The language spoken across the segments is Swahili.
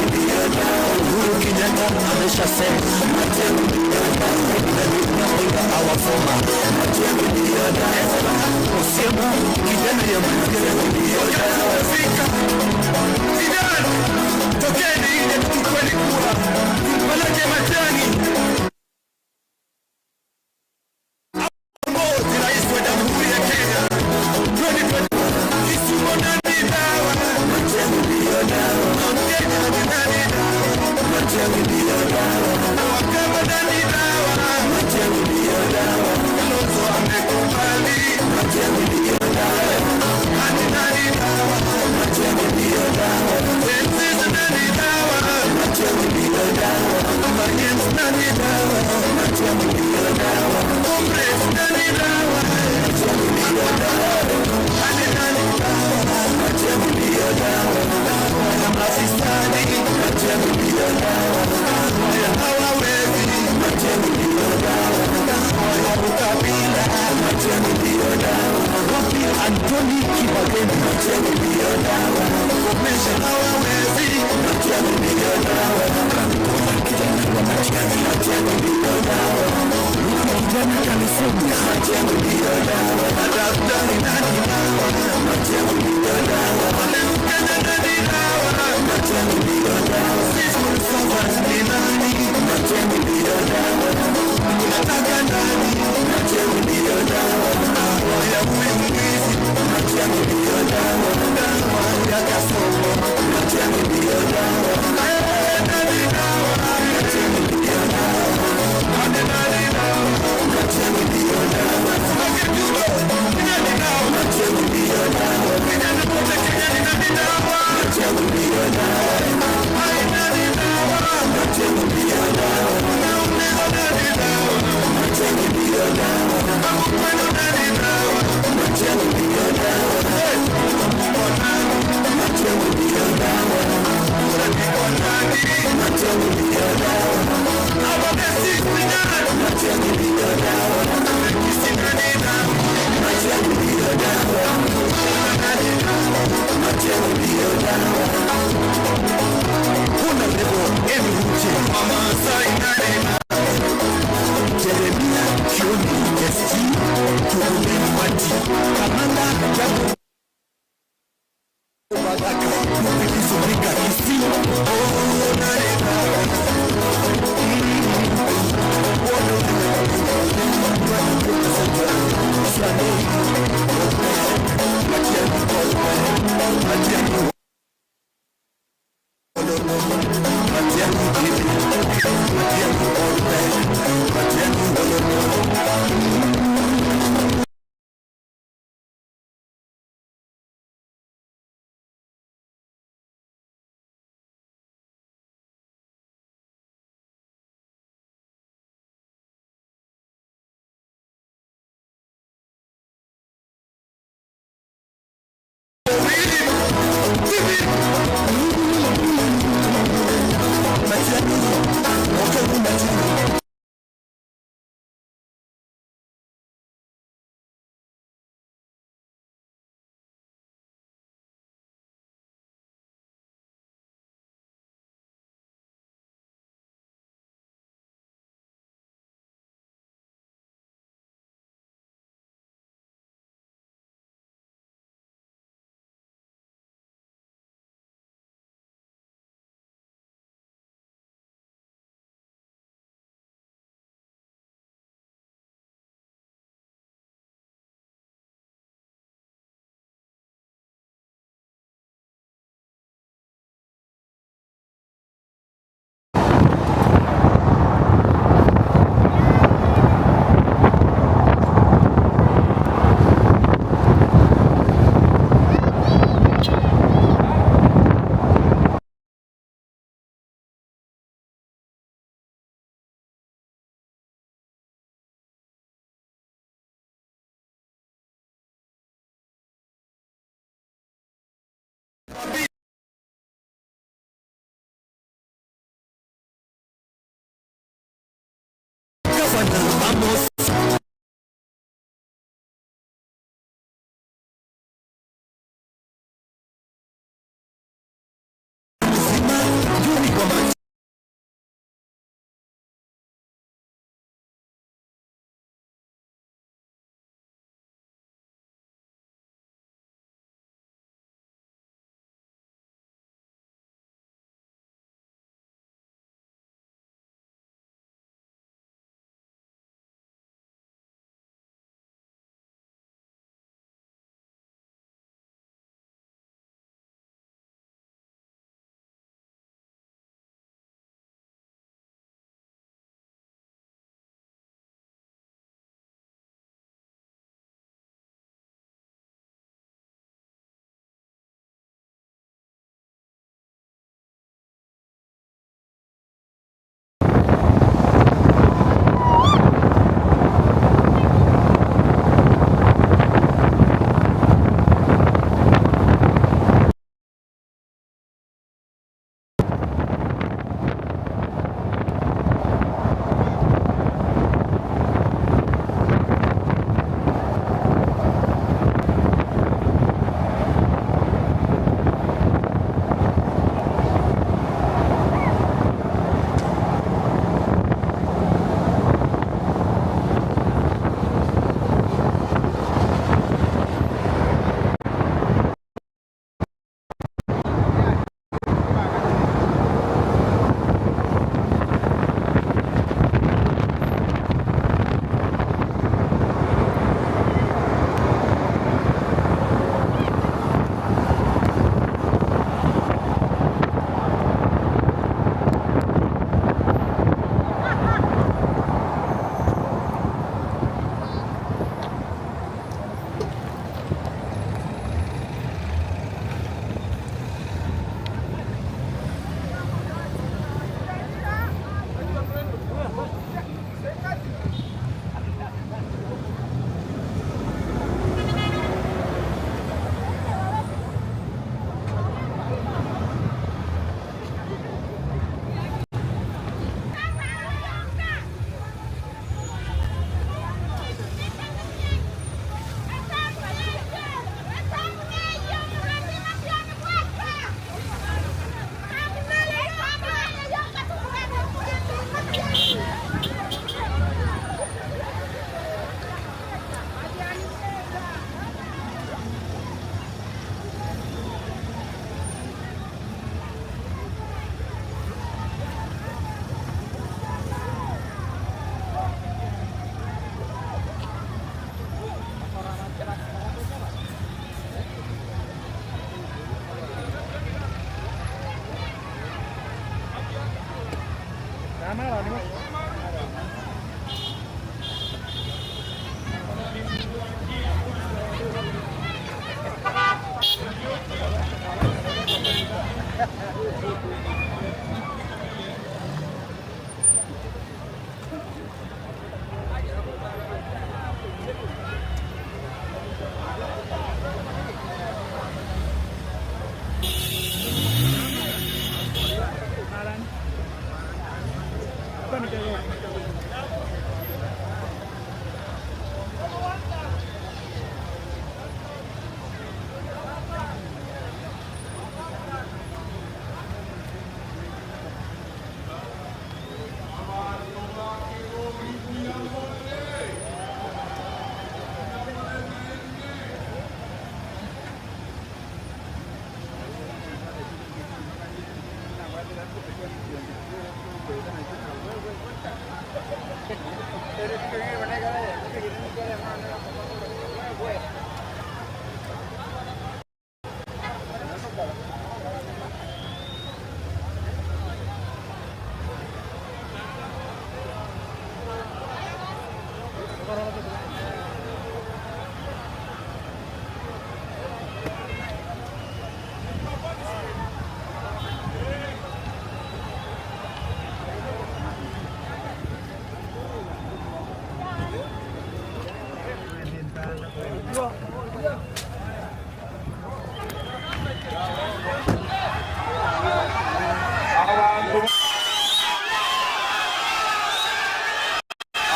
Uhuru Kenyatta ameshasema awasoma Osema kijana ya Fika vijana, tokeni nje tuchukueni kura, tumpeleke Matiang'i aongoze rais wa Jamhuri ya Kenya 2020. Kisumu nani dawa? Mount Kenya ni nani dawa? Wakamba nani dawa? Kalonzo amekubali. Ati nani dawa? Gen Z nani dawa? Manyens nani dawa? Hombres nani dawa? Ati nani dawa? Na mafisadi hawawezi ya ukabila. Anthony Kibageni. Komesha hawawezi. Kijana wa Matiang'i, kijana California. Daktari nani dawa? Mkenya nani dawa? Civil servants ni nani? Tunataka nani? Dawa ya huyu mwizi, dawa ya Kasongo. Eh, nani dawa? Ati nani dawa? Okay, nani dawa? Vijana wote Kenya ni nani dawa? Ai, nani dawa? Nauliza nani dawa? Hapo kwenu nani dawa? Hey, kwa nani? Kura ni kwa nani? Hapa sisi nani? Kisi nani dawa? Nani dawa? Honorable Eruche. Wamasai nani dawa? Jeremia Kioni SG, Jubilee Party. Kamanda Jacob Baraka, Jubilee Kisii. Oh, nani dawa? Matiang'i.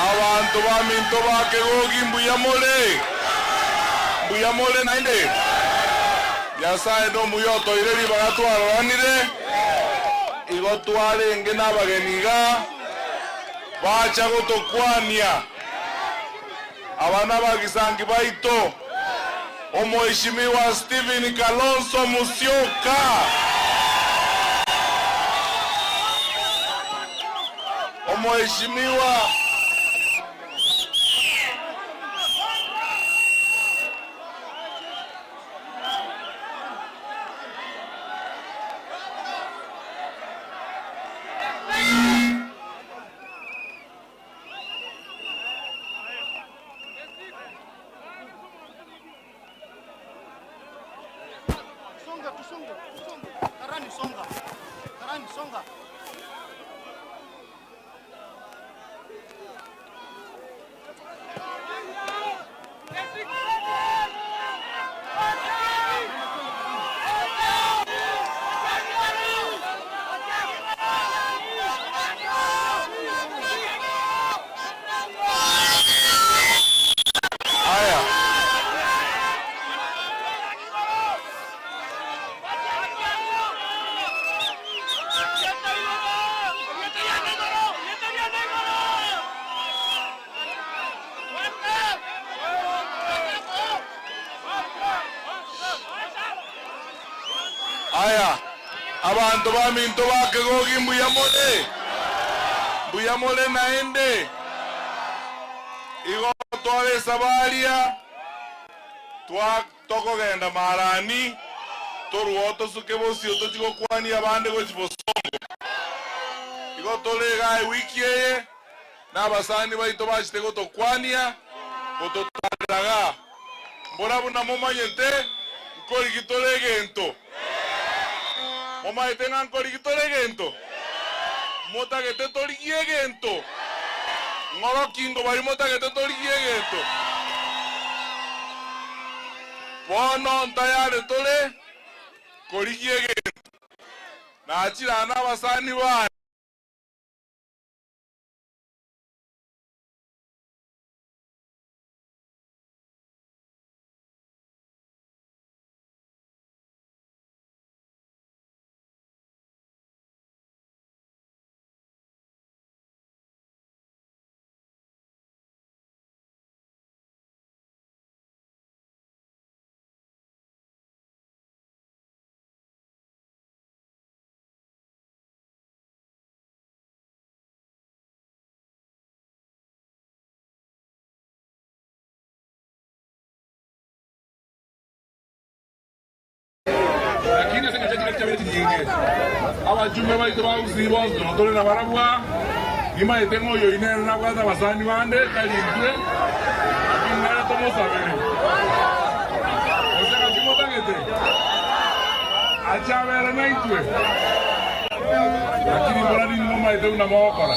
Abantu baminto bakegogi mbuyamole nainde Nyasaye no muyoto ireri bagatwaranire igo twarenge n'abageniga bacha gotokwania abana bagisangi baito Omheshimiwa Stephen Kalonzo Musyoka, Omheshimiwa Aya, abantu baminto bakegogi mbuyamole naende igo tware sabaria twa tokogenda marani toruo tosuke bosio tochigokwania abande gochi bosongo igo tolega wiki eye n'abasani baito bachite gotokwania gototareraga mbora buna momanyete nkorigi toregento momaete ng'a nkorigi toregento motagete torigie egento ng'orokingo bari motagete torigie egento bono ntayare tore korigie egento nachirana abasani bane. Lakini senga chachi kacha nyingi abajume baito bauzi bonzo tole na barabwa Nimaete ng'oyo inene nabwate abasani bande tarintwe lakini nare tomosabere oseka kimotagete achabere naitwe lakini mbora nini momaete buna mogokora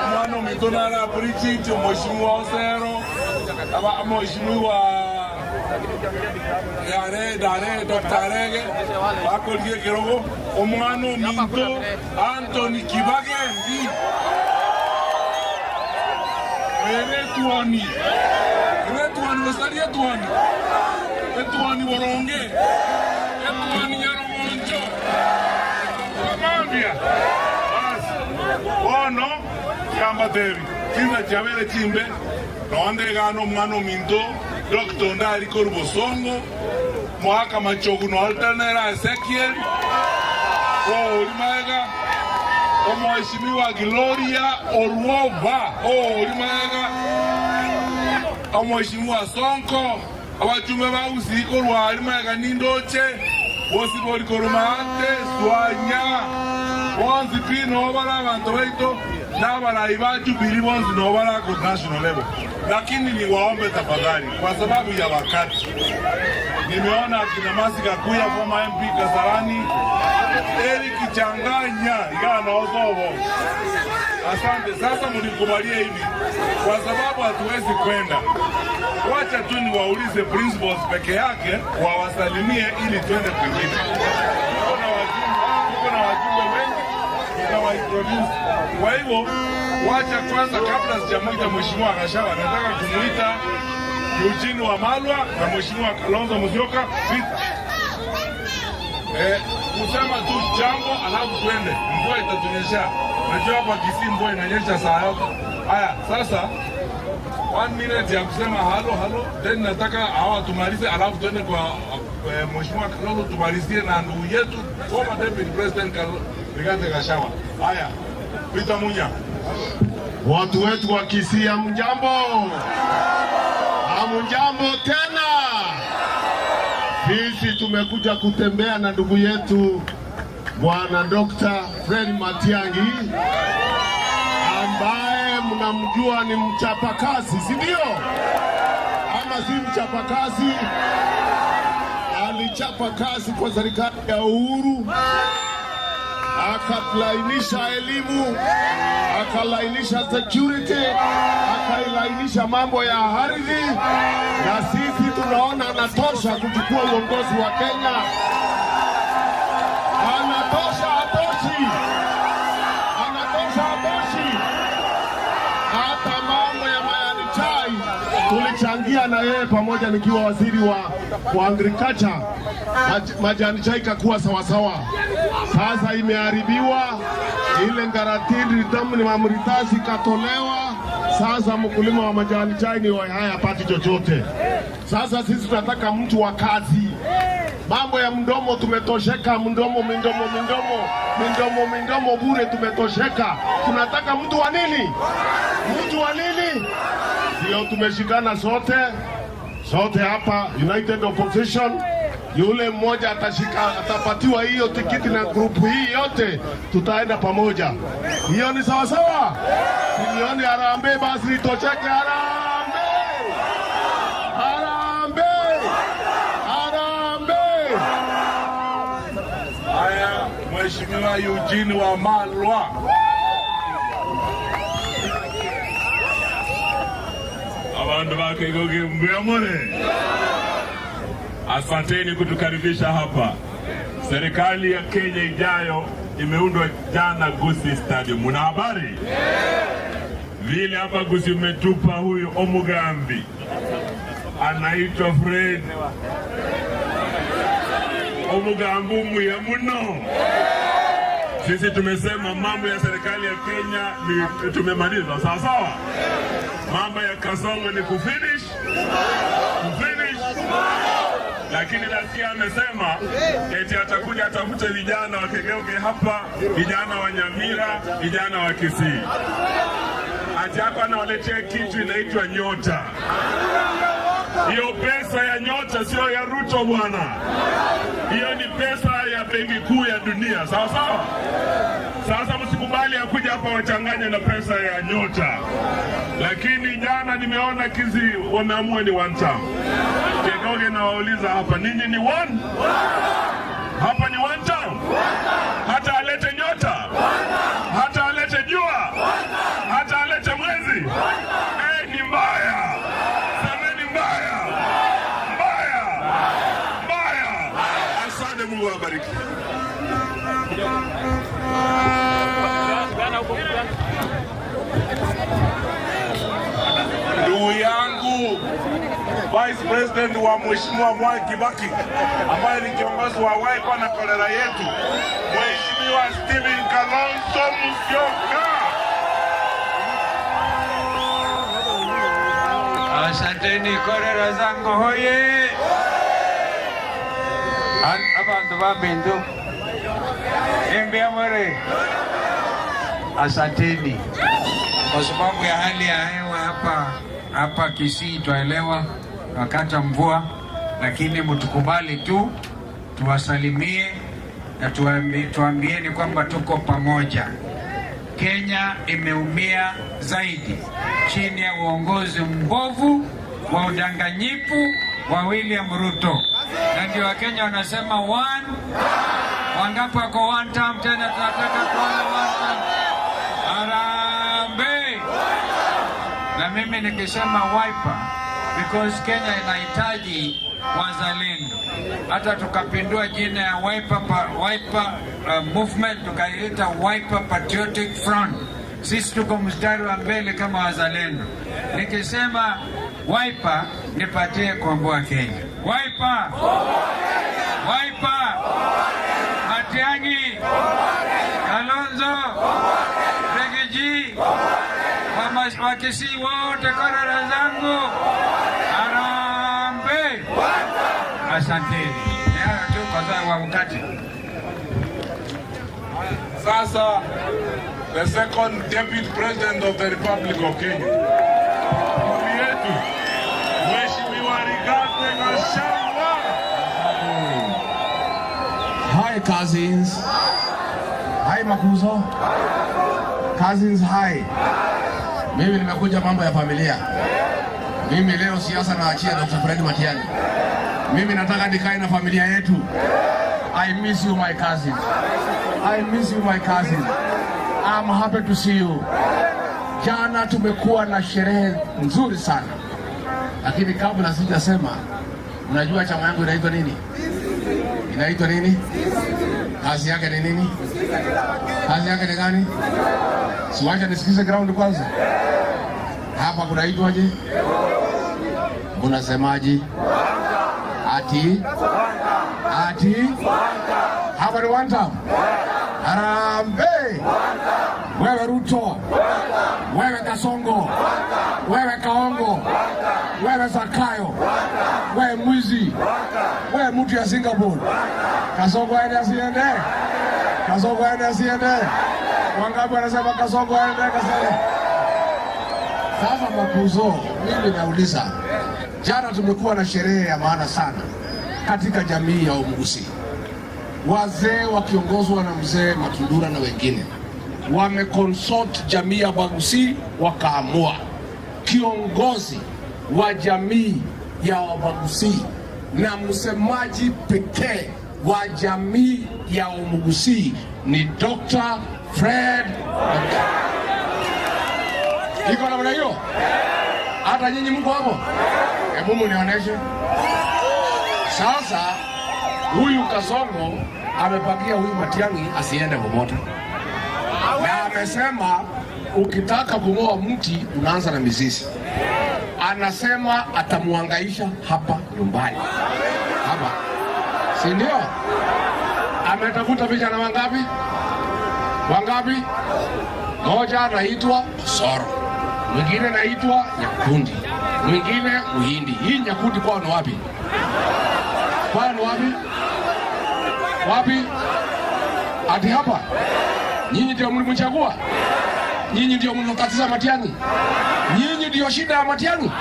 omwana ominto nara appreciate omweshimiwa Osero aba omweshimiwa Dare Dare Dr. Arege bakorie kerogo omwana ominto Anthony Kibagendi eretuani eretuani gosaria tuani etuani boronge etuani nyaromoncho amambia basi bono kamba tebi kinza chabere chimbe nondegano omwana ominto Dr. Ndari Korubosongo Mwaka Machogu no alternera Ezekiel Olimaega Omheshimiwa Gloria Orwoba Olimaega Omheshimiwa Sonko abachume ba usiko rwa Olimaega nindoche bosi boli korumate swanya bonzi pino bala abantu baito n'abarayi ba Jubilee bonzi no bala ku national level. Lakini niwaombe tafadhali kwa sababu ya wakati. Nimeona akina Masi Kakuya former MP Kasarani, Eric Changanya ikawa na Osobo. Asante. Sasa mnikubalie hivi kwa sababu hatuwezi kwenda. Wacha tu niwaulize principals peke yake wawasalimie ili twende kwingine. Tuko na wajumbe wengi tutawaintroduce. Kwa hivyo wacha kwanza kabla sijamuita Mheshimiwa Gachagua nataka kumuita Eugene Wamalwa na Mheshimiwa Kalonzo Musyoka Peter. Kusema tu jambo alafu twende. Mvua itatunyesha. Najua hapa Kisii mvua inanyesha saa yote. Haya, sasa 1 minute ya kusema halo halo, then nataka hawa tumalize alafu twende kwa Mheshimiwa Kalonzo tumalizie na ndugu yetu former Deputy President Rigathi Gachagua. Haya, Peter Munya. Watu wetu wa Kisii hamjambo? Hamjambo tena. Sisi tumekuja kutembea na ndugu yetu Bwana Dr. Fred Matiang'i ambaye mnamjua ni mchapakazi, si ndio? Ama si mchapakazi? Alichapa kazi kwa serikali ya Uhuru, akalainisha elimu, akalainisha security, akailainisha mambo ya ardhi, na sisi tunaona anatosha kuchukua uongozi wa Kenya. Anatosha, hatoshi. Anatosha, hatoshi. Hata mambo ya mayani chai tulichangia na yeye pamoja nikiwa waziri wa agriculture. Majani chai kakuwa sawasawa. Sasa imeharibiwa, ile ngaratini tamu ni mamritasi katolewa. Sasa mkulima wa majani chai ni haya hapati chochote. Sasa sisi tunataka mtu wa kazi. Mambo ya mdomo tumetosheka, mdomo mindomo mindomo mindomo mindomo bure tumetosheka. Tunataka mtu wa nini? Mtu wa nini? Ndio tumeshikana sote sote hapa United Opposition. Yule mmoja atashika, atapatiwa hiyo tikiti na grupu hii yote, tutaenda pamoja. Hiyo ni sawa sawa? Sinioni harambee basi nitocheke. Harambee! Harambee! Harambee! Haya, Mheshimiwa Eugene Wamalwa. Abantu bakegoge mbuyamore. Asanteni kutukaribisha hapa. Serikali ya Kenya ijayo imeundwa jana Gusii Stadium. Muna habari? Vile hapa Gusii umetupa huyu Omugambi anaitwa Fred Omugambi muya muno. Sisi tumesema mambo ya serikali ya Kenya ni tumemaliza, sawa sawa. Mambo ya Kasongo ni kufinish, kufinish. Lakini nasikia amesema eti atakuja atafute vijana wa Kegeuke hapa, vijana wa Nyamira, vijana wa Kisii. Ati hapa anawaletea kitu inaitwa nyota. Hiyo pesa ya nyota sio ya Ruto bwana. Hiyo ni pesa ya Benki Kuu ya Dunia, sawa sawa. Sasa msikubali akuja hapa wachanganye na pesa ya nyota. Lakini jana nimeona Kisii wameamua ni one term. Kegoge nawauliza hapa, ninyi ni one? Hapa ni one term? Hata alete nyota? Hata alete jua? Hata alete mwezi? Ni mbaya. Semeni mbaya. Mbaya. Mbaya. Asante, Mungu awabariki. Ndugu yangu Vice President wa Mheshimiwa Mwai Kibaki ambaye ni kiongozi wa Wiper na kolera yetu, Mheshimiwa Stephen Kalonzo Musyoka. Asanteni korera zangu hoye. Abantu ba Bindu Embiamore, asanteni kwa sababu ya hali ya hewa hapa Kisii, twaelewa wakati wa mvua, lakini mtukubali tu tuwasalimie na tuambieni kwamba tuko pamoja. Kenya imeumia zaidi chini ya uongozi mbovu wa udanganyifu wa William Ruto, na ndio Wakenya wanasema one. Wangapi wako one term? Tena tunataka kuona one term. Harambee! Na mimi nikisema Wiper, because Kenya inahitaji wazalendo. Hata tukapindua jina ya Wiper movement tukaiita Wiper Patriotic Front. Sisi tuko mstari wa mbele kama wazalendo. Nikisema Wiper, nipatie kuomboa Kenya. Wiper! Wiper! Matiang'i! Kalonzo! Rigiji! Wakisii wote, korera zangu, harambee! Asanteni. Hayo tu kwa sababu wakati. Sasa the second Deputy President of the Republic of Kenya, ndugu yetu Mheshimiwa Rigathi Gachagua. Hi cousins. Hi Makuzo. Cousins hi. Mimi nimekuja mambo ya familia. Mimi leo siasa naachia Dr. Fred Matiang'i. Mimi nataka nikae na familia yetu. I miss you my cousin. I miss you my cousin. I'm happy to see you. Jana tumekuwa na sherehe nzuri sana. Lakini kabla sijasema, mnajua chama yangu inaitwa nini? Inaitwa nini? Kazi yake ni nini? Kazi yake ni gani? Siwacha nisikize ground kwanza. Hapa kunaitwaje? Unasemaje? Ati? Ati? Hapa ni one time. Harambee! Wewe Ruto, wewe Kasongo, wewe Kaongo, wewe Zakayo, wewe mwizi, wewe mtu ya Singapore. Kasongo aende asiende? Kasongo aende asiende? Wangapi wanasema Kasongo aende? Kasongo. Sasa Makuzo, mimi nauliza, jana tumekuwa na sherehe ya maana sana katika jamii ya Omugusii. Wazee wakiongozwa na mzee Matundura na wengine wameconsult jamii ya Bagusii, wakaamua kiongozi wa jamii ya Wabagusii na msemaji pekee wa jamii ya Omugusii ni Dr. Fred Matiang'i. Iko namna hiyo? Hata nyinyi mko hapo? Hebu mnionyeshe. Sasa huyu Kasongo amepangia huyu Matiang'i asiende popote. Na amesema ukitaka kung'oa mti unaanza na mizizi. Anasema atamuhangaisha hapa nyumbani. Hapa. Si ndio? Ametafuta vijana wangapi? Wangapi? Moja anaitwa Soro. Mwingine anaitwa Nyakundi. Mwingine Muhindi. Hii Nyakundi kwao ni wapi? Kwao ni wapi? Wapi? Ati hapa? Nyinyi ndio mlimchagua? Nyinyi ndio mnatatiza Matiang'i? Nyinyi ndio shida ya Matiang'i?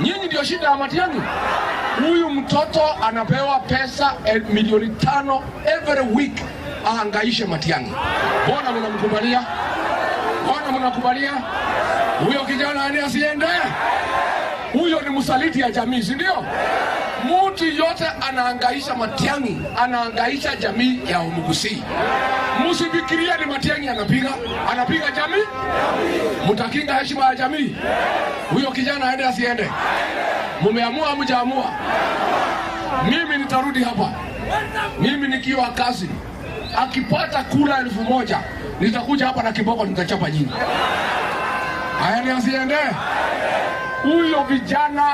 Nyinyi ndio shida ya Matiang'i? Huyu mtoto anapewa pesa milioni 5 every week ahangaishe Matiang'i? Mbona mnamkubalia? Mbona mnakubalia? Huyo kijana aende asiende? Huyo ni msaliti ya jamii, si ndio? Mtu yote anahangaisha Matiang'i, anahangaisha jamii ya Omugusii. Msifikirie ni Matiang'i anapiga, anapiga jamii. Mtakinga heshima ya jamii. Huyo kijana aende asiende? Mumeamua hamjaamua? Mimi nitarudi hapa. Mimi nikiwa kazi, akipata kura 1000 nitakuja hapa na kiboko nitachapa nyinyi. Aende asiende? Huyo vijana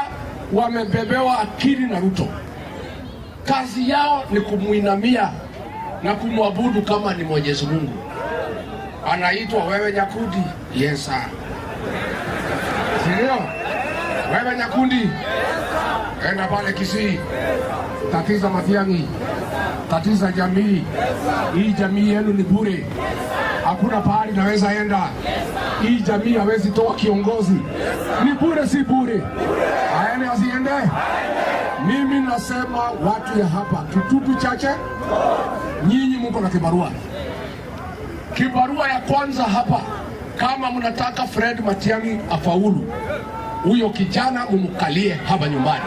wamebebewa akili na Ruto. Kazi yao ni kumuinamia na kumwabudu kama ni Mwenyezi Mungu. Anaitwa wewe Nyakundi, yes sir. Sindio? Wewe Nyakundi, enda pale Kisii, tatiza Matiang'i, tatiza jamii. Hii jamii yenu ni bure, hakuna pahali naweza enda. Hii jamii hawezi toa kiongozi, ni bure, si bure. Aende asiende? Mimi nasema watu ya hapa Kitutu Chache, nyinyi mko na kibarua. Kibarua ya kwanza hapa, kama mnataka Fred Matiang'i afaulu, huyo kijana mumkalie hapa nyumbani.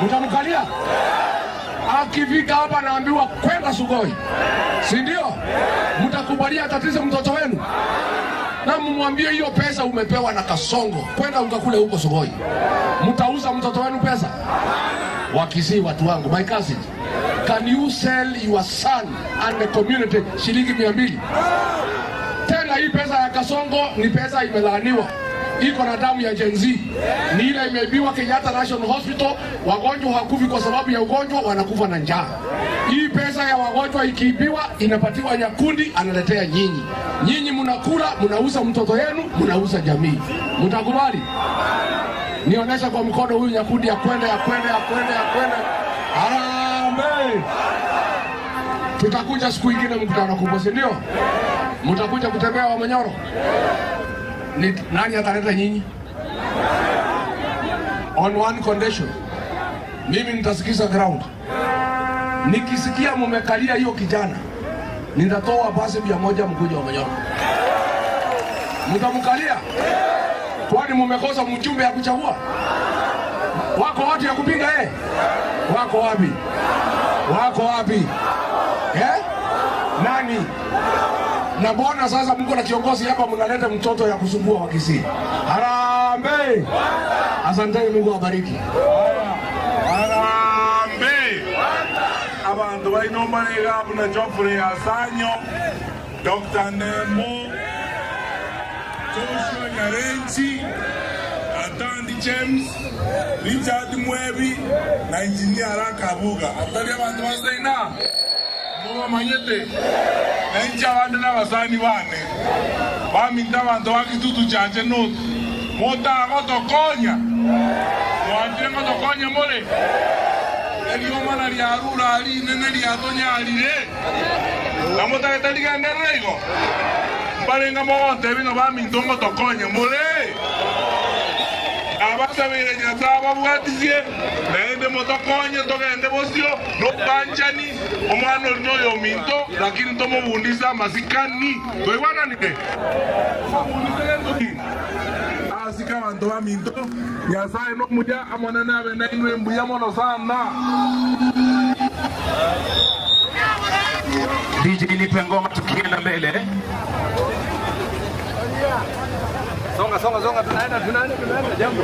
Mtamkalia? Akifika hapa naambiwa kwenda Sugoi, si ndio? Mtakubalia tatizo mtoto wenu? Na mumwambie hiyo pesa umepewa na Kasongo, kwenda ukakule huko Sugoi. Mtauza mtoto wenu pesa? Wakisii watu wangu, my cousins, can you sell your son and the community shilingi 200? Tena hii pesa ya Kasongo ni pesa imelaaniwa, iko na damu ya Gen Z. Ni ile imeibiwa Kenyatta National Hospital. Wagonjwa hawakufi kwa sababu ya ugonjwa, wanakufa na njaa. Hii pesa ya wagonjwa ikiibiwa inapatiwa Nyakundi, analetea nyinyi. Nyinyi mnakula, mnauza mtoto wenu, mnauza jamii. Mtakubali? Nionyesha kwa mkono huyu Nyakundi ya kwenda, ya kwenda, ya kwenda, ya kwenda. Harambee! Tutakuja siku ingine mkutano kubwa, si ndio? Mtakuja kutembea wa Manyoro. Ni nani ataleta nyinyi? On one condition. Mimi nitasikiza ground. Nikisikia mumekalia hiyo kijana, nitatoa basi 100 mkuja wa Manyoro. Mtamkalia? Kwani mumekosa mjumbe ya kuchagua? Wako watu ya kupinga eh? Wako wapi? Wako wapi? Eh? Nani? Na mbona sasa mko na kiongozi hapa mnaleta mtoto ya kusumbua wa Kisii? Harambee! Asanteni, Mungu awabariki. Harambee! Abantu balina na Geoffrey Asanyo, Dr. Nemo, Joshua Nyarenchi, Atandi James, Richard Mwebi na Engineer Rakabuga. Atali abantu baseina mubamanyete nenje abandi n'abasani bane baminda abantu ba Kitutu Chache North motagotokonya mwatire ngotokonya mole eliomana liarura linene liatonyalire namotagete igo mbarenga mogonte bino baminto ngotokonya mole abasabire Nyasaye babwatisie naende motokonye togende bosio nobanchani omwana ori noyo minto lakini tomobundisa masikani toigwananire asika bantu ba minto Nyasaye nomuya amone nabe nainwe mbuya mono sana. DJ nipe ngoma tukienda mbele. Songa songa songa, tunaenda tunaenda tunaenda jambo.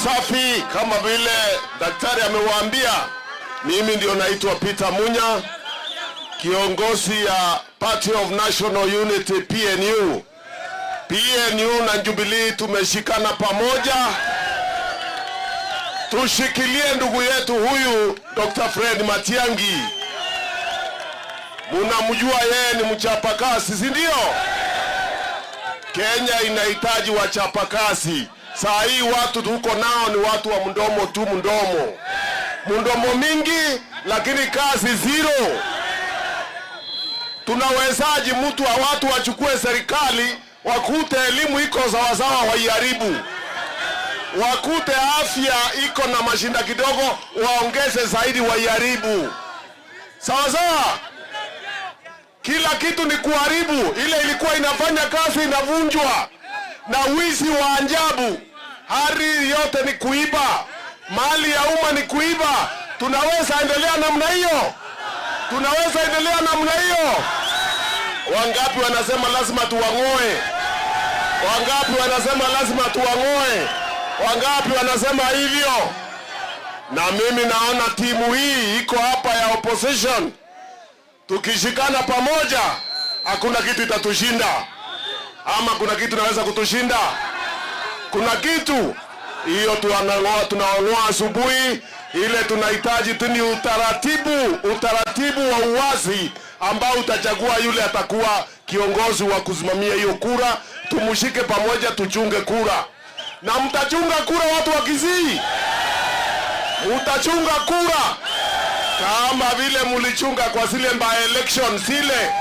Safi kama vile daktari amewaambia. Mimi ndio naitwa Peter Munya, kiongozi ya Party of National Unity, PNU. PNU na Jubilee tumeshikana pamoja. Tushikilie ndugu yetu huyu Dr. Fred Matiang'i. Munamjua yeye ni mchapakazi, si ndio? Kenya inahitaji wachapakazi. Saa hii watu tuko nao ni watu wa mdomo tu, mdomo mdomo mingi, lakini kazi zero. Tunawezaji mtu wa watu wachukue serikali wakute elimu iko sawasawa, waiharibu, wakute afya iko na mashinda kidogo, waongeze zaidi, waiharibu. Sawa sawa. Kila kitu ni kuharibu. Ile ilikuwa inafanya kazi inavunjwa, na wizi wa ajabu. Hali yote ni kuiba, mali ya umma ni kuiba. Tunaweza endelea namna hiyo? Tunaweza endelea namna hiyo? Wangapi wanasema lazima tuwang'oe? Wangapi wanasema lazima tuwang'oe? Wangapi wanasema hivyo? Na mimi naona timu hii iko hapa ya opposition, tukishikana pamoja hakuna kitu itatushinda. Ama kuna kitu inaweza kutushinda? Kuna kitu hiyo? Tunang'oa, tunaong'oa asubuhi ile. Tunahitaji tu ni utaratibu, utaratibu wa uwazi ambao utachagua yule atakuwa kiongozi wa kusimamia hiyo kura. Tumushike pamoja, tuchunge kura. Na mtachunga kura, watu wa Kisii, mtachunga kura kama vile mulichunga kwa zile by election zile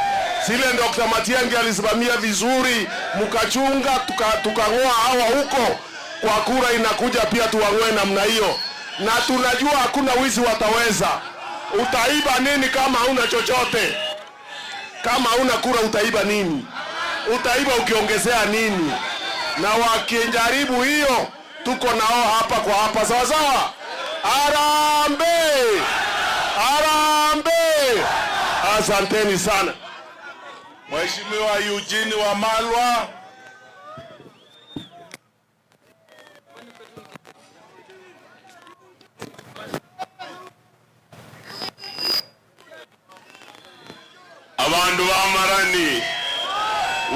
zile Dr. Matiang'i alisimamia vizuri, mkachunga, tukang'oa hawa huko kwa kura inakuja pia tuwang'oe namna hiyo, na tunajua hakuna wizi wataweza. Utaiba nini kama hauna chochote? Kama hauna kura utaiba nini? Utaiba ukiongezea nini? Na wakijaribu hiyo, tuko nao hapa kwa hapa, sawa sawa. Harambee! Harambee! Asanteni sana. Mheshimiwa Eugene Wamalwa. Abandu ba Marani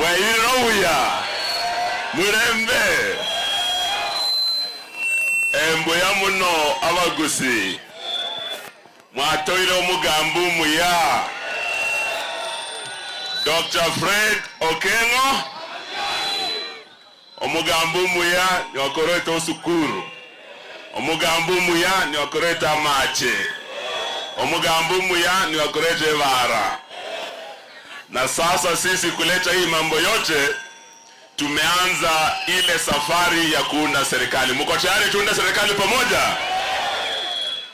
weiroya murembe embuya muno abagusi mwatoire omugambo muya Dr. Fred Okengo omugambo muya niwakoreta osukuru omugambo muya niwakoreta amache omugambo muya niwakoreta ebara. Na sasa sisi kuleta hii mambo yote tumeanza ile safari ya kuunda serikali. Mko tayari tuunde serikali pamoja?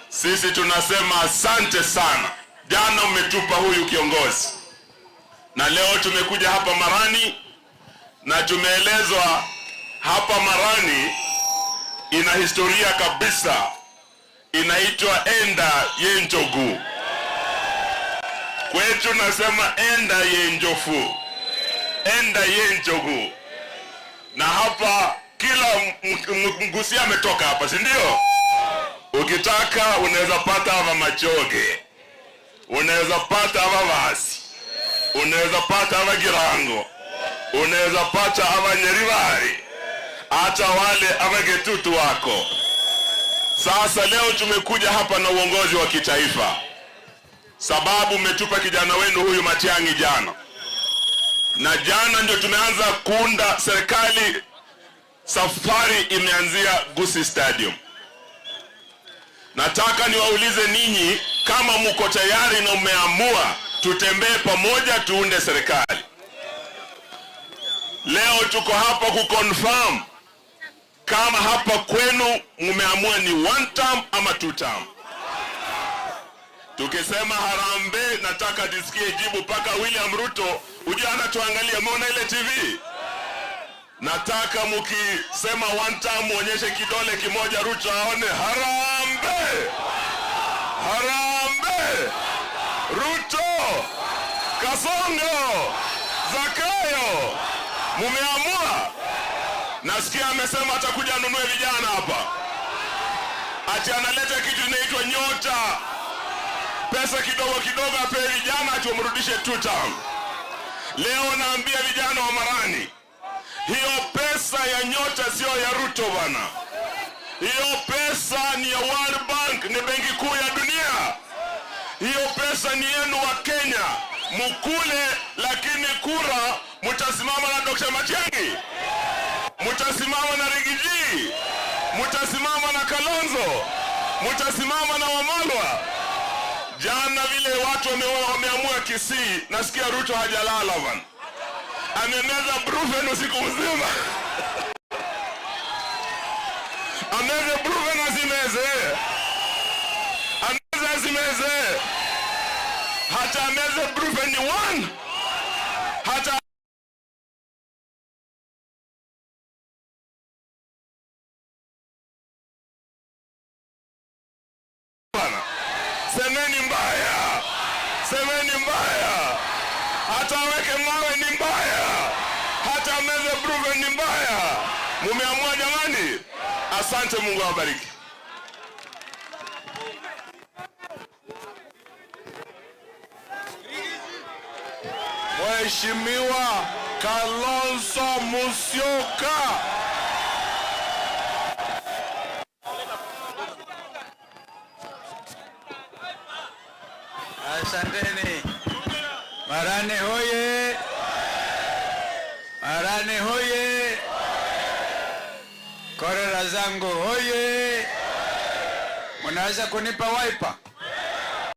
Sisi tunasema asante sana. Jana umetupa huyu kiongozi, na leo tumekuja hapa Marani na tumeelezwa hapa Marani ina historia kabisa, inaitwa Enda Yenjogu. Kwetu nasema Enda Yenjofu, Enda Yenjogu. Na hapa kila mgusia ametoka hapa, si ndio? Ukitaka unaweza pata hapa Machoge, unaweza pata hapa Vasi, unaweza pata hapa Girango, unaweza pata hapa Nyerivari, hata wale hapa Getutu wako. Sasa leo tumekuja hapa na uongozi wa kitaifa, sababu umetupa kijana wenu huyu Matiang'i jana, na jana ndio tumeanza kuunda serikali. Safari imeanzia Gusii Stadium. Nataka niwaulize ninyi kama mko tayari na umeamua tutembee pamoja tuunde serikali. Leo tuko hapa kuconfirm kama hapa kwenu mmeamua ni one term ama two term. Tukisema harambee, nataka nisikie jibu paka William Ruto. Ujue anatuangalia, umeona ile TV? Nataka mukisema one term muonyeshe kidole kimoja Ruto aone harambee. Harambee. Ruto, Kasongo, Zakayo, mumeamua? Nasikia amesema atakuja anunue vijana hapa. Ati analeta kitu inaitwa nyota. Pesa kidogo kidogo apewe vijana ati wamrudishe two term. Leo naambia vijana wa Marani, hiyo pesa ya nyota sio ya Ruto bana. Hiyo pesa ni ya World Bank, ni benki kuu ya dunia. Hiyo pesa ni yenu wa Kenya, mukule, lakini kura mutasimama na Dr. Matiang'i, mutasimama na Riggy G, mutasimama na Kalonzo, mutasimama na Wamalwa. Jana vile watu wameamua Kisii, nasikia Ruto hajalala bana, amemeza Brufen usiku mzima. Ameze Brufen asimeze, ameze asimeze, hata ameze Brufen ni one, hata bana. Semeni mbaya, semeni mbaya, hata aweke mawe ni mbaya, hata ameze Brufen ni mbaya. Mumeamua jamani? Asante, Mungu awabariki. Mheshimiwa Kalonzo Musyoka. Asanteni. Marani hoye! Marani hoye! Korera zangu hoye! Mnaweza kunipa Wiper?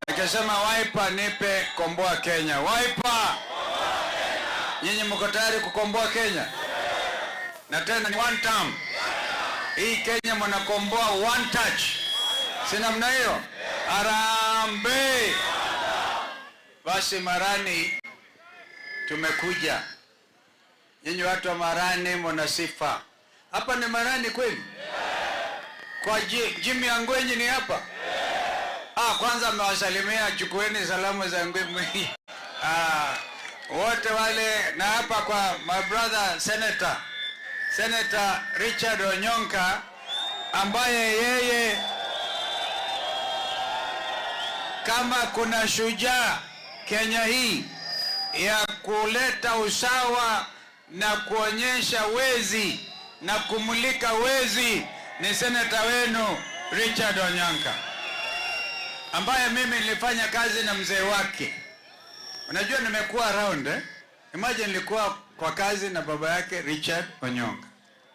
Nikisema Wiper nipe komboa Kenya. Wiper! Nyinyi mko tayari kukomboa Kenya? Na tena ni one term. Hii Kenya mnakomboa one touch. Si namna hiyo? Harambee! Basi Marani tumekuja. Nyinyi watu wa Marani mna sifa. Hapa ni Marani kweli? Kwa Jimmy Angwenyi ni hapa? Kwanza amewasalimia, chukueni salamu za Angwenyi. Wote wale, na hapa kwa my brother Senator Richard Onyonka, ambaye yeye kama kuna shujaa Kenya hii ya kuleta usawa na kuonyesha wezi na kumulika wezi ni seneta wenu Richard Onyonka, ambaye mimi nilifanya kazi na mzee wake. Unajua nimekuwa around, eh? Imagine nilikuwa kwa kazi na baba yake Richard Onyonka,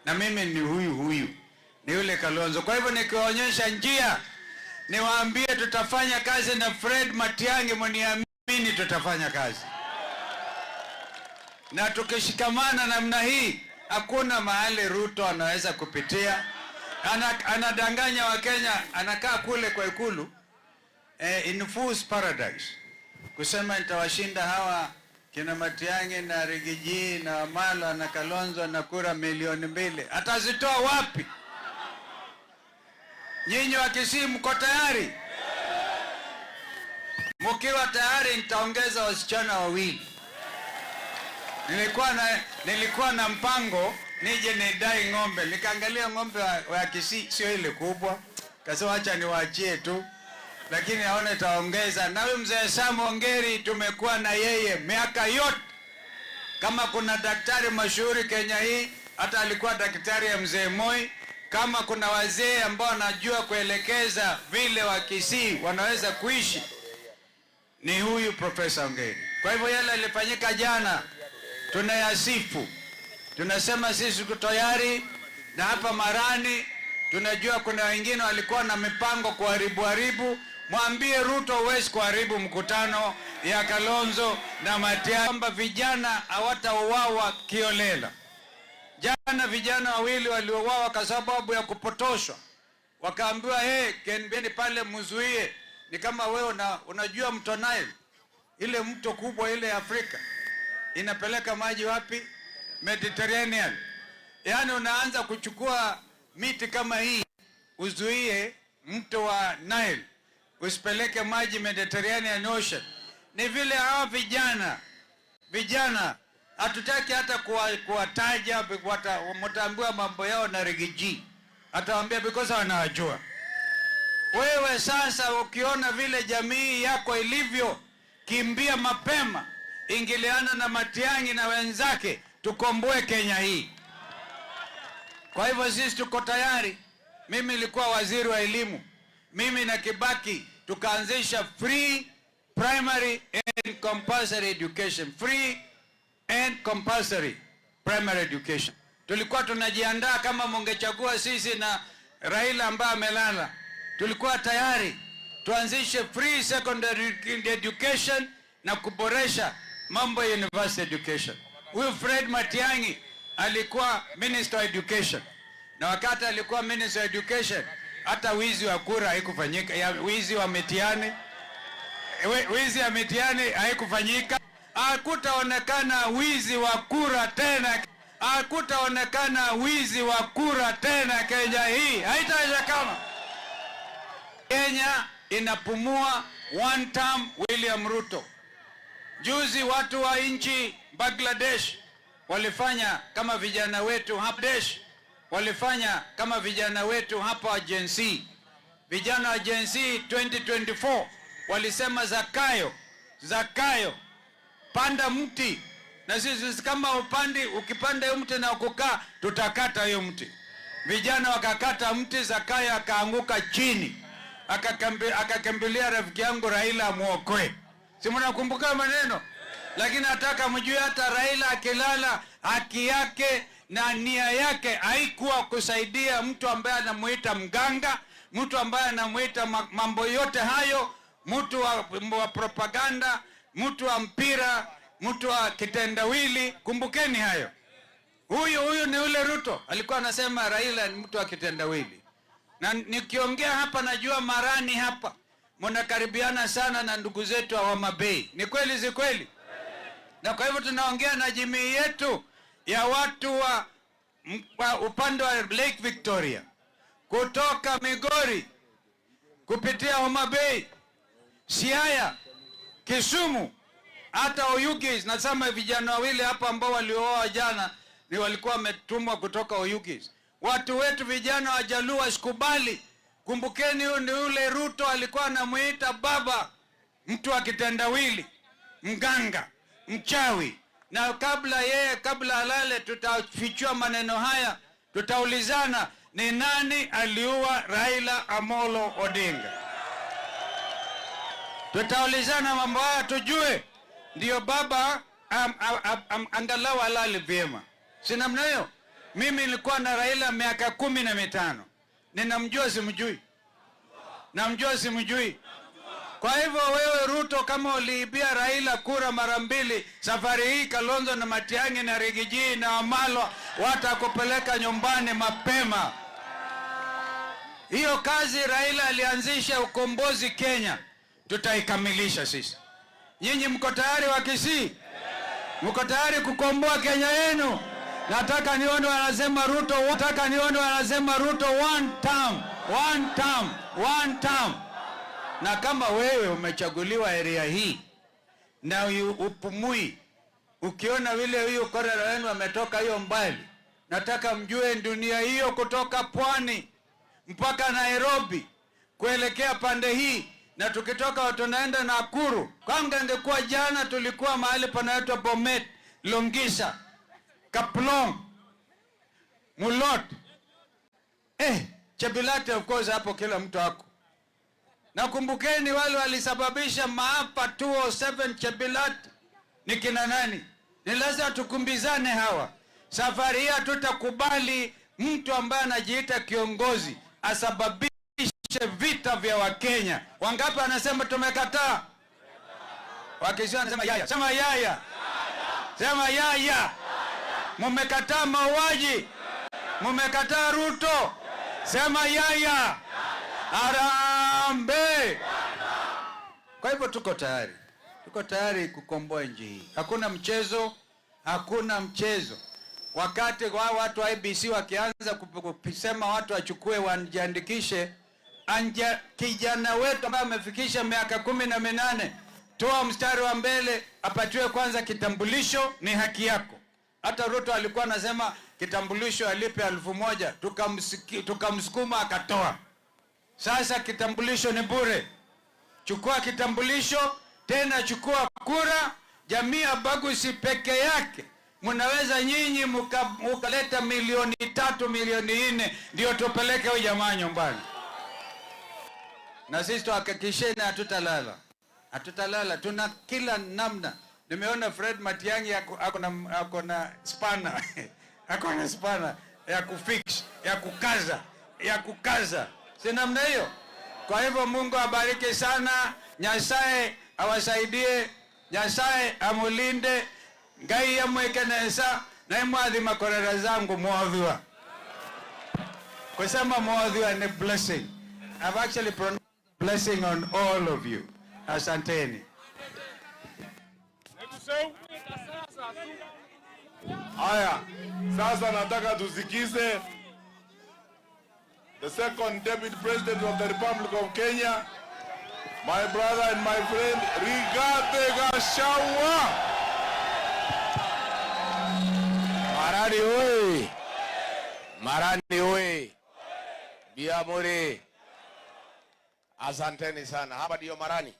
na mimi ni huyu huyu, ni yule Kalonzo. Kwa hivyo nikiwaonyesha njia, niwaambie tutafanya kazi na Fred Matiang'i, mniamini tutafanya kazi. Na tukishikamana namna hii, hakuna mahali Ruto anaweza kupitia. Anadanganya Wakenya, anakaa kule kwa ikulu, in fool's paradise, kusema nitawashinda hawa kina Matiang'i na Riggy G na Wamalwa na Kalonzo na kura 2 milioni. Atazitoa wapi? Nyinyi wa Kisii mko tayari? Mkiwa tayari nitaongeza wasichana wawili. Nilikuwa na mpango nije nidai ng'ombe, nikaangalia ng'ombe wa Kisii sio ile kubwa, kasema acha niwaachie tu, lakini naona itaongeza. Na huyu mzee Sam Ongeri tumekuwa na yeye miaka yote. Kama kuna daktari mashuhuri Kenya hii, hata alikuwa daktari ya mzee Moi. Kama kuna wazee ambao wanajua kuelekeza vile wa Kisii wanaweza kuishi, ni huyu Profesa Ongeri. Kwa hivyo yale yalifanyika jana tunayasifu, tunasema sisi tuko tayari. Na hapa Marani tunajua kuna wengine walikuwa na mipango kuharibu haribu. Mwambie Ruto huwezi kuharibu mkutano ya Kalonzo na Matiang'i, kwamba vijana hawatauawa kiolela. Jana vijana wawili waliouawa kwa sababu ya kupotoshwa, wakaambiwa hey, kendeni pale mzuie. Ni kama wewe unajua mto Nile, ile mto kubwa ile Afrika inapeleka maji wapi? Mediterranean. Yaani unaanza kuchukua miti kama hii uzuie mto wa Nile usipeleke maji Mediterranean Ocean. Ni vile hawa vijana hatutaki hata kuwataja, mtaambiwa mambo yao na Riggy G atawaambia because wanawajua. Wewe sasa ukiona vile jamii yako ilivyo, kimbia mapema, ingiliana na Matiang'i na wenzake, tukomboe Kenya hii. Kwa hivyo sisi tuko tayari. Mimi nilikuwa waziri wa elimu, mimi na Kibaki tukaanzisha free primary and compulsory education, free and compulsory primary education. Tulikuwa tunajiandaa kama mungechagua sisi na Raila ambaye amelala, tulikuwa tayari tuanzishe free secondary education na kuboresha mambo ya university education. Huyu Fred Matiang'i alikuwa minister of education, na wakati alikuwa minister of education hata wizi wa kura haikufanyika, ya wizi wa mitihani, wizi ya mitihani haikufanyika. Hakutaonekana wizi wa kura tena, hakutaonekana wizi wa kura tena Kenya hii, haitawezekana. Kenya inapumua one term William Ruto. Juzi watu wa nchi Bangladesh walifanya kama vijana wetu hapa walifanya kama vijana wetu hapa Gen Z. Vijana wa Gen Z 2024 walisema Zakayo, Zakayo, panda mti na sisi kama upandi, ukipanda hiyo mti na kukaa, tutakata hiyo mti. Vijana wakakata mti, Zakayo akaanguka chini, akakimbilia rafiki yangu Raila amuokoe. Si mnakumbuka maneno? Lakini nataka mjue hata Raila akilala, haki yake na nia yake haikuwa kusaidia mtu ambaye anamuita mganga, mtu ambaye anamuita mambo yote hayo, mtu wa propaganda, mtu wa mpira, mtu wa kitendawili. Kumbukeni hayo. Huyu ni ule Ruto alikuwa anasema Raila ni mtu wa kitendawili. Na nikiongea hapa najua marani hapa mnakaribiana sana na ndugu zetu wa Homa Bay. Ni kweli si kweli? Na kwa hivyo tunaongea na jamii yetu ya watu wa upande wa Lake Victoria, kutoka Migori kupitia Homa Bay, Siaya, Kisumu, hata Oyugis. Nasema vijana wawili hapa ambao walioa jana ni walikuwa wametumwa kutoka Oyugis. Watu wetu vijana wa Jaluo wasikubali. Kumbukeni huyu ni yule Ruto alikuwa anamuita baba, mtu wa kitendawili, mganga, mchawi. Na kabla alale, tutafichua maneno haya, tutaulizana ni nani aliua Raila Amolo Odinga. Tutaulizana mambo haya tujue, ndio baba angalau alale vyema. Si namna hiyo? Mimi nilikuwa na Raila miaka 15. Ninamjua simjui? Namjua simjui? Kwa hivyo wewe Ruto, kama uliibia Raila kura mara mbili, safari hii Kalonzo na Matiang'i na Rigiji na Wamalwa watakupeleka nyumbani mapema. Hiyo kazi Raila alianzisha ukombozi Kenya, tutaikamilisha sisi. Nyinyi mko tayari wa Kisii? Mko tayari kukomboa Kenya yenu? Nataka nione wanasema Ruto, nataka nione wanasema Ruto one term, one term, one term. Na kama wewe umechaguliwa area hii na upumui, ukiona vile huyo korera wenu ametoka hiyo mbali, nataka mjue dunia hiyo kutoka pwani mpaka Nairobi kuelekea pande hii, na tukitoka tunaenda Nakuru. Kwanza ingekuwa jana tulikuwa mahali panaitwa Bomet, Longisa, Kaplong, Mulot, Chebilate of course, hapo kila mtu hako. Na kumbukeni wale walisababisha maafa 207 Chebilate ni kina nani? Ni lazima tukumbizane hawa. Safari hii hatutakubali mtu ambaye anajiita kiongozi asababishe vita vya Wakenya. Wangapi anasema tumekataa? Wakisema anasema yaya. Sema yaya. Sema yaya. Mumekataa mauaji. Mumekataa Ruto. Sema yaya. Harambee. Kwa hivyo tuko tayari. Tuko tayari kukomboa nchi hii. Hakuna mchezo, hakuna mchezo. Wakati wa watu wa IEBC wakianza kusema watu wachukue wajiandikishe, kijana wetu ambaye amefikisha miaka 18, toa mstari wa mbele, apatiwe kwanza kitambulisho, ni haki yako. Hata Ruto alikuwa anasema kitambulisho alipe 1000, tukamsukuma akatoa. Sasa kitambulisho ni bure. Chukua kitambulisho, tena chukua kura. Jamii ya Bagusi peke yake mnaweza nyinyi mukaleta 3 milioni 4 milioni ndio tupeleke huyu jamaa nyumbani. Na sisi tuhakikisheni hatutalala. Hatutalala, tuna kila namna. Nimeona Fred Matiang'i ako na spana. Ako na spana ya kufix, ya kukaza, ya kukaza. Si namna hiyo? Kwa hivyo Mungu abariki sana, Nyasaye awasaidie, Nyasaye amulinde, Ngai amwekenesa na imwathima korera zangu mwathua. Kusema mwathua ni blessing. I've actually pronounced blessing on all of you. Asanteni. Haya, sasa nataka tusikize the second Deputy President of the Republic of Kenya, my brother and my friend Rigathi Gachagua. Marani oi! Marani oi! Biamuri. Asanteni sana. Hapa ndio Marani.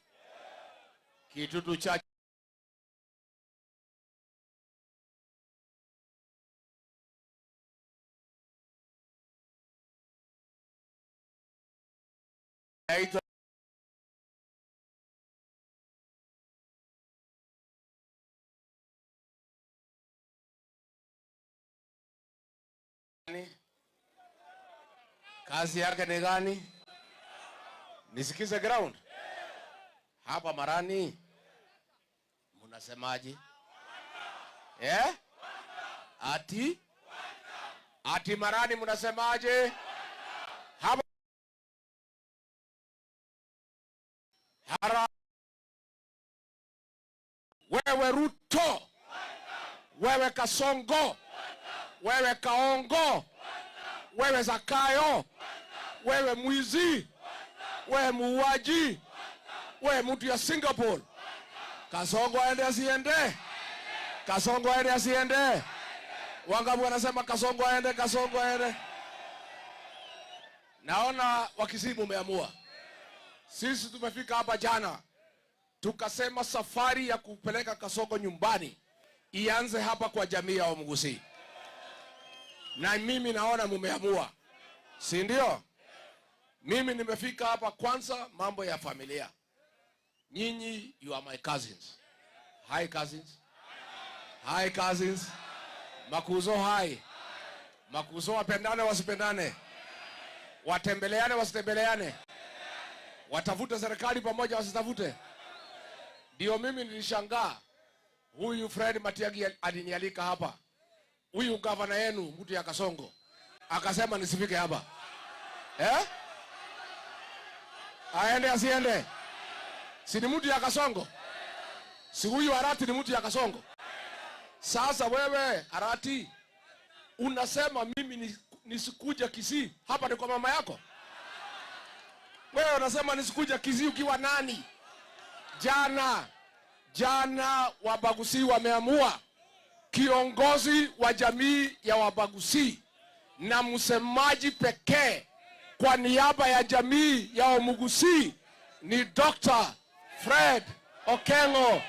Kitutu cha naitwa kazi yake ni gani? Nisikize ground. Hapa Marani munasemaje? Eh? Ati? Ati Marani munasemaje? Hapa hara wewe Ruto, wewe Kasongo, wewe Kaongo, wewe Zakayo, wewe mwizi, wewe muuaji, wewe mtu ya Singapore. Kasongo aende asiende? Kasongo aende asiende? Wangapi wanasema Kasongo aende, Kasongo aende? Naona Wakisii mumeamua. Sisi tumefika hapa jana tukasema safari ya kupeleka Kasongo nyumbani ianze hapa kwa jamii ya Wamgusii, na mimi naona mumeamua, si ndio? Mimi nimefika hapa kwanza mambo ya familia. Nyinyi, you are my cousins. Hi cousins. Hi cousins. Makuzo hi. Makuzo wapendane wasipendane, watembeleane wasitembeleane, watafute serikali pamoja wasitafute. Ndio mimi nilishangaa huyu Fred Matiang'i alinialika hapa, huyu gavana yenu mtu ya Kasongo akasema nisifike hapa eh? Aende asiende? Si ni mtu ya Kasongo? Si huyu Arati ni mtu ya Kasongo? Sasa wewe Arati unasema mimi nisikuja Kisii, hapa ni kwa mama yako? Wewe unasema nisikuja Kisii ukiwa nani? Jana jana Wabagusi wameamua kiongozi wa jamii ya Wabagusi na msemaji pekee kwa niaba ya jamii ya Wamugusi ni Dr. Fred Okengo.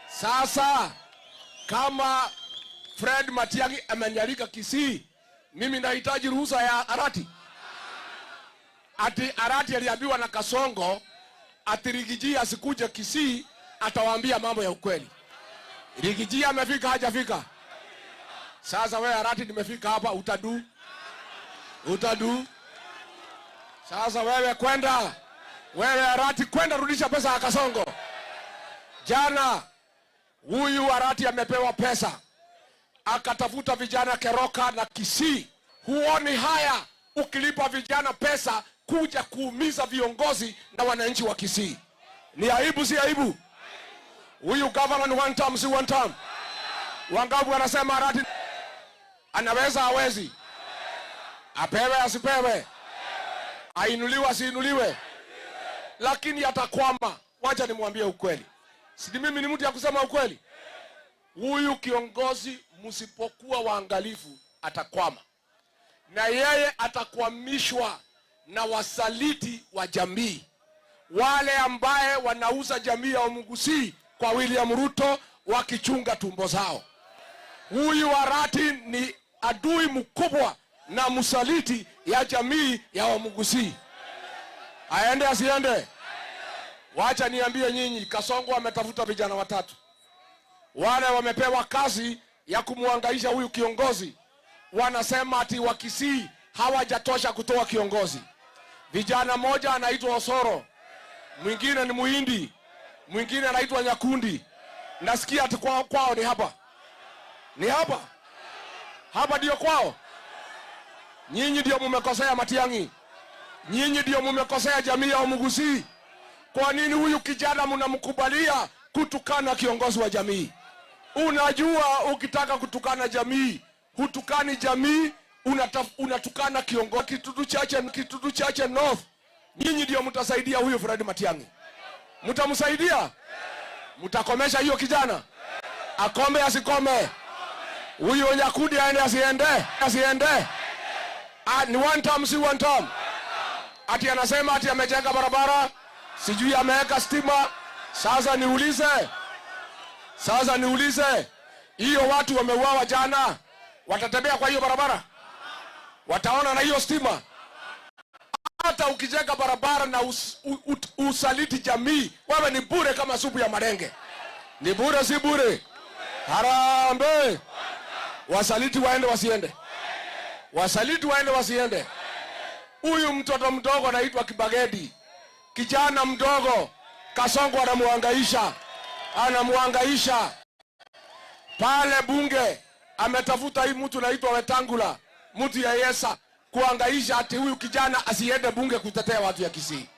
Sasa kama Fred Matiang'i amenialika Kisii, mimi nahitaji ruhusa ya Arati? Ati Arati aliambiwa na Kasongo ati Riggy G asikuje Kisii, atawaambia mambo ya ukweli. Riggy G amefika hajafika? Sasa wewe Arati, nimefika hapa, utadu utadu. Sasa wewe kwenda, wewe Arati kwenda rudisha pesa ya Kasongo. Jana huyu Arati amepewa pesa akatafuta vijana Keroka na Kisii. Huoni haya ukilipa vijana pesa kuja kuumiza viongozi na wananchi wa Kisii? Ni aibu, si aibu? Huyu governor ni one term, si one term? Wangapi wanasema Arati anaweza, hawezi? Apewe asipewe? Ainuliwe asiinuliwe? Lakini atakwama. Wacha nimwambie ukweli. Si mimi ni mtu ya kusema ukweli? Huyu kiongozi msipokuwa waangalifu atakwama, na yeye atakwamishwa na wasaliti wa jamii, wale ambaye wanauza jamii ya Omugusii kwa William Ruto wakichunga tumbo zao. Huyu Arati ni adui mkubwa na msaliti ya jamii ya Omugusii. Aende asiende? Wacha niambie nyinyi, Kasongo ametafuta vijana watatu. Wale wamepewa kazi ya kumwangaisha huyu kiongozi. Wanasema ati wa Kisii hawajatosha kutoa kiongozi. Vijana moja anaitwa Osoro, mwingine ni Muhindi, mwingine anaitwa Nyakundi. Nasikia ati kwao ni hapa. Ni hapa. Hapa ndio kwao. Nyinyi ndio mumekosea Matiang'i. Nyinyi ndio mumekosea jamii ya Omugusii. Kwa nini huyu kijana mnamkubalia kutukana kiongozi wa jamii? Unajua ukitaka kutukana jamii, hutukani jamii, unatukana kiongozi. Kitutu Chache North. Nyinyi ndio mtasaidia huyu Fred Matiang'i. Mtamsaidia? Mtakomesha hiyo kijana? Akome asikome? Huyo Nyakundi aende asiende? Asiende? Ni one term, si one term? Ati anasema ati amejenga barabara, sijui ameweka stima. Sasa niulize, hiyo watu wameuawa jana, watatembea kwa hiyo barabara? Wataona na hiyo stima? Hata ukijenga barabara na usaliti jamii, wewe ni bure kama supu ya marenge. Ni bure si bure? Harambee! Wasaliti waende wasiende? Wasaliti waende wasiende? Huyu mtoto mdogo anaitwa Kibagedi, kijana mdogo, Kasongo anamuhangaisha. Anamuhangaisha. Pale bunge ametafuta hii mtu anaitwa Wetangula, mtu ya Yesa, kuhangaisha ati huyu kijana asiende bunge kutetea watu ya Kisii.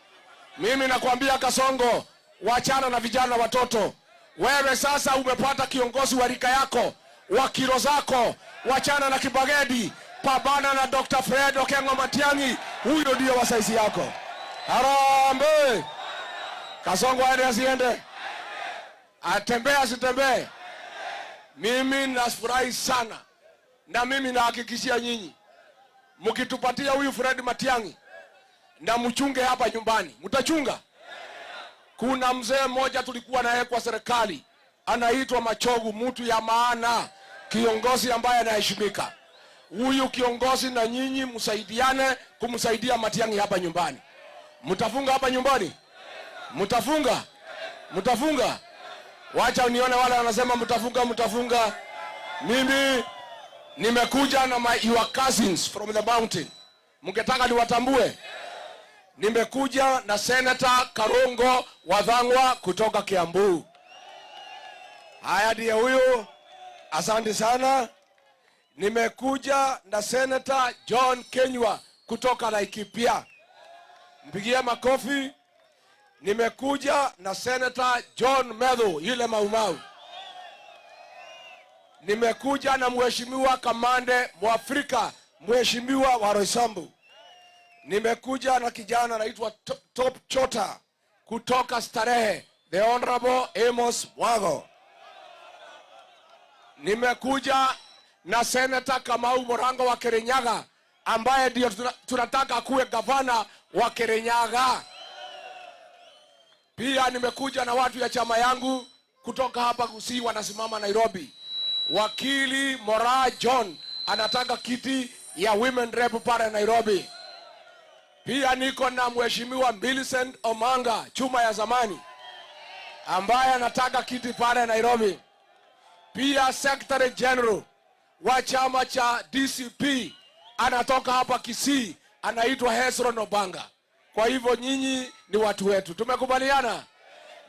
Mimi nakwambia Kasongo, wachana na vijana watoto. Wewe sasa umepata kiongozi wa rika yako, wa kilo zako. Wachana na Kibagedi, pambana na Dr. Fred Okengo Matiang'i, huyo ndio wa saizi yako. Harambee! Kasongo aende asiende? Atembee asitembee? Mimi nafurahi sana, na mimi nahakikishia nyinyi, mkitupatia huyu Fred Matiang'i na mchunge hapa nyumbani, mtachunga? Kuna mzee mmoja tulikuwa naye kwa serikali, anaitwa Machogu, mtu ya maana, kiongozi ambaye anaheshimika. Huyu kiongozi na nyinyi msaidiane kumsaidia Matiang'i hapa nyumbani. Mtafunga hapa nyumbani? Mtafunga? Mtafunga? Wacha unione wale wanasema mtafunga, mtafunga. Mimi nimekuja na your cousins from the mountain. Mngetaka niwatambue? Nimekuja na Senator Karongo Wathangwa kutoka Kiambu. Haya ndiye huyu. Asante sana. Nimekuja na Senator John Kenywa kutoka Laikipia. Mpigie makofi. Nimekuja na Senator John Methu, yule Maumau. Nimekuja na Mheshimiwa Kamande Mwafrika, Mheshimiwa wa Roysambu. Nimekuja na kijana anaitwa Top Chota kutoka Starehe, the Honorable Amos Mwago. Nimekuja na Senator Kamau Morango wa Kirinyaga, ambaye ndio tunataka kuwe gavana wa Kirinyaga. Pia nimekuja na watu ya chama yangu kutoka hapa Kisii wanasimama Nairobi. Wakili Mora John anataka kiti ya Women Rep pale Nairobi. Pia niko na Mheshimiwa Millicent Omanga, chuma ya zamani, ambaye anataka kiti pale Nairobi. Pia Secretary General wa chama cha DCP anatoka hapa Kisii, anaitwa Hezron Obanga. Kwa hivyo nyinyi ni watu wetu. Tumekubaliana?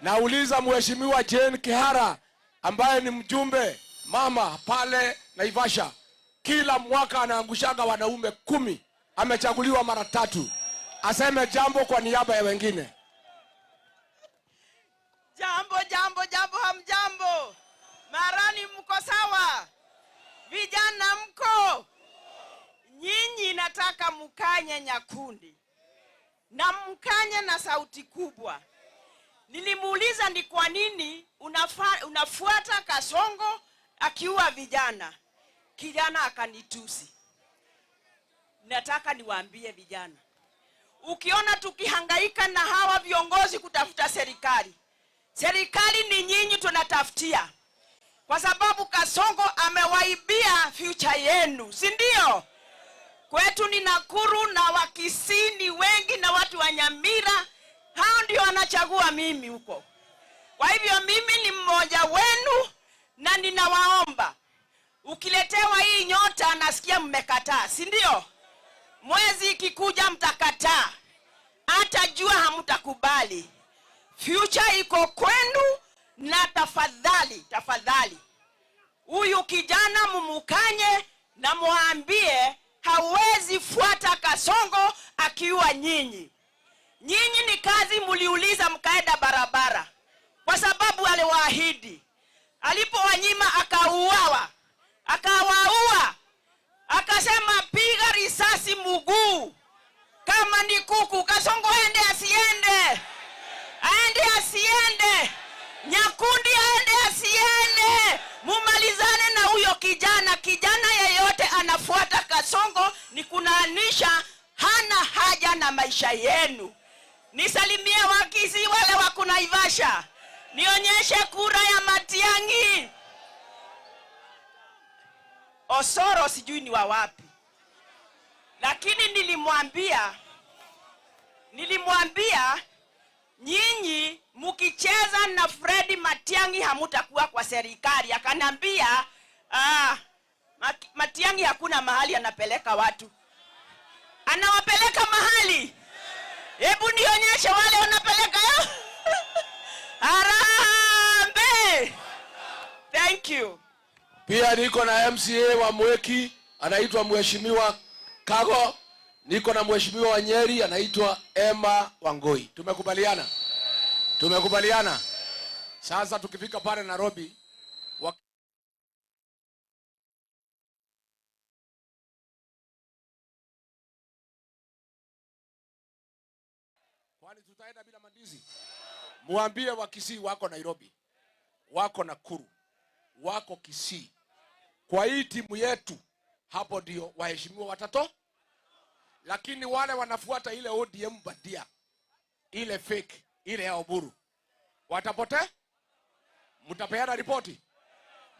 Nauliza Mheshimiwa Jane Kihara ambaye ni mjumbe mama pale Naivasha. Kila mwaka anaangushaga wanaume 10. Amechaguliwa mara 3. Aseme jambo kwa niaba ya wengine. Jambo, jambo, jambo, hamjambo. Marani mko sawa? Vijana mko? Nyinyi nataka mukanye Nyakundi. Na mkanye na sauti kubwa. Nilimuuliza ni kwa nini unafuata Kasongo akiua vijana. Kijana akanitusi. Nataka niwaambie vijana, Ukiona tukihangaika na hawa viongozi kutafuta serikali, serikali ni nyinyi tunatafutia, kwa sababu Kasongo amewaibia future yenu, si ndio? Kwetu ni Nakuru na Wakisii ni wengi na watu wa Nyamira, hao ndio wanachagua mimi huko. Kwa hivyo mimi ni mmoja wenu na ninawaomba, ukiletewa hii nyota nasikia mmekataa, si ndio? Mwezi ikikuja mtakataa, hata jua hamtakubali. Future iko kwenu, na tafadhali tafadhali, huyu kijana mumukanye na muambie hawezi fuata Kasongo akiwa nyinyi. Nyinyi ni kazi muliuliza mkaenda barabara, kwa sababu aliwaahidi. Alipowanyima akauawa, akawaua, akasema piga risasi mguu kama ni kuku. Kasongo aende asiende, aende asiende, Nyakundi aende asiende, mumalizane na huyo kijana. Kijana yeyote anafuata Kasongo ni kunaanisha hana haja na maisha yenu. Nisalimie Wakisii wale wako Naivasha, nionyeshe kura ya Matiang'i. Osoro sijui ni wa wapi, lakini nilimwambia nyinyi mkicheza na Fred Matiang'i hamutakuwa kwa serikali. Akanambia Matiang'i hakuna mahali anapeleka watu, anawapeleka mahali. Hebu nionyeshe wale wanapeleka. Harambee! Thank you. Pia niko na MCA wa Mweki anaitwa Mheshimiwa Kago, niko na Mheshimiwa wa Nyeri anaitwa Emma Wangoi. Tumekubaliana? Tumekubaliana. Sasa tukifika pale Nairobi kwani tutaenda bila mandizi? Muambie wa Kisii wako Nairobi, wako Nakuru, wako Kisii. Kwa hii timu yetu hapo ndio waheshimiwa watato. Lakini wale wanafuata ile ODM badia, ile fake, ile ya Oburu, watapotea. Mtapeana ripoti,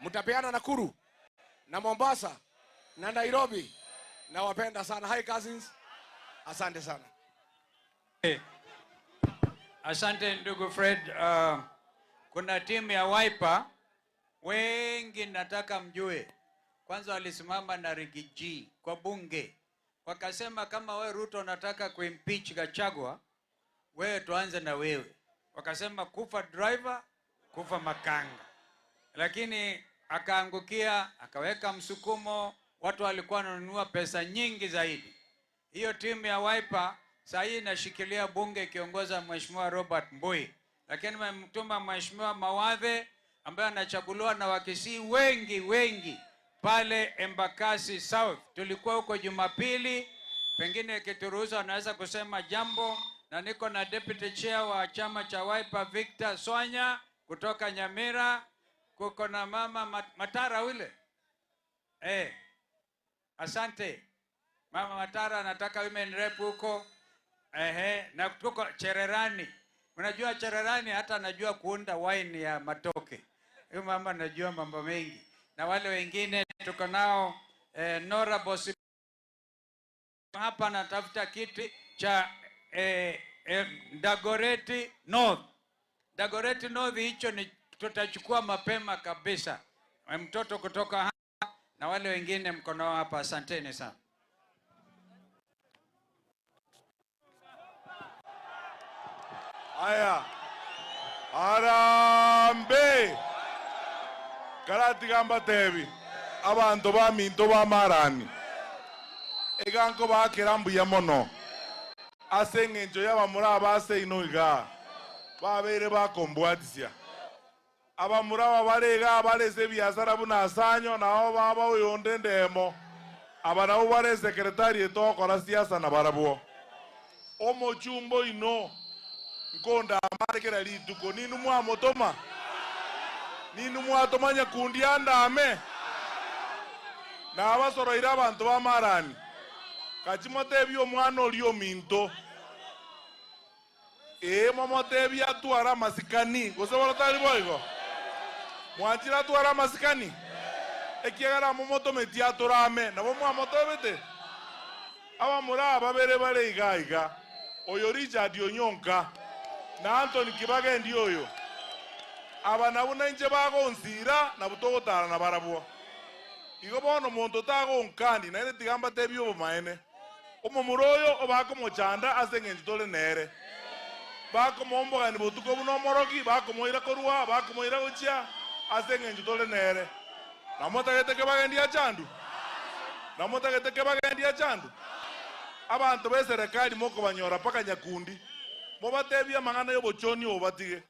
mtapeana Nakuru na Mombasa na Nairobi. Nawapenda sana. Hi cousins, asante sana. Hey. Asante ndugu Fred. Kuna timu ya Wiper wengi nataka mjue. Kwanza walisimama na Rigiji kwa bunge, wakasema kama we Ruto unataka kuimpeach Gachagua, wewe tuanze na wewe. Wakasema kufa driver, kufa makanga. Lakini akaangukia, akaweka msukumo, watu walikuwa wananunua pesa nyingi zaidi. Hiyo timu ya Wiper saa hii inashikilia bunge ikiongoza Mheshimiwa Robert Mbui. Lakini nimemtuma Mheshimiwa Mawathe ambaye anachaguliwa na Wakisii wengi wengi pale Embakasi South. Tulikuwa huko Jumapili, pengine kituruhusu anaweza kusema jambo. Na niko na deputy chair wa chama cha Wiper Victor Swanya kutoka Nyamira. Kuko na mama Matara ule. Asante. Mama Matara anataka women rep huko. Na tuko Chererani. Unajua Chererani hata anajua kuunda wine ya matoke. Huyu mama anajua mambo mengi. Na wale wengine tuko nao, Nora Bosi hapa anatafuta kiti cha Dagoretti North. Dagoretti North hicho ni tutachukua mapema kabisa. Mtoto kutoka hapa na wale wengine mkono hapa, asanteni sana. Aya. Harambee. Karatigamba tebi. Abantu ba minto ba marani. Eganko ba kerambu ya mono. Ase ngencho ya bamura abase ino iga. Babere bakombwatisia. Abamura babarega abarese biasara buna asanyo nao baba oyonde ndemo. Abanao bare sekretari etokora siasa na barabwo. Omochumbo ino nkonda amarekera rituko ninu mwamotoma. Ninu mwatoma Nyakundi andame. Na abasoroire abantu ba marani. Kachimotebi omwana ori ominto. Momotebia atwara masikani gose borotari boigo mwanchira atwara masikani ekiagera momotometie atorame nabo mwamotobete abamura babere bare iga iga oyo Richard Onyonka na Anthony Kibagendi oyo aba nabo nainche bagonsira nabo togotara na barabwo igo bono omonto tagonkani naende tiga mbatebie obomaene omomura oyo obakomochanda ase eng'encho tore nere bakomombogani botuko buno omoroki bakomoira korwa bakomoira gochia ase eng'encho tore nere namotagete Kibagendi achandu namotagete Kibagendi achandu abantu be serikali mokobanyora paka Nyakundi mobatebia mang'ana y'obochoni obatige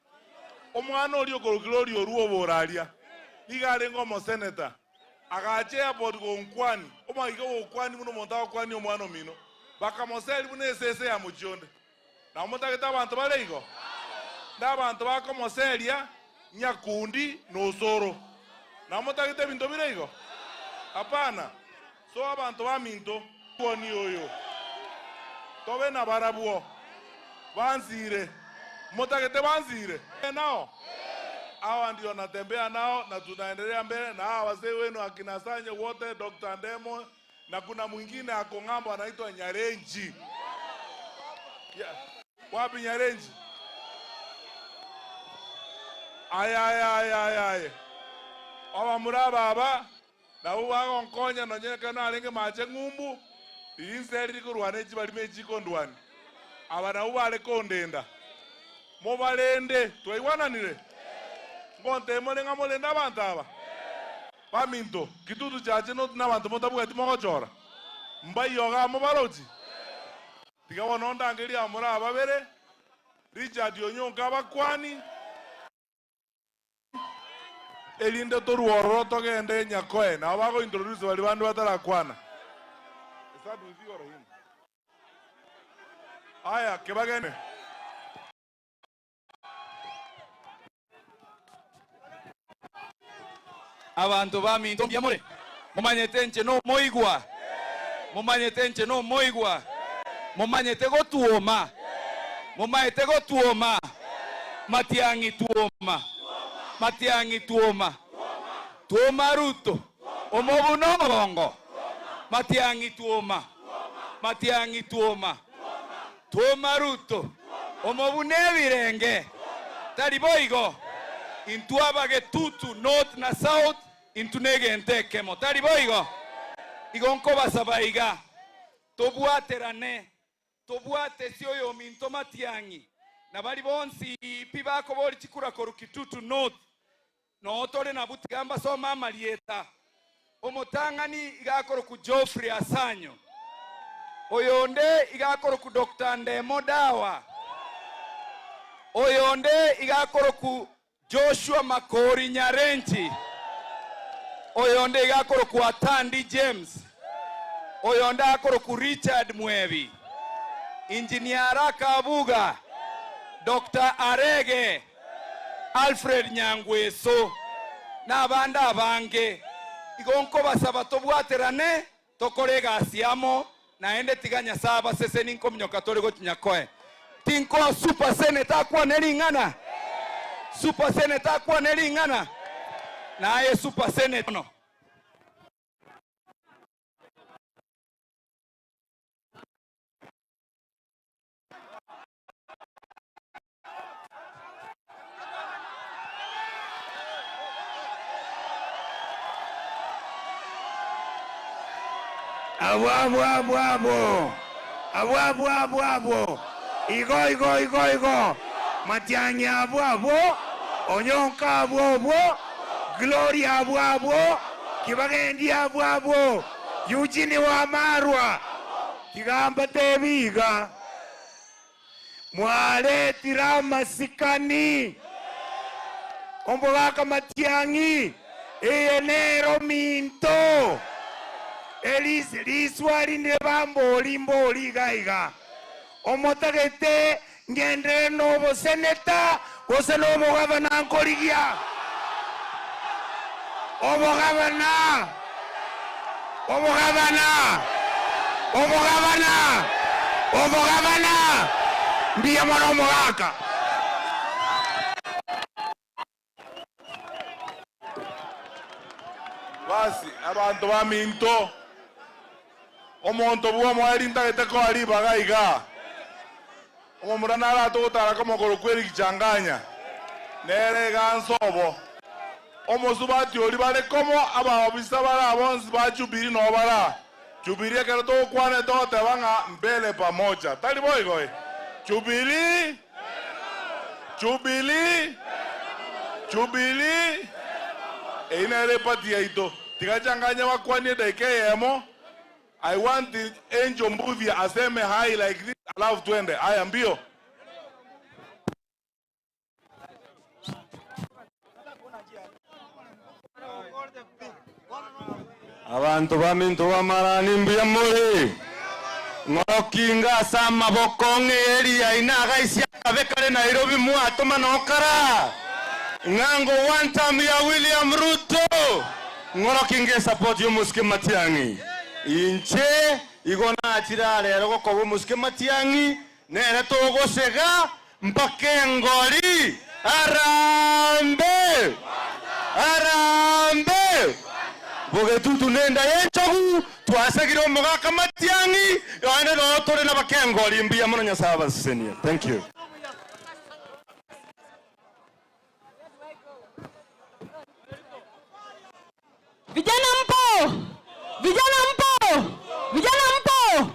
omwana ori okorokire ori oruo oboraria niga arenge omoseneta agache airport gonkwani omaiga gokwani muno omonto agokwani omwana omino bakamoseri buna esese ya mochionde namotagete abanto bare igo na abanto bakomoseria Nyakundi nosoro namotagete ebinto bire igo hapana so abanto baminto kwoni oyo tobe na barabwo banzire motagete banzire nao hawa ndio natembea nao na tunaendelea mbele na hawa wazee wenu akina Sanye wote Dr. Ndemo na kuna mwingine ako ng'ambo anaitwa Nyarenji. Yeah. Wapi Nyarenji? Aya aya aya aya. Aba muraba aba nabo bagonkonya nonyeka narenge mache ng'umbu inseri rikorwana echibarime chikondwani aba nabo bare kondenda mobarende twaiwananire ngonte morenga morenda abantu aba baminto kitutu chache no nabantu motabwati mogochora mbayoga mobarochi tiga bono ndangeria mura babere Richard Onyonka bakwani elinde toruororo togende Nyakoe nabo bago introduce bari bandu batarakwana. Aya Kibageni abantu baminto mbiamore mumanyete nche no moigwa mumanyete nche no moigwa mumanyete gotuoma mumanyete gotuoma Matiang'i tuoma Matiang'i tuoma tuoma Ruto omobuno bongo Matiang'i tuoma Matiang'i tuoma tuoma Ruto omobune birenge tari boigo intuabage tutu north na south intunege kemo tari boigo igonko basabaiga tobwaterane tobwate sioyo minto Matiang'i na bari bonsi pi bakobori chikura koru Kitutu north no otore na butigamba soma malieta omotang'ani igakoro ku Geoffrey Asanyo oyonde igakoro ku Dr. Ndemo Dawa oyonde igakoro ku Joshua Makori Nyarenchi oyonde igakoro ku Atandi James oyonde akoro ku Richard Mwevi Engineer Kabuga Dr. Arege Alfred Nyangweso n'abandi abange igonko basaba tobwaterane tokore gasiamo naende tiganya saba sese ninkomnyoka tore gotinyakoe tinko super senator kwa neringana super senator kwa neringana naye super senator no. Abo, abo, abo, abo. Abo, abo, abo, abo. Igo, igo, igo, igo. Matiang'i abo, abo. Onyonka abo, abo. Gloria abo, abo. Kibagendi abo, abo. Eugene wa Marwa. Kigamba tebiga. Mwaletira masikani. Ombogaka Matiang'i. Eyenero minto. Elise liswali ne bamboli mboli gaiga omotagete ngendere nobo seneta gose nobo gavana nkorigia obo gavana obo gavana obo gavana obo gavana Ndiye mwana omogaka. Basi abantu baminto omonto bwa mwari ntagete ko ari bagaiga omomurana aratogotara komokoro kweri kichanganya nere gansobo omosubati ori bare komo abaobisa bara bonsi ba Jubilee no bara Jubilee ekero togokwana togoteba ng'a mbele pamoja tari boigoe Jubilee Jubilee Jubilee einere pati yaito tikachanganya wakwanie dakika yemo. I want the Angel Mbuthia aseme hi like this alafu twende. Haya mbio. Abantu baminto bamarani mbuya muri ng'okinga ase amaboko ng'eri aina agaisia kabe kare Nairobi mwatoma nokara ng'ango one time ya William Ruto ng'orokinga support yo Musike Matiang'i inche igona achira rero gokoba Musike Matiang'i nere togosega mpaka engori. Arambe arambe bogetutu nenda yenchogu twasegire omogaka Matiang'i yone no tore na bakengori mbuya mono Nyasaye abasesenie. Thank you. Vijana mpo? Vijana mpo? Vijana mpo?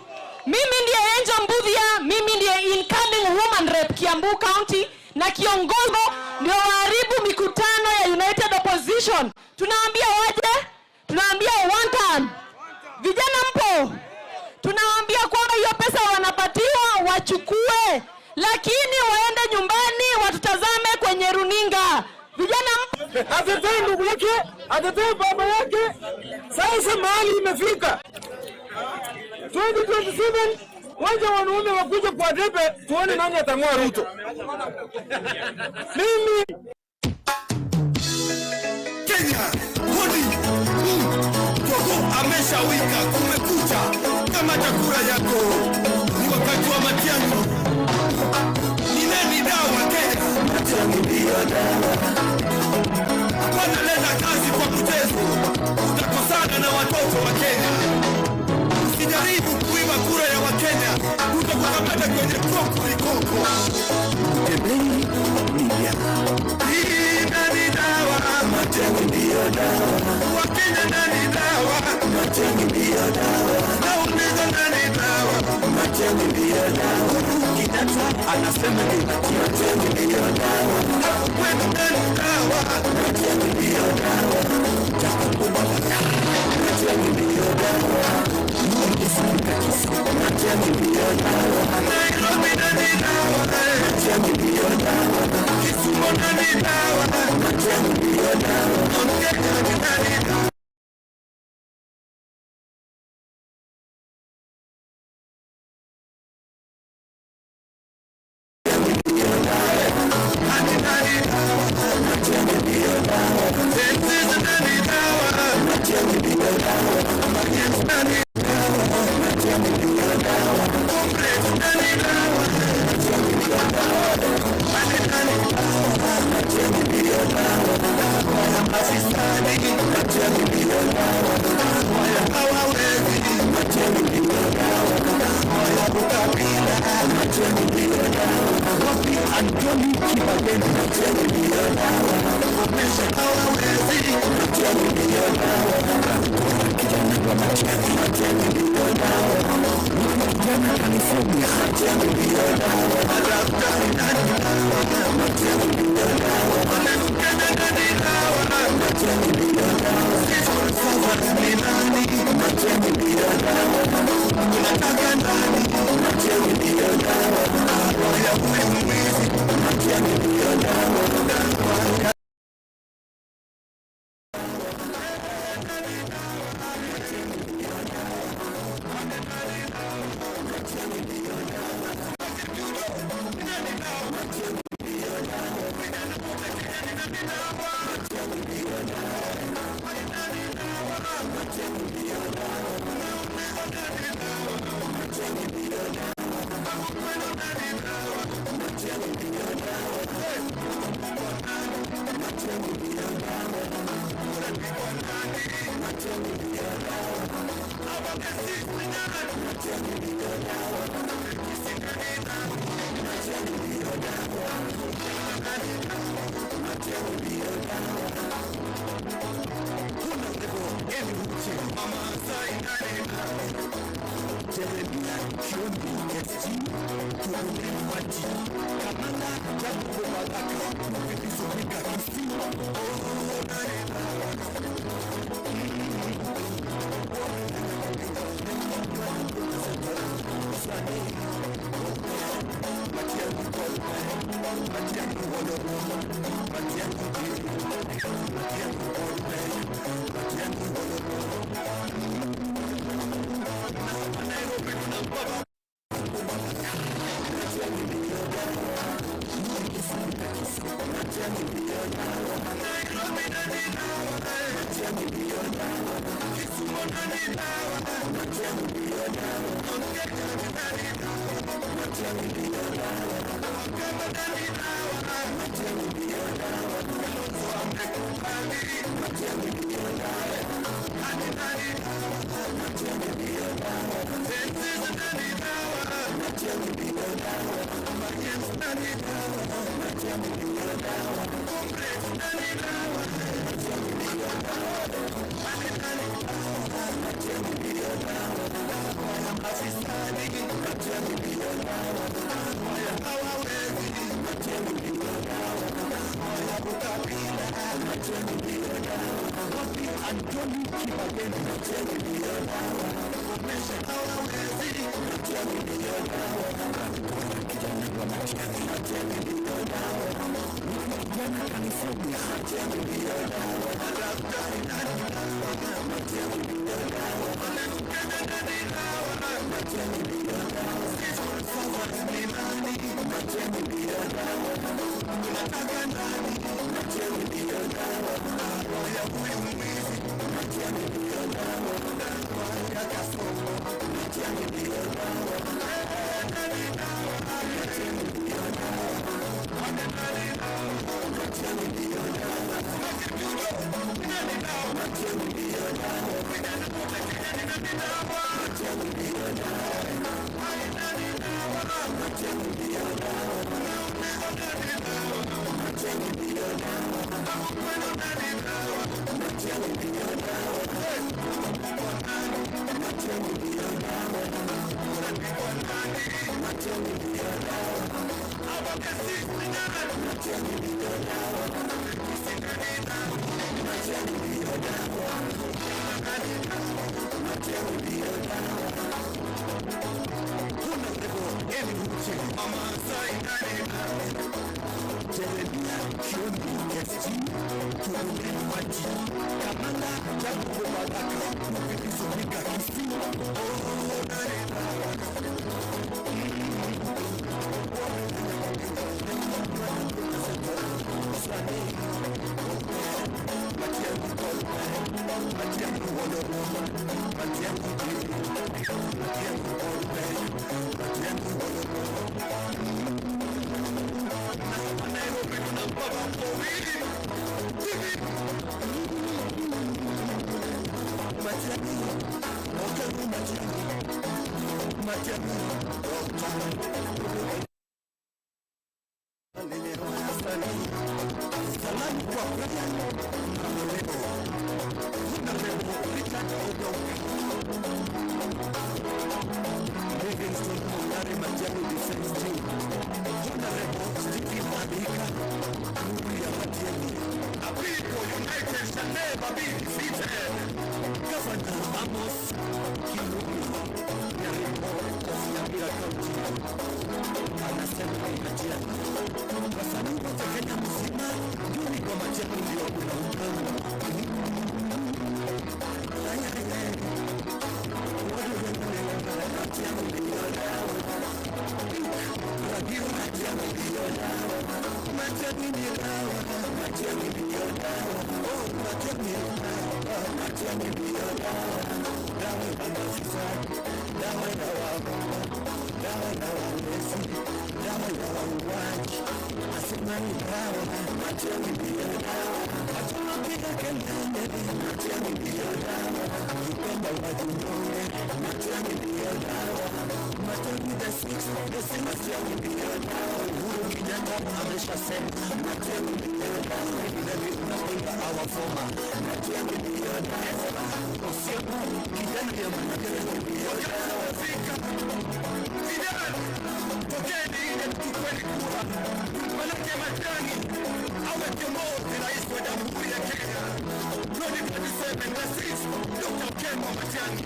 Mimi ndiye Angel Mbuthia, mimi ndiye incoming woman rep Kiambu County na kiongozi ndio waharibu mikutano ya United Opposition. Tunaambia waje? Tunaambia one time. Vijana mpo? Tunaambia kwamba hiyo pesa wanapatiwa wachukue, lakini waende nyumbani watutazame kwenye runinga. Vijana mpo? Atetee ndugu yake, atetee baba yake. Sasa mahali imefika 2027 waje wanaume wakuja kwa debe tuone nani atang'oa Ruto. Mimi Kenya hodi Togo ameshawika, kumekucha kama chakula yako. Ni wakati wa Matiang'i. Ni nani dawa Kenya? Matiang'i ndio dawa. Hapana leta kazi kwa mchezo, utakosana na watoto wa Kenya. Usijaribu kuiba kura ya Wakenya, utakukamata kwenye kokorikoko. Tembei Media. Hii nani dawa? Matiang'i ndio dawa. Wakenya nani dawa? Matiang'i ndio dawa. Nauliza nani dawa? Matiang'i ndio dawa. Kenyatta anasema ni Matiang'i ndio dawa. Hapo kwenu nani dawa? Matiang'i ndio dawa. Matiang'i ndio dawa. Matiang'i ndio dawa. Nairobi nani dawa? Matiang'i ndio dawa. Kisumu nani dawa? Matiang'i ndio dawa. Kenya nani dawa? Dawa ya wauaji, asema ni dawa. Matiang'i ndiyo dawa, hatuna piga kelele. Matiang'i ndiyo dawa, ukipenda wajinyonge. Matiang'i ndiyo dawa, Matiang'i the six, the six. Matiang'i ndiyo dawa, Uhuru Kenyatta ameshasema. Matiang'i ndiyo dawa, David Odinga our former. Matiang'i ndiyo dawa, Osiemo kijana ya Matiang'i ndiyo dawa. Vijana, tokeni nje tuchukueni kura, manake Matiang'i awe kiongozi rais wa Jamhuri ya Kenya 2027 na 6 Dr. Okengo Matiang'i.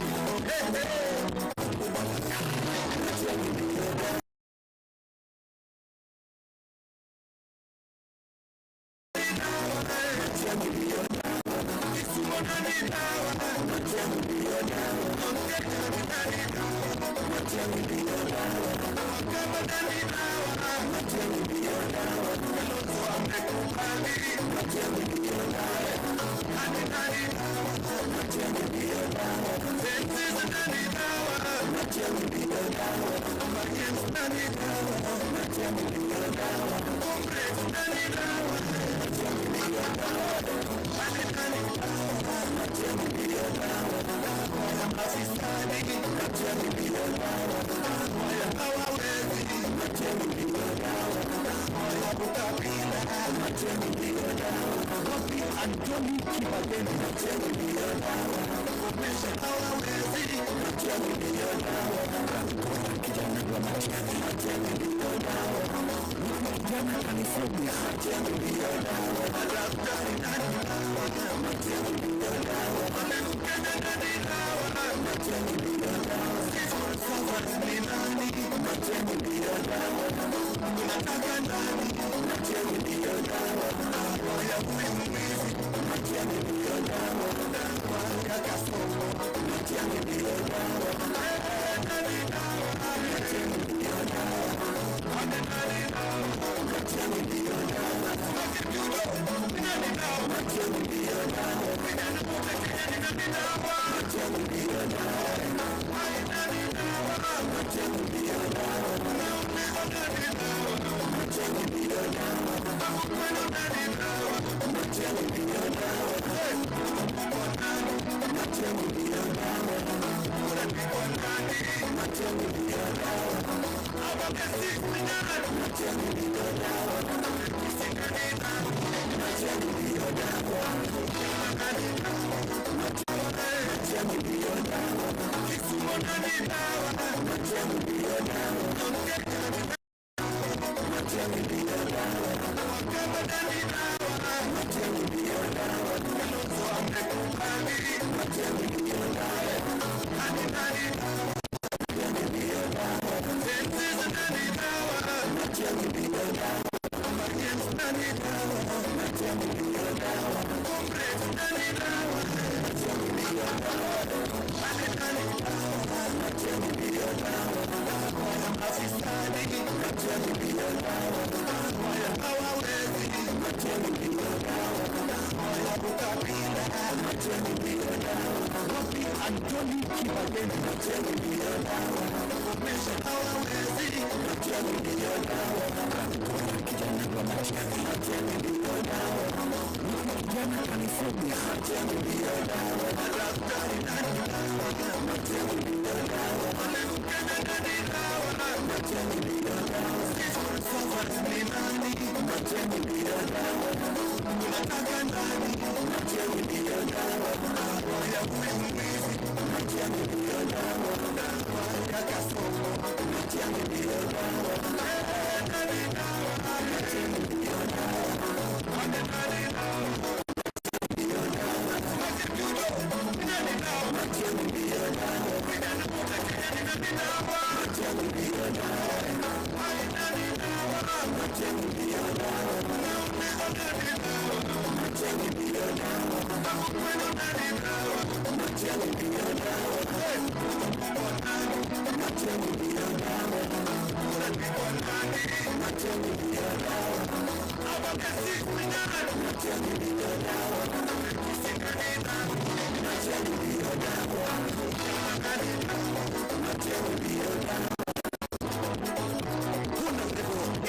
Hey, hey.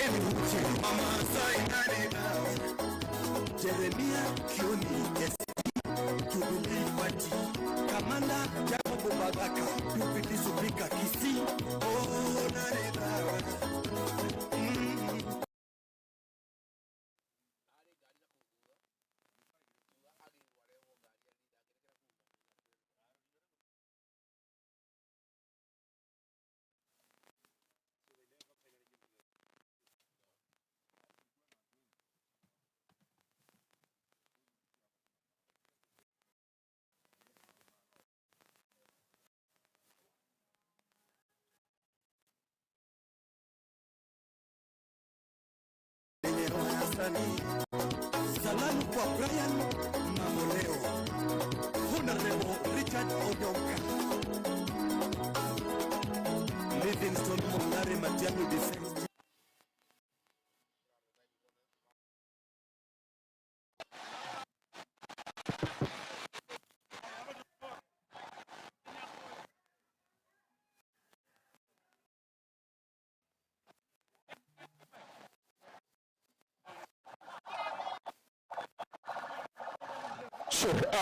Ken Uche, Mama Sainani, Jeremia Kioni, SD, Jubilee Party, Kamanda Jacob Bagaka, Deputy Speaker Kisii, oh Narida. Salamu kwa Brian Mamoleo, Honorable Richard Odonka, Livingstone Mongare Matiang'i Defense.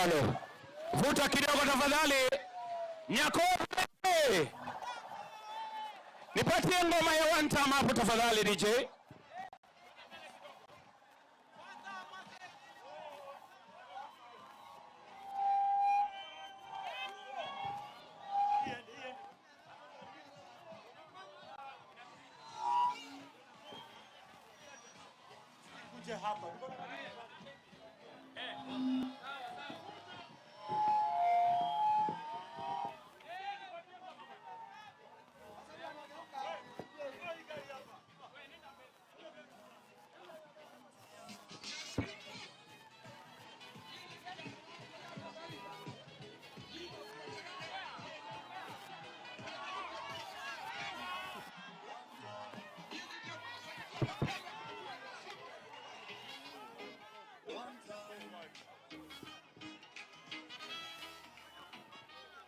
Alo. Vuta kidogo tafadhali. Nyakobe. Nipatie ngoma ya one time hapo tafadhali DJ.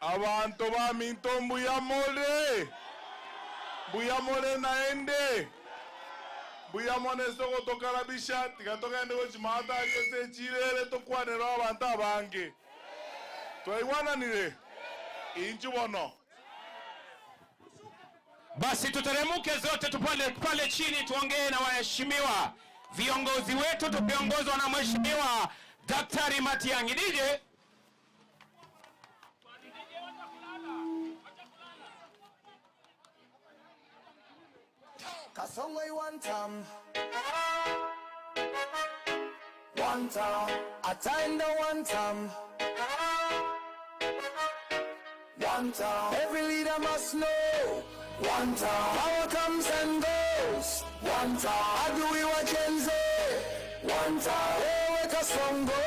Abantu ba minto mbuyamole. Mbuyamole naende. Mbuyamone soko tokarabisha tikatokende gochimata yese chirere tokwanero abantu abange. Twaigwananire. Inchu bono. Basi tuteremuke zote tupale pale chini tuongee na waheshimiwa viongozi wetu tukiongozwa na Mheshimiwa Daktari Matiang'i. DJ. Kasongo one time, one time, Ataenda one time, one time. Every leader must know, one time. Power comes and goes, one time. Adui wa Gen Z, one time. Wewe Kasongo,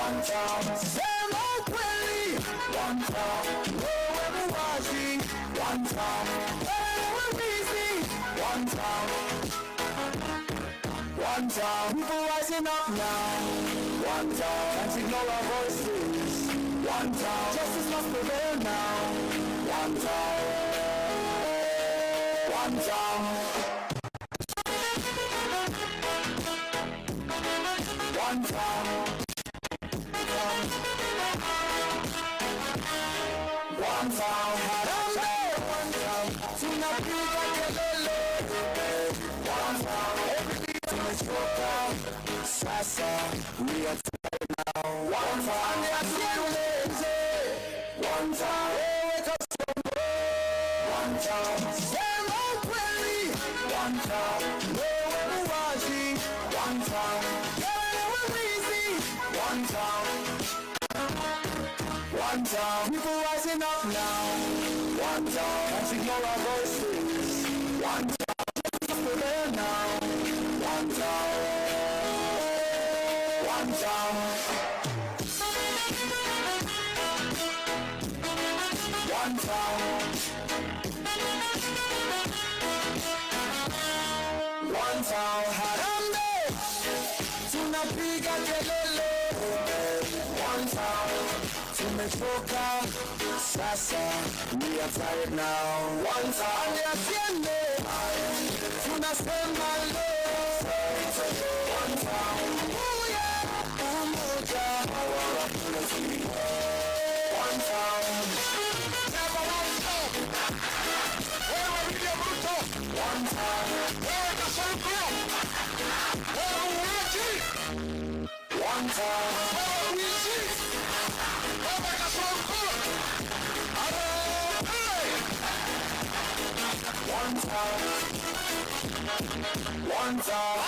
one time. Sema ukweli, one time. Wewe muwazi, one time. Wewe mwizi, one time. One time. People rising up now. One time. Can't ignore our voices. One time. Justice must prevail now. One time. One time. One time. One time. Harambee. One time. Tunapiga kelele. One time. Tumechoka. Sasa we are tired now. One time. One time. Wewe Kasongo. One time. Sema ukweli. One time. Wewe muwazi. One time. Wewe mwizi. One time. One time. People rising up now. One time. Can't ignore our voices. One time. Prevail now. One time. One time. One time. One time. Harambee. Tunapiga kelele. One time. Tumechoka. Sasa we are tired now. One time. Atiende. Tunasema leo one time. Umoja, one time. Sema one time. Wewe William Ruto, one time. Wewe Kasongo, wewe muuaji, one time. Wewe mwizi, wewe Kasongo, harambee. One time. One time.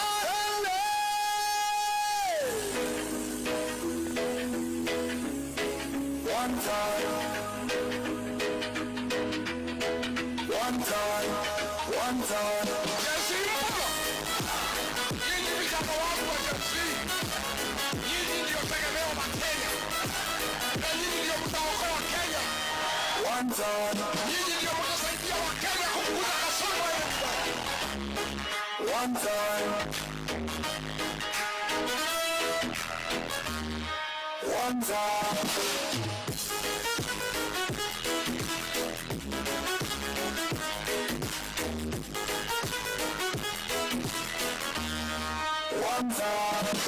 One time. One time. One time. Jeshi mpo. Nyinyi vijana wangu wa jeshi. Nyinyi ndio tegemeo la Kenya. Na nyinyi ndio mtaokoa Kenya. One time. Nyinyi ndio mtasaidia wa Kenya kupunguza kasoro ya nyumbani. One time. One time. One time.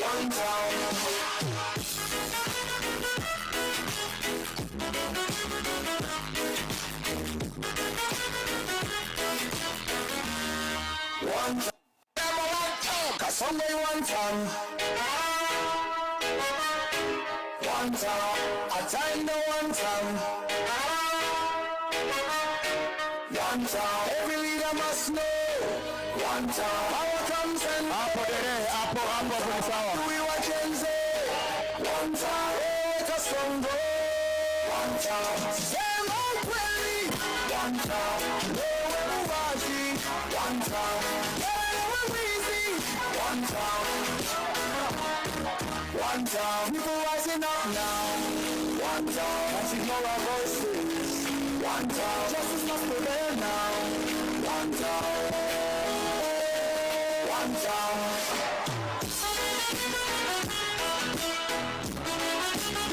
One time. One time. Kasongo one time. One time. Atanda one time. One time. Every leader must know. One time. Power comes and Hapo dere, hapo hapo hapo sawa. We watch and say. One time. Kasongo. One time. Sema ukweli. One time. Wewe muuaji. One time. Wewe mwizi. One time. One time. People rising up now. One time. Can't ignore our voices. One time. Justice must prevail now. One time. One time.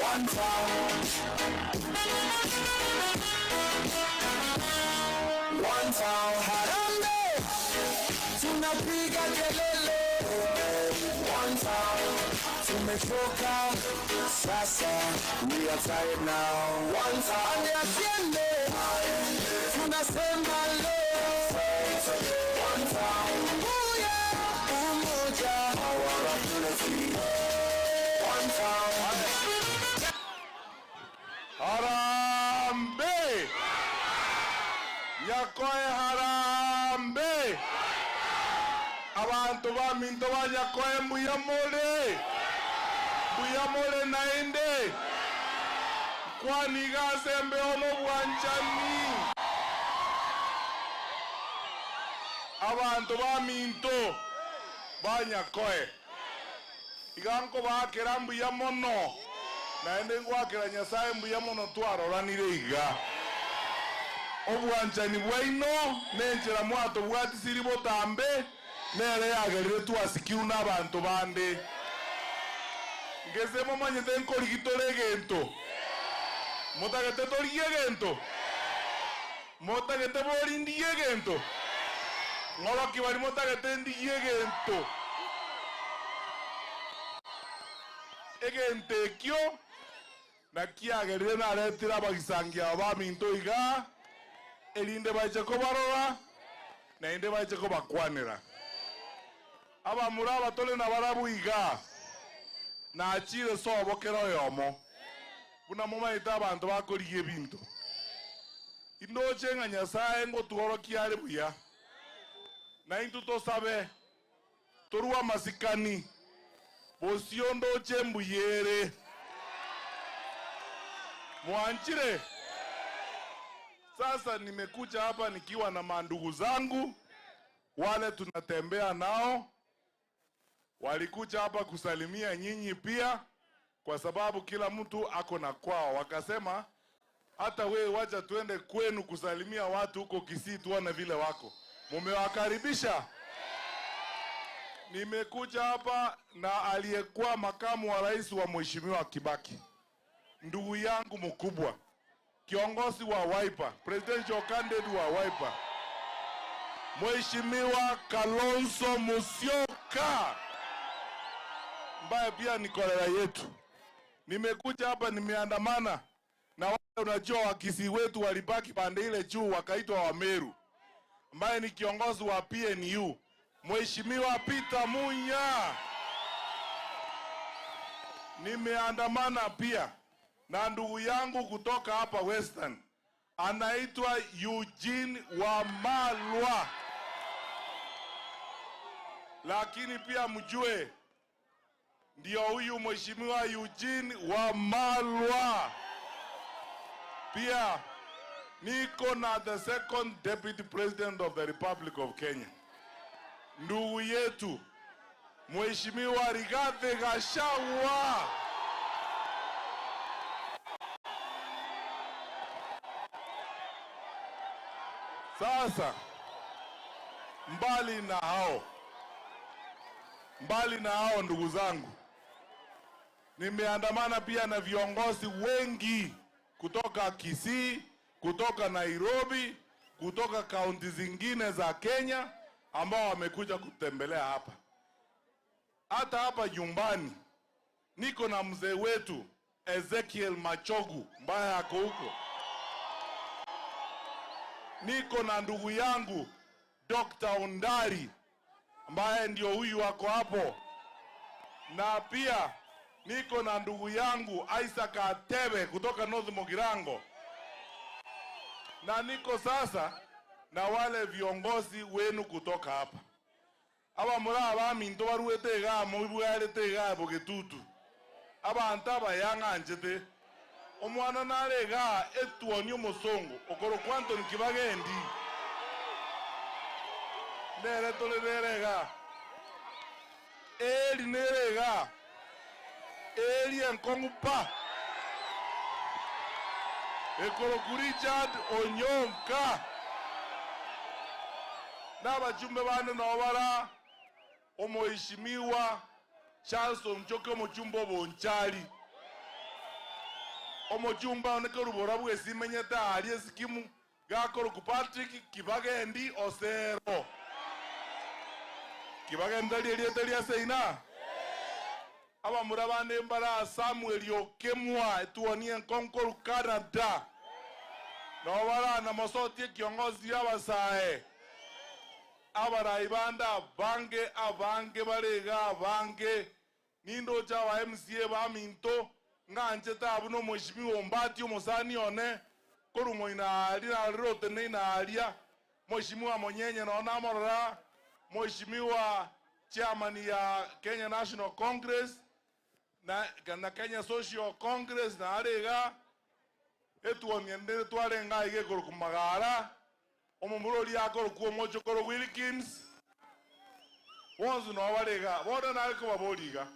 One time. One time. Harambee. Tunapiga kelele. One time. Tumechoka sasa, we are tired now. One time. Ande tunasema leo. One time. Uya, umoja, one time. Harambee! Nyakoe harambee! Abantu ba minto ba Nyakoe muyamole! Muyamole naende! Kwani gazembe ono bwanchani! Abantu ba minto ba Nyakoe! Iganko bakera mbuyamono! Naende ngwakera Nyasaye mbuyamono twaroranire iga. Obwanchani bwaino nenchera mwato bwatisiri botambe nere yagerire twasikiu n'abantu bande. Ngeze momanyete nkorigitore egento. Motagete torigie egento. Motagete borindigie egento. Ng'oroki bari motagete ndigie egento. Egento ekio nakiagerire naretire abagisangia baminto iga erinde baiche kobarora naende baiche kobakwanera. Abamura abatole na barabu iga nachire sobokera oyomo buna momaete abanto bakorigia ebinto. Indoche ng'a Nyasaye ngotworokia are buya naintu tosabe torwa masikani bosio ndoche mbuyere. Mwanchire. Sasa nimekuja hapa nikiwa na mandugu zangu wale tunatembea nao, walikuja hapa kusalimia nyinyi pia, kwa sababu kila mtu ako na kwao. Wakasema Hata wewe wacha tuende kwenu kusalimia watu huko Kisii tuone vile wako. Mumewakaribisha. Nimekuja hapa na aliyekuwa makamu wa rais wa Mheshimiwa Kibaki, ndugu yangu mkubwa, kiongozi wa Wiper, presidential candidate wa Wiper, Mheshimiwa Kalonzo Musyoka, ambaye pia ni kolera yetu. Nimekuja hapa, nimeandamana na wale, unajua Wakisii wetu walibaki pande ile juu wakaitwa Wameru, ambaye ni kiongozi wa PNU, Mheshimiwa Peter Munya. Nimeandamana pia na ndugu yangu kutoka hapa Western, anaitwa Eugene Wamalwa. Lakini pia mjue ndio huyu Mheshimiwa Eugene Wamalwa. Pia niko na the second deputy president of the Republic of Kenya, ndugu yetu Mheshimiwa Rigathi Gachagua. Sasa mbali na hao ndugu zangu, nimeandamana pia na viongozi wengi kutoka Kisii, kutoka Nairobi, kutoka kaunti zingine za Kenya ambao wamekuja kutembelea hapa. Hata hapa nyumbani niko na mzee wetu Ezekiel Machogu ambaye ako huko. Niko na ndugu yangu Dr. Ondari ambaye ndio huyu wako hapo. Na pia niko na ndugu yangu Isaac Atebe kutoka North Mogirango. Na niko sasa na wale viongozi wenu kutoka hapa. Aba mura abaminto baruete iga moibwarete iga bogetutu. Abantu abayang'anchete omwana nare iga etuoni omosongo okoro kwa Anthony Kibagendi. Nere tole nere iga. Eli nere iga. Eli enkong'u pa. Ekoro ku Richard Onyonka. Na bachumbe bane nobara omoheshimiwa Charles Onchoke omochumba obonchari. Omochumba oneke orubora bwesimenyete aria esikimu gakoroku Patrick Kibagendi Osero. Kibagendi tari erieta ria seina. Abamura bane mbara Samuel Okemwa etuonie enkonkoru Canada. Nobara na mosotie kiongozi abasae. Abarai banda abange abange barega abange nindo cha wa MCA baminto ng'anchete abu no Mheshimiwa Ombati omosani one koru moina aria rote neina aria Mheshimiwa Monyenye naona morora Mheshimiwa chairman ya Kenya National Congress na Kenya Social Congress na arega etuoniende twarenga ige koru kumagara omomurori akoro kuo mochokoro Wilkins wonzu no barega bona nareko baboriga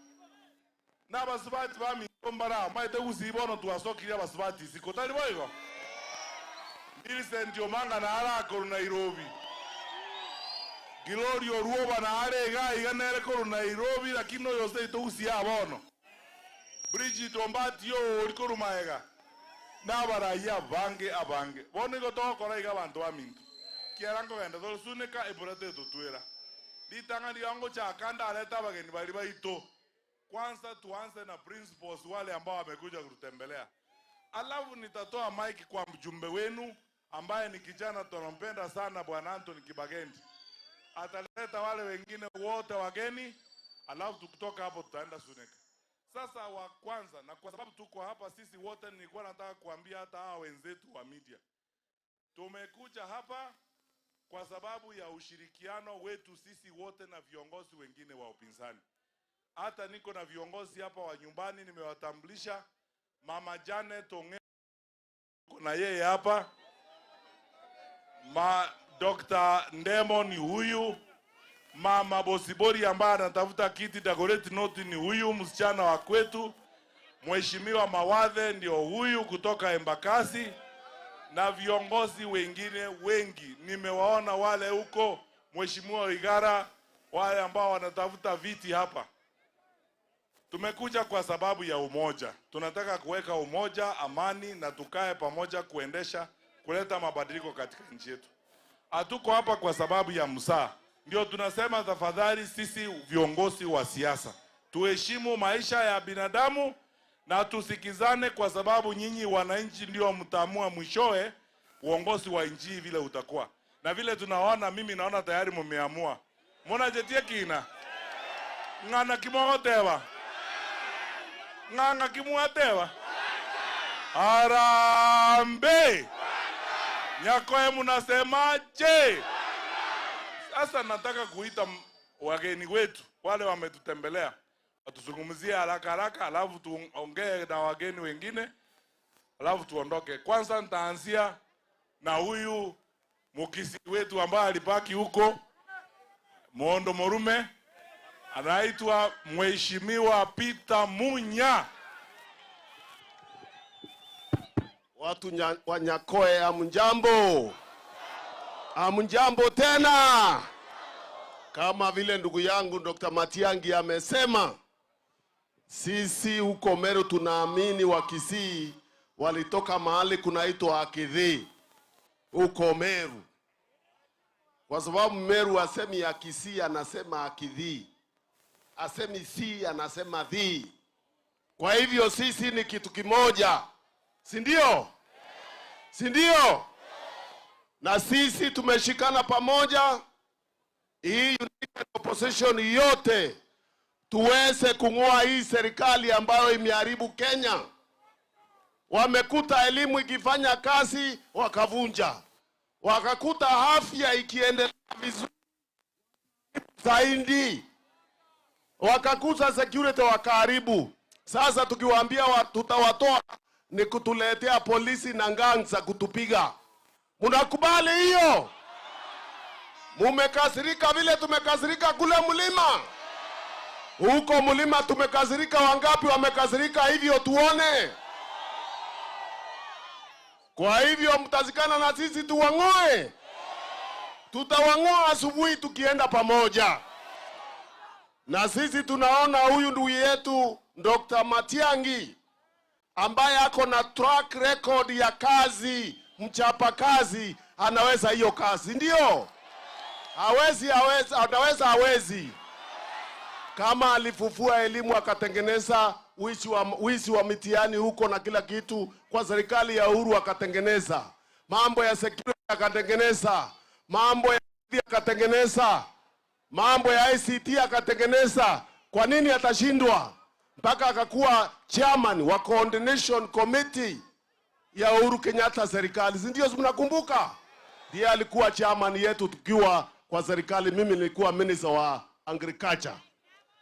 nabasubati bamimbara maite gusibono twasokire abasubati siko tari boigo Millicent Omanga na arakoro Nairobi Glorio Ruoba na arega iga nere koru Nairobi lakini oyo seito gusia bono Bridget Ombati yo orikoru maega nabaraya bange abange bono igo togokora iga abanto baminto kiarango genda tosuneka eburate tutwera litanga liango cha kanda aleta abageni bali baito. Kwanza tuanze na principals wale ambao wamekuja kututembelea. Alafu nitatoa mic kwa mjumbe wenu ambaye ni kijana tunampenda sana, Bwana Anthony Kibagendi. Ataleta wale wengine wote wageni, alafu tukitoka hapo tutaenda Suneka. Sasa wa kwanza, na kwa sababu tuko hapa sisi wote, nilikuwa nataka kuambia hata hawa wenzetu wa media. Tumekuja hapa kwa sababu ya ushirikiano wetu sisi wote na viongozi wengine wa upinzani. Hata niko na viongozi hapa wa nyumbani, nimewatambulisha. Mama Janet Ong'e na yeye hapa. Ma Dr. Ndemo ni huyu. Mama Bosibori ambaye anatafuta kiti Dagoretti North ni huyu msichana wa kwetu. Mheshimiwa Mawathe ndio huyu kutoka Embakasi. na viongozi wengine wengi. Nimewaona wale huko, Mheshimiwa Igara, wale ambao wanatafuta viti hapa. Tumekuja kwa sababu ya umoja. Tunataka kuweka umoja, amani na tukae pamoja kuendesha, kuleta mabadiliko katika nchi yetu. Hatuko hapa kwa sababu ya msaa. Ndio tunasema tafadhali sisi viongozi wa siasa tuheshimu maisha ya binadamu na tusikizane, kwa sababu nyinyi wananchi ndio mtaamua mwishowe uongozi wa nchi vile utakuwa. Na vile tunaona, mimi naona tayari mmeamua. Mbona jetie kina? Ngana kimogotewa. Nganga kimuatewa. Harambee. Nyakoe mnasemaje? Sasa nataka kuita wageni wetu wale wametutembelea, watuzungumzie haraka haraka, alafu tuongee na wageni wengine, alafu tuondoke. Kwanza nitaanzia na huyu mukisi wetu ambaye alibaki huko Mondo Morume, anaitwa Mheshimiwa Peter Munya. Watu wa Nyakoe, amjambo. Amjambo tena. Kama vile ndugu yangu Dr. Matiang'i amesema, sisi huko Meru tunaamini Wakisii walitoka mahali kunaitwa Akidhi huko Meru. Kwa sababu Meru asemi Akisii, anasema Akidhi. Asemi si, anasema dhi. Kwa hivyo sisi ni kitu kimoja. Si ndio? Si ndio? Na sisi tumeshikana pamoja, hii United Opposition yote, tuweze kung'oa hii serikali ambayo imeharibu Kenya. Wamekuta elimu ikifanya kazi, wakavunja. Wakakuta afya ikiendelea vizuri zaidi, wakakuta security wakaharibu. Sasa tukiwaambia tutawatoa ni kutuletea polisi na gangs za kutupiga. Mnakubali hiyo? Mumekasirika vile tumekasirika kule mlima. Huko mlima tumekasirika, wangapi wamekasirika hivyo tuone? Kwa hivyo mtazikana na sisi tuwangoe. Tutawang'oa asubuhi tukienda pamoja. Na sisi tunaona huyu ndugu yetu Dr. Matiang'i ambaye ako na track record ya kazi, mchapa kazi, anaweza hiyo kazi, ndio? Hawezi, hawezi, anaweza hawezi. Kama alifufua elimu akatengeneza wizi wa mitihani huko na kila kitu kwa serikali ya Uhuru akatengeneza. Mambo ya security akatengeneza, mambo ya akatengeneza, mambo ya ICT akatengeneza. Kwa nini atashindwa? Mpaka akakuwa chairman wa coordination committee ya Uhuru Kenyatta serikali. Si ndio mnakumbuka? Ndiye alikuwa chairman yetu tukiwa kwa serikali. Mimi nilikuwa minister wa agriculture.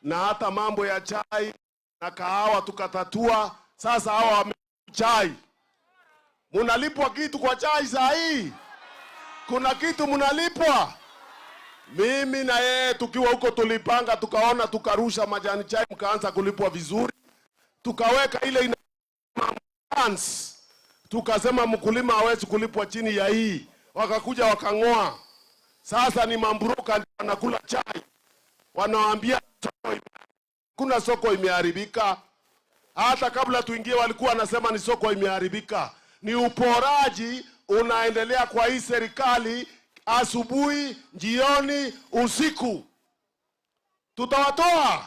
Na hata mambo ya chai na kahawa tukatatua. Sasa hawa chai, munalipwa kitu kwa chai saa hii? Kuna kitu munalipwa? Mimi na yeye tukiwa huko tulipanga, tukaona, tukarusha majani chai, mkaanza kulipwa vizuri. Tukaweka ile ina balance. Tukasema mkulima hawezi kulipwa chini ya hii. Wakakuja wakangoa. Sasa ni mamburuka ndio wanakula chai. Wanawaambia kuna soko imeharibika. Hata kabla tuingie walikuwa wanasema ni soko imeharibika. Ni uporaji unaendelea kwa hii serikali, asubuhi, jioni, usiku. Tutawatoa.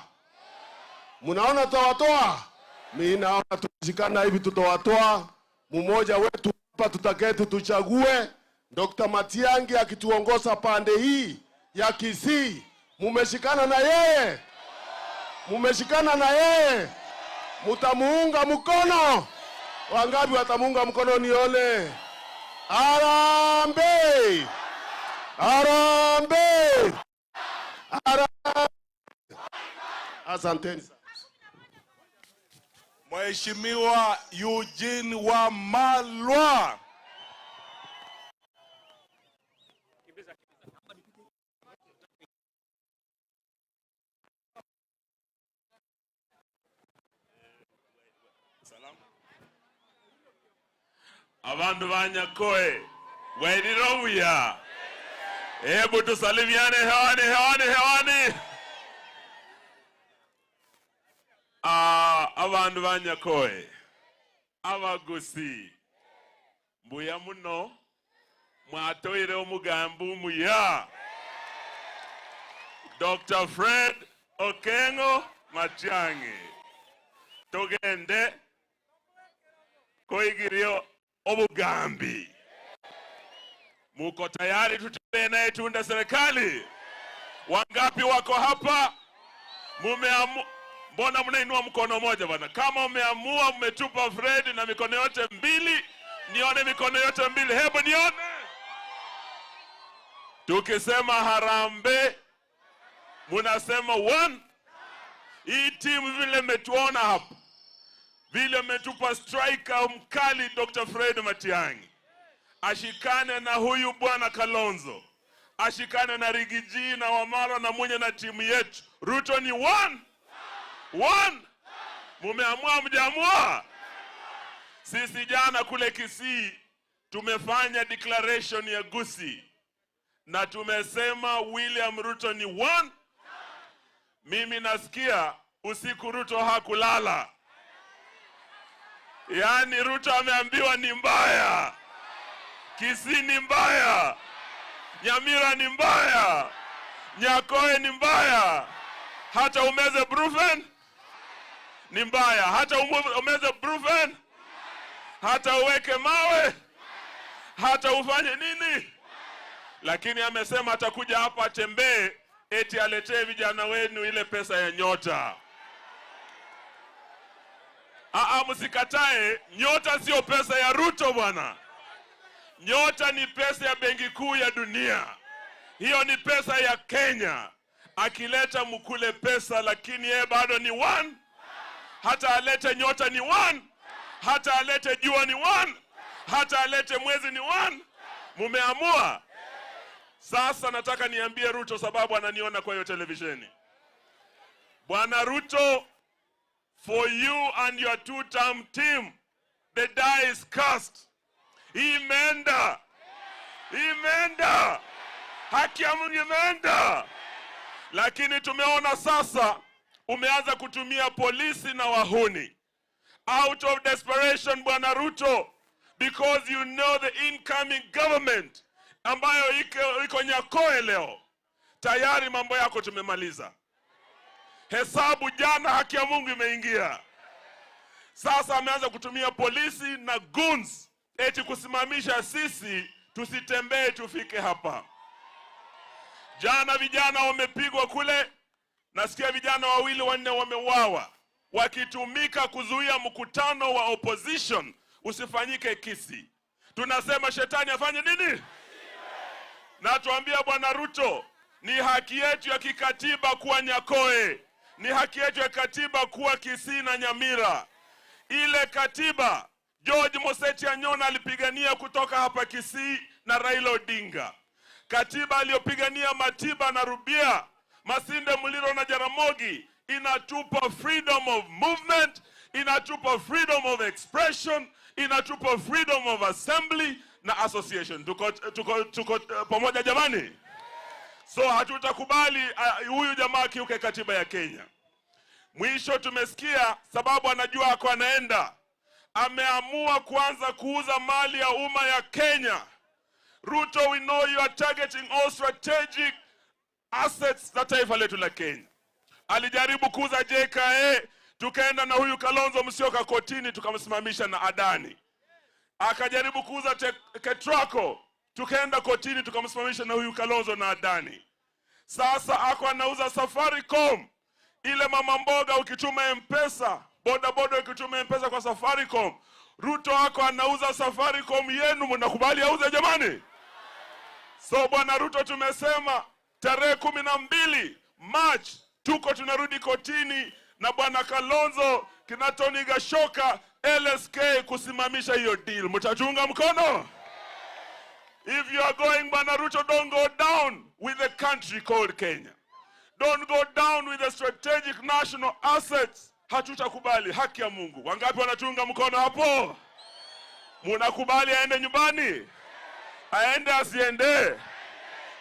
Mnaona tutawatoa? Mimi naona tukishikana hivi tutawatoa. Mmoja wetu hapa tutaketi tuchague Dr. Matiang'i akituongoza pande hii ya Kisii. Mumeshikana na yeye. Mumeshikana na yeye. Mutamuunga mkono. Wangapi watamuunga mkono nione? Harambee! Harambee! Harambee! Asanteni. Mheshimiwa Eugene Wamalwa. Abantu Abandu ba Nyakoe wairirobuya. Hebu tusalimiane hewani, hewani, hewani. Abandu ba Nyakoe abagusi mbuya muno mwatoire omugambo muya Dr. Fred Okengo Matiang'i tugende koigirio obugambi. Muko tayari tutembee naye tuunde serikali? Wangapi wako hapa? Mumeamua? Mbona mnainua mkono moja bana? Kama umeamua mmetupa Fred na mikono yote mbili, nione mikono yote mbili. Hebu nione. Tukisema harambee, munasema one. Hii timu vile mmetuona hapa, vile mmetupa striker mkali Dr. Fred Matiang'i, ashikane na huyu bwana Kalonzo, ashikane na Rigiji na Wamala na Munye na timu yetu. Ruto ni one. One. Mumeamua mjaamua? Sisi jana kule Kisii tumefanya declaration ya Gusii na tumesema William Ruto ni one. Mimi nasikia usiku Ruto hakulala. Yaani Ruto ameambiwa ni mbaya, Kisii ni mbaya, Nyamira ni mbaya, Nyakoe ni mbaya, hata umeze Brufen ni mbaya, hata umeze Brufen, hata uweke mawe, hata ufanye nini. Lakini amesema atakuja hapa atembee eti aletee vijana wenu ile pesa ya nyota. Msikatae, nyota sio pesa ya Ruto bwana. Nyota ni pesa ya Benki Kuu ya Dunia. Hiyo ni pesa ya Kenya. Akileta mkule pesa, lakini yeye bado ni one. Hata alete nyota ni one. Hata alete jua ni one. Hata alete mwezi ni one. Mumeamua? Sasa nataka niambie Ruto, sababu ananiona kwa hiyo televisheni. Bwana Ruto, for you and your two-term team, the die is cast. Imeenda. Imeenda. Haki ya Mungu imeenda. Lakini tumeona sasa umeanza kutumia polisi na wahuni. Out of desperation, Bwana Ruto, because you know the incoming government ambayo iko Nyakoe leo, tayari mambo yako tumemaliza. Hesabu jana haki ya Mungu imeingia. Sasa ameanza kutumia polisi na goons eti kusimamisha sisi tusitembee tufike hapa. Jana vijana wamepigwa kule, nasikia vijana 2 4 wameuawa wakitumika kuzuia mkutano wa opposition usifanyike Kisii. Tunasema shetani afanye nini? Na tuambia Bwana Ruto, ni haki yetu ya kikatiba kuwa Nyakoe, ni haki yetu ya katiba kuwa Kisii na Nyamira. Ile katiba George Moseti Anyona alipigania kutoka hapa Kisii na Raila Odinga. Katiba aliyopigania Matiba na Rubia, Masinde Muliro na Jaramogi, inatupa freedom of movement, inatupa freedom of expression, inatupa freedom of assembly na association. Tuko pamoja jamani? So hatutakubali huyu jamaa kiuke katiba ya Kenya. Mwisho tumesikia sababu anajua ako anaenda, ameamua kuanza kuuza mali ya umma ya Kenya. Ruto, we know you are targeting all strategic assets za taifa letu la Kenya. Alijaribu kuuza JKA, tukaenda na huyu Kalonzo Musyoka kotini tukamsimamisha na Adani. Akajaribu kuuza Ketraco, tukaenda kotini tukamsimamisha na huyu Kalonzo na Adani. Sasa ako anauza Safaricom. Ile mama mboga ukituma M-Pesa, boda boda ukituma M-Pesa kwa Safaricom. Ruto ako anauza Safaricom yenu, mnakubali auze jamani? So Bwana Ruto tumesema tarehe 12 March tuko tunarudi kotini na Bwana Kalonzo Kinatoni Gashoka LSK kusimamisha hiyo deal. Mtachunga mkono? If you are going, Bwana Ruto, don't go down with the country called Kenya. Don't go down with the strategic national assets. Hatutakubali, haki ya Mungu. Wangapi wanachunga mkono hapo? Munakubali aende nyumbani? Aende asiende?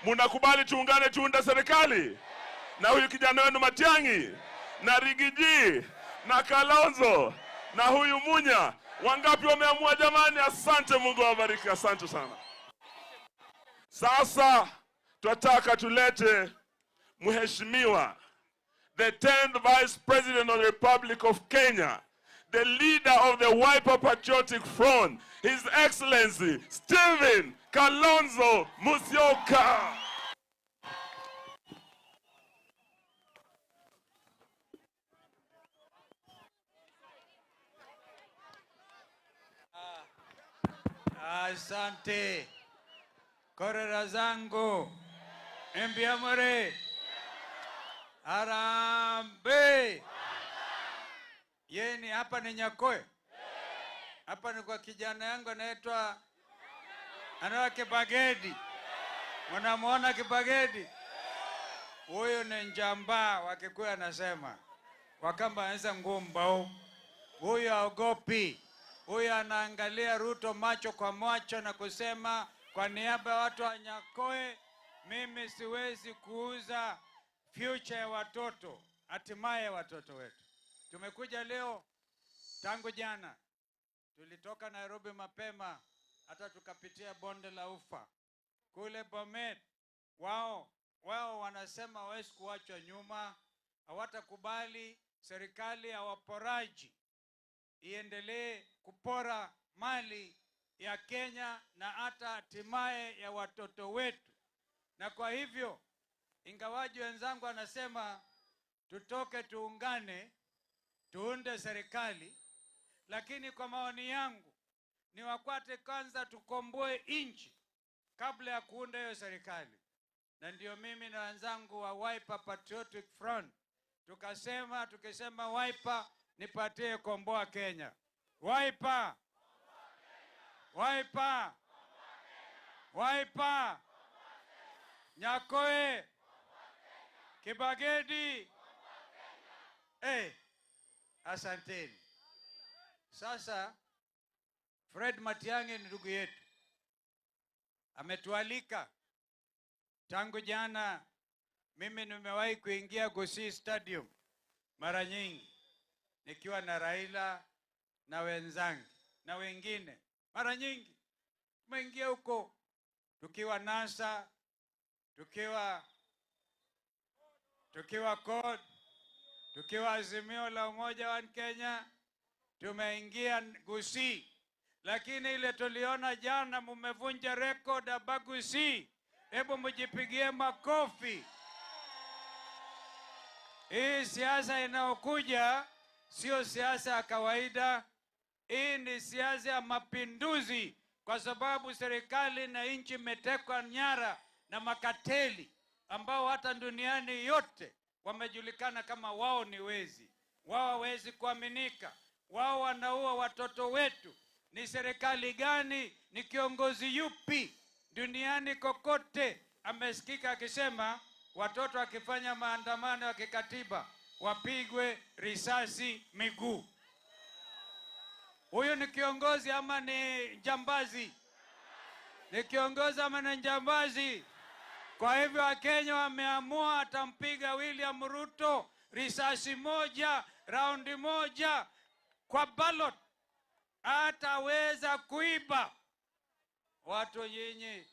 Munakubali tuungane tuunde serikali? Na huyu kijana wenu Matiang'i na Rigiji na Kalonzo na huyu Munya, wangapi wameamua jamani? Asante, Mungu awabariki, asante sana. Sasa tunataka tulete Mheshimiwa the 10th Vice President of the Republic of Kenya, the leader of the Wiper Patriotic Front, His Excellency Stephen Kalonzo Musyoka. Asante. Korera zangu. Mbiamore. Harambee. Yeni hapa ni Nyakoe. Hapa ni kwa kijana yangu anaitwa Kibagedi. Mnamuona Kibagedi? Huyu ni njamba wa Kikuyu anasema. Wakamba anaweza ngumbao. Huyu haogopi. Huyu anaangalia Ruto macho kwa macho na kusema kwa niaba ya watu wa Nyakoe, mimi siwezi kuuza future ya watoto, hatimaye watoto wetu. Tumekuja leo tangu jana. Tulitoka Nairobi mapema, hata tukapitia bonde la Ufa. Kule Bomet, wao wanasema hawezi kuachwa nyuma, hawatakubali serikali ya waporaji iendelee kupora mali ya Kenya na hata hatimaye ya watoto wetu. Na kwa hivyo, ingawaji wenzangu anasema tutoke tuungane, tuunde serikali, lakini kwa maoni yangu ni wakwate kwanza tukomboe nchi kabla ya kuunda hiyo serikali. Na ndio mimi na wenzangu wa Wiper Patriotic Front tukasema, tukisema Wiper nipatie komboa Kenya. Wiper! Wiper! Wiper! Nyakoe! Kibagedi! Eh, asanteni. Sasa Fred Matiang'i ni ndugu yetu. Ametualika tangu jana. Mimi nimewahi kuingia Gusii Stadium mara nyingi nikiwa na Raila na wenzangu na wengine. Mara nyingi tumeingia huko tukiwa NASA, tukiwa CORD, tukiwa Azimio la Umoja wa Kenya, tumeingia Gusii. Lakini ile tuliona jana, mumevunja record ya Gusii. Hebu mjipigie makofi. Hii siasa inayokuja sio siasa ya kawaida. Hii ni siasa ya mapinduzi, kwa sababu serikali na nchi imetekwa nyara na makateli ambao hata duniani yote wamejulikana kama wao ni wezi. Wao hawezi kuaminika. Wao wanaua watoto wetu. Ni serikali gani? Ni kiongozi yupi duniani kokote amesikika akisema watoto wakifanya maandamano ya kikatiba wapigwe risasi miguu? Huyu ni kiongozi ama ni jambazi? Ni kiongozi ama ni jambazi? Kwa hivyo Wakenya wameamua atampiga William Ruto risasi moja, raundi moja kwa ballot. Ataweza kuiba. Watu nyinyi,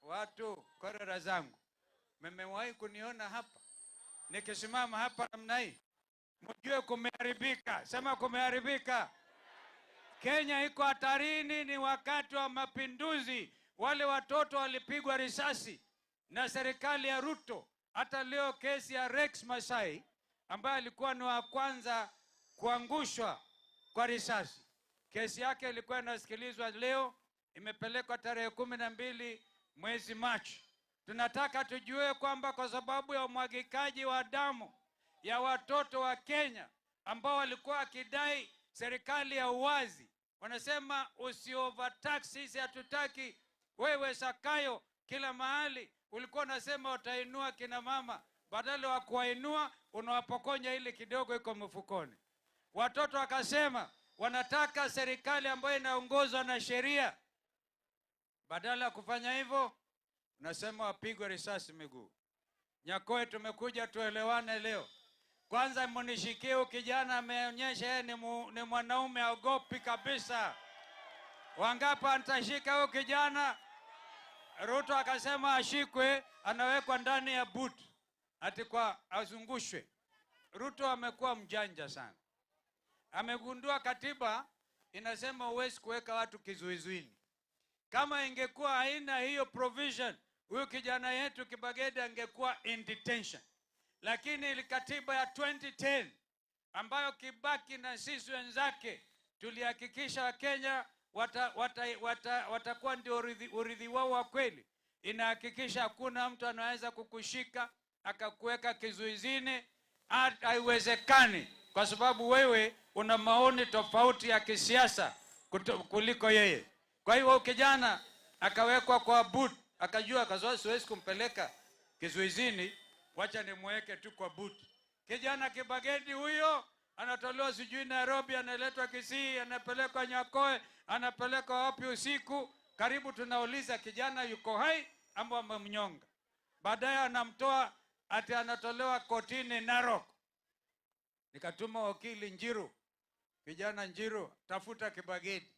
watu korera zangu, mmewahi kuniona hapa nikisimama hapa namna hii? Mjue kumeharibika. Sema kumeharibika. Kenya iko hatarini, ni wakati wa mapinduzi. Wale watoto walipigwa risasi na serikali ya Ruto. Hata leo kesi ya Rex Masai ambaye alikuwa ni wa kwanza kuangushwa kwa risasi, kesi yake ilikuwa inasikilizwa leo, imepelekwa tarehe 12 mwezi Machi. Tunataka tujue kwamba kwa sababu ya umwagikaji wa damu ya watoto wa Kenya ambao walikuwa wakidai serikali ya uwazi, wanasema usi overtax, sisi hatutaki wewe Sakayo. Kila mahali ulikuwa unasema utainua kina mama, badala wa kuwainua unawapokonya ile kidogo iko mfukoni. Watoto wakasema Wanataka serikali ambayo inaongozwa na sheria. Badala ya kufanya hivyo, unasema wapigwe risasi miguu. Nyakoe, tumekuja tuelewane leo. Kwanza mnishikie, kijana ameonyesha yeye ni mwanaume, haogopi kabisa. Wangapi antashika huyo kijana? Ruto akasema ashikwe, anawekwa ndani ya boot, ati kwa azungushwe. Ruto amekuwa mjanja sana. Amegundua katiba inasema huwezi kuweka watu kizuizini. Kama ingekuwa haina hiyo provision, huyu kijana yetu Kibagedi angekuwa in detention. Lakini ile katiba ya 2010 ambayo Kibaki na sisi wenzake tulihakikisha Wakenya watakuwa ndio urithi wao wa kweli, inahakikisha hakuna mtu anaweza kukushika akakuweka kizuizini. Haiwezekani, kwa sababu wewe una maoni tofauti ya kisiasa kuliko yeye. Kwa hiyo kijana akawekwa kwa boot, akajua kazoa siwezi kumpeleka kizuizini, wacha nimweke tu kwa boot. Kijana Kibagedi huyo anatolewa sijui Nairobi, analetwa Kisii, anapelekwa Nyakoe, anapelekwa wapi usiku. Karibu tunauliza kijana yuko hai ama amemnyonga. Baadaye anamtoa ati anatolewa kotini Narok. Nikatuma wakili Njiru, kijana Njiru, tafuta Kibagedi.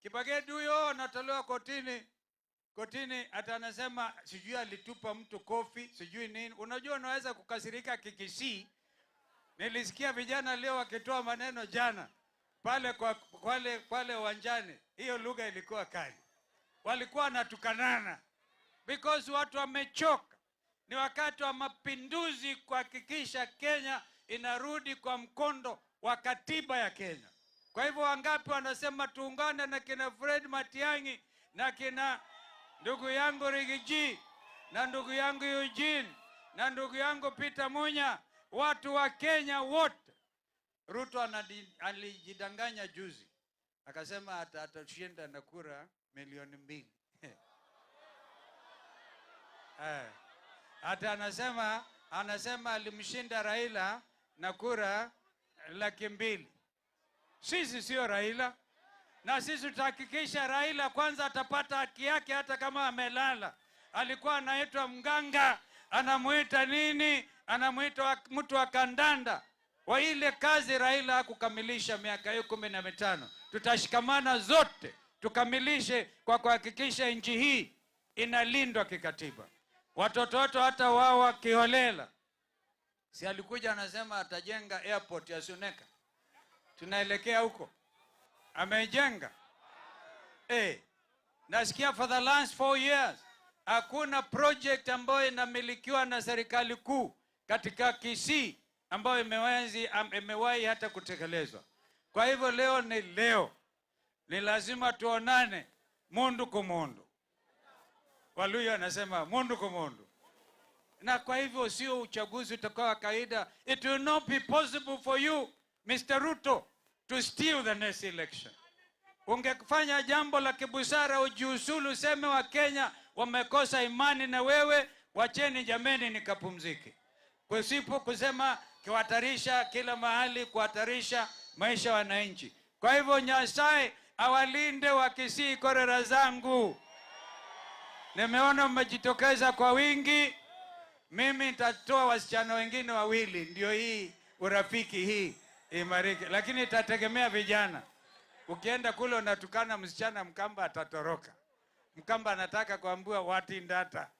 Kibagedi huyo anatolewa kotini ati anasema sijui alitupa mtu kofi, sijui nini. Unajua unaweza kukasirika Kikisii. Nilisikia vijana leo wakitoa maneno jana pale kwa pale uwanjani. Hiyo lugha ilikuwa kali. Walikuwa wanatukanana because watu wamechoka. Ni wakati wa mapinduzi kuhakikisha Kenya inarudi kwa mkondo wa katiba ya Kenya. Kwa hivyo wangapi wanasema tuungane na kina Fred Matiang'i na kina ndugu yangu Rigiji na ndugu yangu Eugene na ndugu yangu Peter Munya, watu wa Kenya wote. Ruto alijidanganya juzi, akasema atashinda na kura 2 milioni. Hata anasema alimshinda Raila na kura 200,000. Sisi sio Raila, na sisi tutahakikisha Raila kwanza atapata haki yake hata kama amelala. Alikuwa anaitwa mganga, anamuita nini, anamuita mtu wa kandanda. Wa ile kazi Raila hakukamilisha miaka hiyo 15. Tutashikamana zote tukamilishe kwa kuhakikisha nchi hii inalindwa kikatiba. Watoto wetu hata wao wakiholela. Si alikuja anasema atajenga airport ya Suneka. Tunaelekea huko. Amejenga. Nasikia for the last 4 years hakuna project ambayo inamilikiwa na serikali kuu katika Kisii ambayo imewahi hata kutekelezwa. Kwa hivyo leo ni leo. Ni lazima tuonane mundu kumundu. Waluya anasema mundu kumundu. Na kwa hivyo sio uchaguzi utakuwa wa kawaida. It will not be possible for you, Mr. Ruto, to steal the next election. Ungefanya jambo la kibusara, ujiuzulu, useme wa Kenya wamekosa imani na wewe, wacheni jameni nikapumzike. Kusipo kusema kuhatarisha kila mahali, kuhatarisha maisha wananchi. Kwa hivyo Nyasaye awalinde wa Kisii, korera zangu. Nimeona mmejitokeza kwa wingi. Mimi nitatoa wasichana wengine wawili, ndio hii urafiki hii imarike, lakini itategemea vijana. Ukienda kule unatukana msichana Mkamba atatoroka. Mkamba anataka kuambiwa watindata.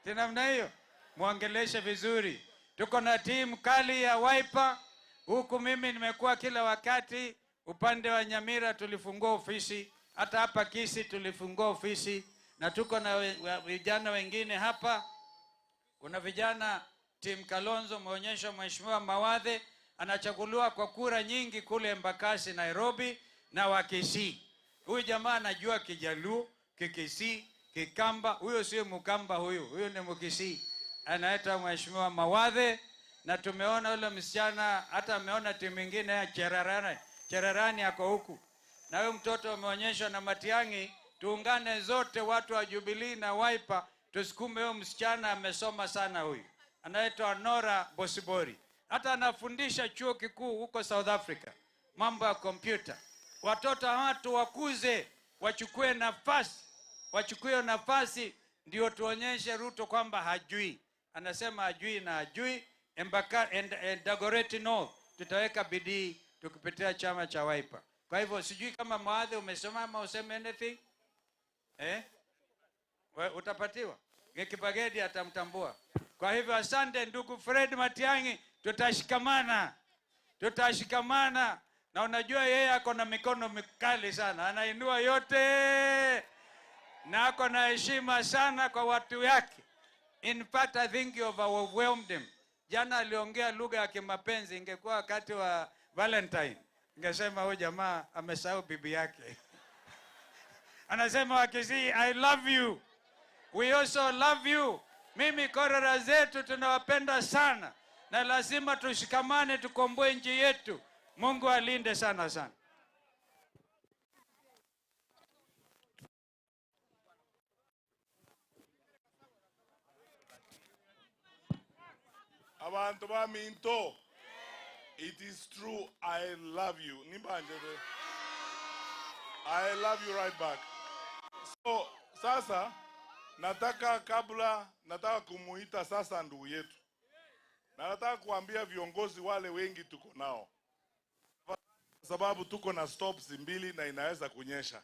Tena namna hiyo, muongeleshe vizuri. Tuko na timu kali ya Wiper. Huku mimi nimekuwa kila wakati upande wa Nyamira tulifungua ofisi, hata hapa Kisii tulifungua ofisi, na tuko na vijana wengine hapa. Kuna vijana timu Kalonzo, umeonyesha Mheshimiwa Mawathe anachaguliwa kwa kura nyingi kule Embakasi Nairobi na wa Kisii. Huyu jamaa anajua Kijaluo, Kikisii, Kikamba. Huyo sio Mkamba huyu, huyu ni Mkisii. Anaitwa Mheshimiwa Mawathe, na tumeona yule msichana, hata ameona timu nyingine ya Cherarani. Cherarani ako huku. Na huyu mtoto ameonyeshwa na Matiang'i. Tuungane zote watu wa Jubilee na Wiper tusukume huyo msichana, amesoma sana huyu. Anaitwa Nora Bosibori. Hata anafundisha chuo kikuu huko South Africa. mambo ya kompyuta. Watoto watu wakuze, wachukue nafasi, wachukue nafasi, ndio tuonyeshe Ruto kwamba hajui. Anasema hajui na hajui. Dagoretti North tutaweka bidii tukipitia chama cha Wiper. Kwa hivyo sijui kama Mwadhi umesimama useme anything? Utapatiwa. Kibagedi atamtambua. Kwa hivyo asante ndugu Fred Matiang'i, tutashikamana. Tutashikamana. Na unajua yeye ako na mikono mikali sana, anainua yote. Na ako na heshima sana kwa watu yake. In fact, I think you overwhelmed him. Jana aliongea lugha ya kimapenzi, ingekuwa wakati wa Valentine ningesema huyu jamaa amesahau bibi yake. Anasema Wakisii, I love you. We also love you. Mimi korera zetu tunawapenda sana. Na lazima tushikamane tukomboe nchi yetu. Mungu alinde sana sana. Abantu ba minto. It is true, I love you. Nimbanjebe. I love you right back. So, sasa, nataka kabla, nataka kumuita sasa ndugu yetu. Na nataka kuambia viongozi wale wengi tuko nao. Kwa sababu tuko na stops mbili na inaweza kunyesha.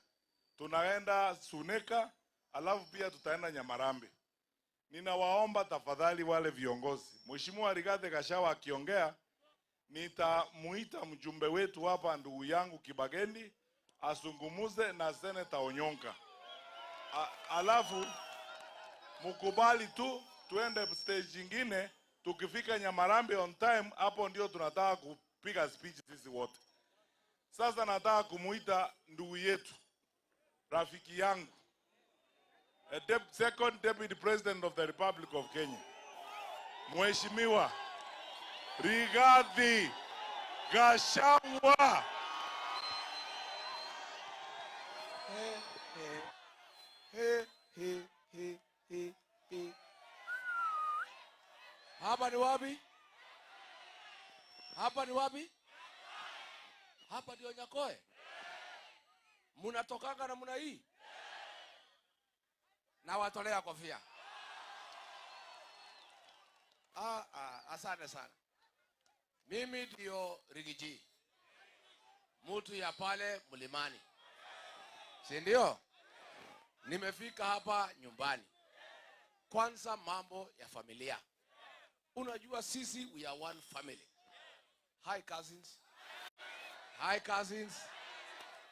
Tunaenda Suneka, alafu pia tutaenda Nyamarambe. Ninawaomba tafadhali wale viongozi. Mheshimiwa Rigathi Gachagua akiongea, nitamuita mjumbe wetu hapa ndugu yangu Kibagendi azungumuze na Senator Onyonka. Alafu mukubali tu tuende stage nyingine, tukifika Nyamarambe on time, hapo ndio tunataka kupiga speech sisi wote. Sasa nataka kumuita ndugu yetu, rafiki yangu, second Deputy President of the Republic of Kenya, Mheshimiwa Rigathi Gachagua. Hapa ni wapi? Hapa ni wapi? Hapa ndio Nyakoe. Munatokanga na muna hii? Na watolea kofia. Asante sana. Mimi ndio Rigiji, mtu ya pale mlimani, si ndio? Nimefika hapa nyumbani. Kwanza mambo ya familia. Unajua sisi we are one family. Hi cousins. Hi cousins.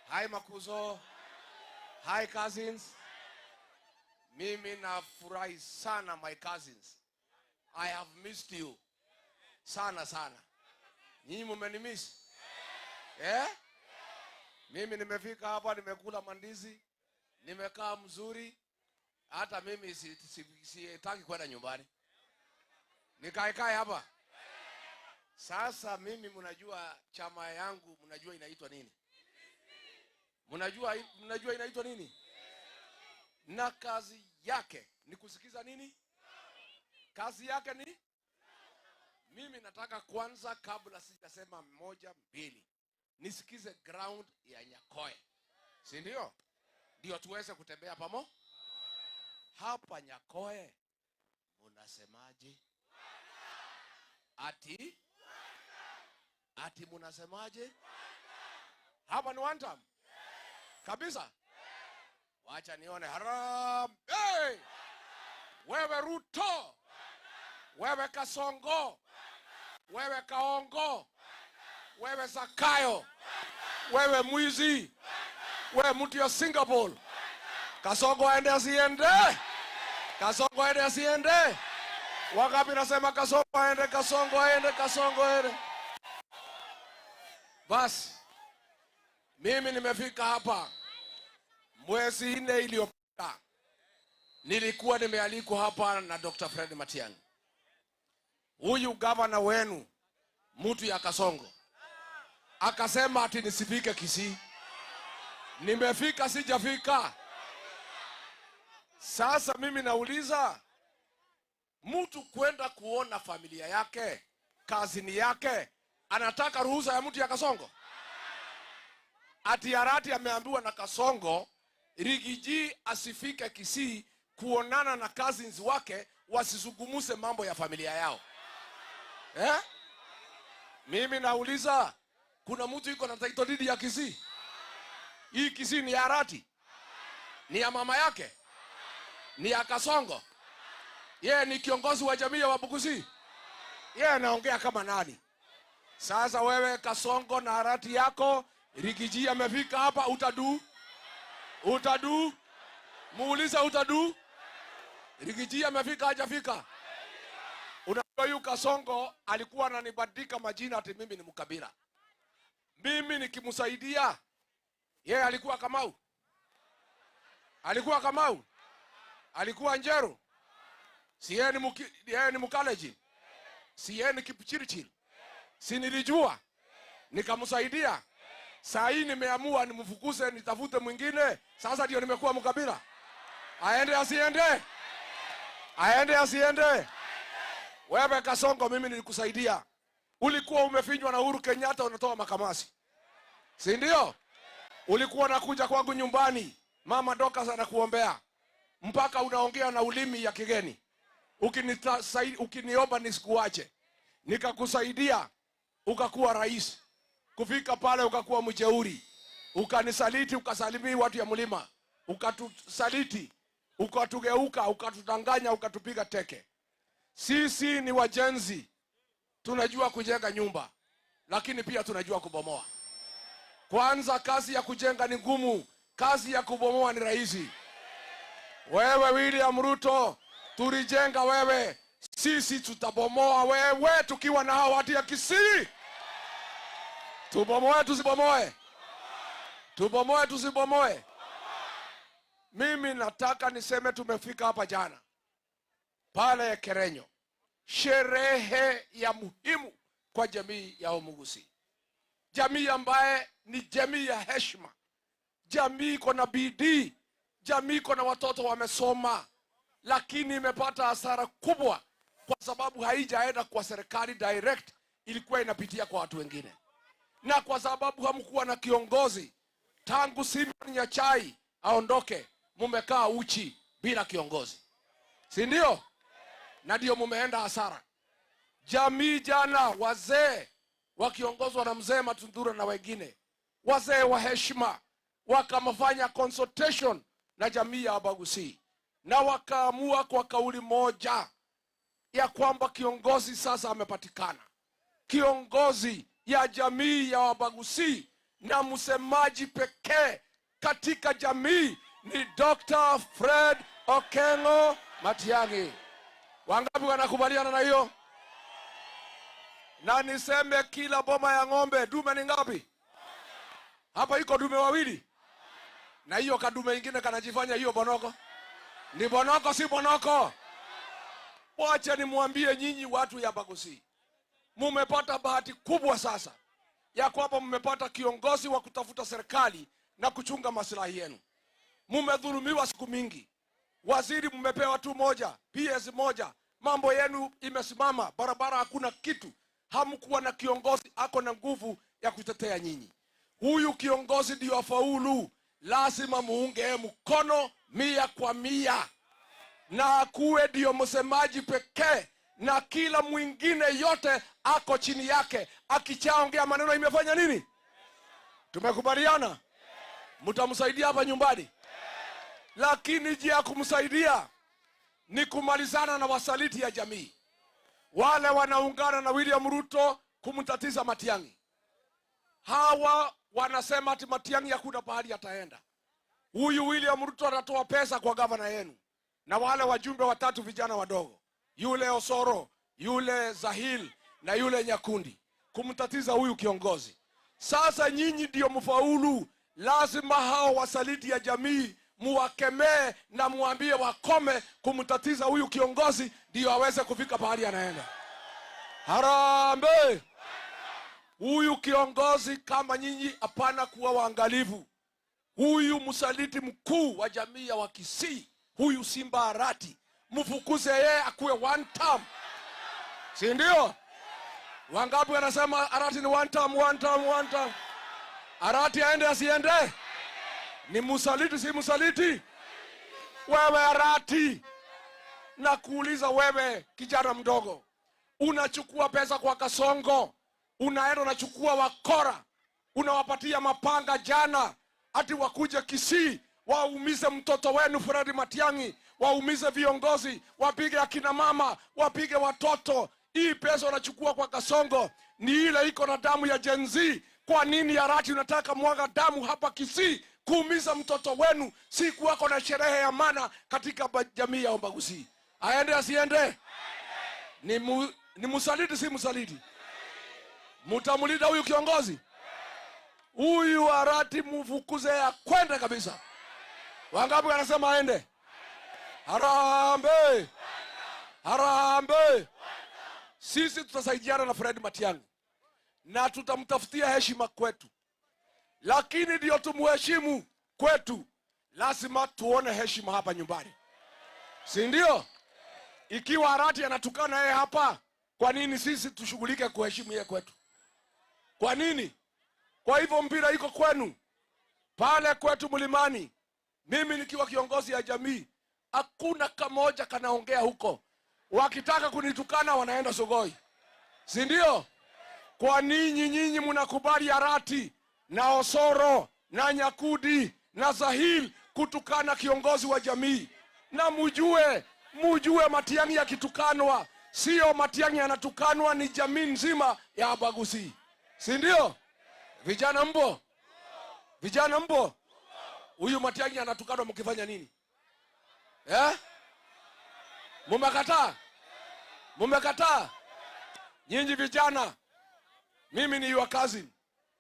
Hi makuzo. Hi cousins. Mimi nafurahi sana my cousins. I have missed you. Sana sana. Nyinyi mmenimiss? Eh? Mimi nimefika hapa, nimekula mandizi, nimekaa mzuri. Hata mimi sitaki kwenda nyumbani. Nikae hapa. Sasa mimi mnajua chama yangu, mnajua inaitwa nini? Mnajua inaitwa nini? Na kazi yake ni kusikiza nini? Kazi yake ni? Mimi nataka kwanza kabla sijasema moja mbili, nisikize ground ya Nyakoe. Si ndio? Ndio tuweze kutembea pamo. Hapa Nyakoe munasemaje? Ati? Ati munasemaje? Hapa ni one time. Kabisa? Wacha nione haram. Hey! Wewe Ruto. Wewe Kasongo. Wewe Kaongo. Wewe Zakayo. Wewe mwizi. Wewe mtu ya Singapore. Kasongo aende asiende? Kasongo aende asiende? Wangapi nasema Kasongo aende, Kasongo aende, Kasongo aende? Bas, mimi nimefika hapa mwezi 4 iliyopita. Nilikuwa nimealikwa hapa na Dr. Fred Matiang'i. Huyu gavana wenu mtu ya Kasongo akasema ati nisifike Kisii. Nimefika sijafika? Sasa mimi nauliza, mtu kwenda kuona familia yake, kazini yake, anataka ruhusa ya mtu ya Kasongo? Ati Arati ameambiwa na Kasongo Riggy G asifike Kisii kuonana na cousins wake, wasizungumze mambo ya familia yao. Eh? Mimi nauliza, kuna mtu yuko na title deed ya Kisii? Hii Kisii ni ya Arati? Ni ya mama yake? Ni ya Kasongo? Yeye ni kiongozi wa jamii ya Wabukusi? Yeye anaongea kama nani? Sasa wewe Kasongo na Arati yako, Riggy G amefika hapa, utadu? Utadu? Muuliza utadu? Riggy G amefika hajafika? Unajua huyu Kasongo alikuwa ananibandika majina ati mimi ni mkabila. Mimi nikimsaidia, yeye alikuwa Kamau? Alikuwa Kamau? Alikuwa Njeru? Si yeye ni Mkalenjin? Si yeye ni Kipchirchir? Si nilijua? Nikamsaidia. Saa hii nimeamua nimfukuze, nitafute mwingine. Sasa ndio nimekuwa mkabila. Aende asiende? Aende asiende? Wewe Kasongo, mimi nilikusaidia. Ulikuwa umefinywa na Uhuru Kenyatta, unatoa makamasi. Si ndio? Ulikuwa unakuja kwangu nyumbani, Mama Dorcas anakuombea. Mpaka unaongea na ulimi ya kigeni. Ukiniomba nisikuache. Nikakusaidia, ukakuwa rais. Kufika pale ukakuwa mjeuri. Ukanisaliti, ukasalimia watu ya mlima. Ukatusaliti, ukatugeuka, ukatudanganya, ukatupiga teke. Sisi ni wajenzi. Tunajua kujenga nyumba, lakini pia tunajua kubomoa. Kwanza kazi ya kujenga ni ngumu, kazi ya kubomoa ni rahisi. Wewe William Ruto, tulijenga wewe, sisi tutabomoa wewe tukiwa na hao watu ya Kisii. Tubomoe tusibomoe? Tubomoe tusibomoe? Mimi nataka niseme tumefika hapa jana pale Kerenyo, sherehe ya muhimu kwa jamii ya Omugusi. Jamii ambaye ni jamii ya heshima, jamii iko na bidii, jamii iko na watoto wamesoma, lakini imepata hasara kubwa kwa sababu haijaenda kwa serikali direct, ilikuwa inapitia kwa watu wengine. Na kwa sababu hamkuwa na kiongozi tangu Simon Nyachae aondoke, mumekaa uchi bila kiongozi. Si ndio? Na ndio mumeenda hasara. Jamii jana, wazee wakiongozwa na mzee Matundura na wengine, wazee wa heshima, wakamfanya consultation na jamii ya Abagusi, na wakaamua kwa kauli moja ya kwamba kiongozi sasa amepatikana. Kiongozi ya jamii ya Wabagusi na msemaji pekee katika jamii ni Dr. Fred Okengo Matiang'i. Wangapi wanakubaliana na hiyo? Na niseme kila boma ya ng'ombe dume ni ngapi? Hapa iko dume wawili. Na hiyo kadume ingine kanajifanya hiyo bonoko. Ni bonoko si bonoko? Wacha nimwambie nyinyi watu ya Bagusi, mumepata bahati kubwa sasa ya kwamba mmepata kiongozi wa kutafuta serikali na kuchunga maslahi yenu. Mumedhulumiwa siku mingi. Waziri mmepewa tu moja, PS moja, mambo yenu imesimama, barabara hakuna kitu. Hamkuwa na kiongozi ako na nguvu ya kutetea nyinyi. Huyu kiongozi ndio afaulu, lazima muunge mkono 100 kwa 100. Na akuwe ndio msemaji pekee, na kila mwingine yote ako chini yake. Akichaongea maneno imefanya nini? Tumekubaliana? Mtamsaidia hapa nyumbani? Lakini njia ya kumsaidia ni kumalizana na wasaliti ya jamii. Wale wanaungana na William Ruto kumtatiza Matiang'i. Hawa wanasema ati Matiang'i hakuna pahali ataenda. Huyu William Ruto atatoa pesa kwa gavana yenu na wale wajumbe watatu vijana wadogo, yule Osoro, yule Zahil na yule Nyakundi, kumtatiza huyu kiongozi. Sasa nyinyi ndio mfaulu, lazima hao wasaliti ya jamii muwakemee na muambie wakome kumtatiza huyu kiongozi ndio aweze kufika pahali anaenda. Harambee! Huyu kiongozi kama nyinyi hapana kuwa waangalifu. Huyu msaliti mkuu wa jamii ya Wakisii, huyu Simba Arati, mfukuze yeye akuwe one term. Si ndio? Wangapi wanasema Arati ni one term, one term, one term? Arati aende asiende? Ni msaliti si msaliti? Wewe Arati, na kuuliza wewe kijana mdogo, unachukua pesa kwa Kasongo, unaenda unachukua wakora, unawapatia mapanga jana ati wakuje Kisii waumize mtoto wenu Fred Matiang'i, waumize viongozi, wapige akina mama, wapige watoto. Hii pesa unachukua kwa Kasongo ni ile iko na damu ya Gen Z. Kwa nini Arati unataka mwaga damu hapa Kisii kuumiza mtoto wenu siku wako na sherehe ya maana katika jamii ya Ombagusi? Aende asiende? Ni msaliti si msaliti? Mutamulinda huyu kiongozi? Huyu Arati mufukuze ya kwenda kabisa. Wangapi wanasema aende? Harambee! Harambee! Sisi tutasaidiana na Fred Matiang'i na tutamtafutia heshima kwetu, lakini ndio tumuheshimu kwetu lazima tuone heshima hapa nyumbani, si ndio? Ikiwa Arati anatukana yeye hapa, kwa nini sisi tushughulike kuheshimu yeye kwetu? Kwa nini? Kwa hivyo mpira iko kwenu. Pale kwetu mlimani, mimi nikiwa kiongozi ya jamii, hakuna kamoja kanaongea huko. Wakitaka kunitukana wanaenda Sogoi, si ndio? Kwa nini nyinyi mnakubali Arati na Osoro na Nyakudi na Zahil kutukana kiongozi wa jamii? Na mujue Matiang'i akitukanwa, sio Matiang'i anatukanwa, ni jamii nzima ya Abagusi, si ndio? Vijana mbo? Vijana mbo? Huyu Matiang'i anatukanwa mkifanya nini? Eh? Mumekataa? Mumekataa? Nyinyi vijana, mimi ni your cousin.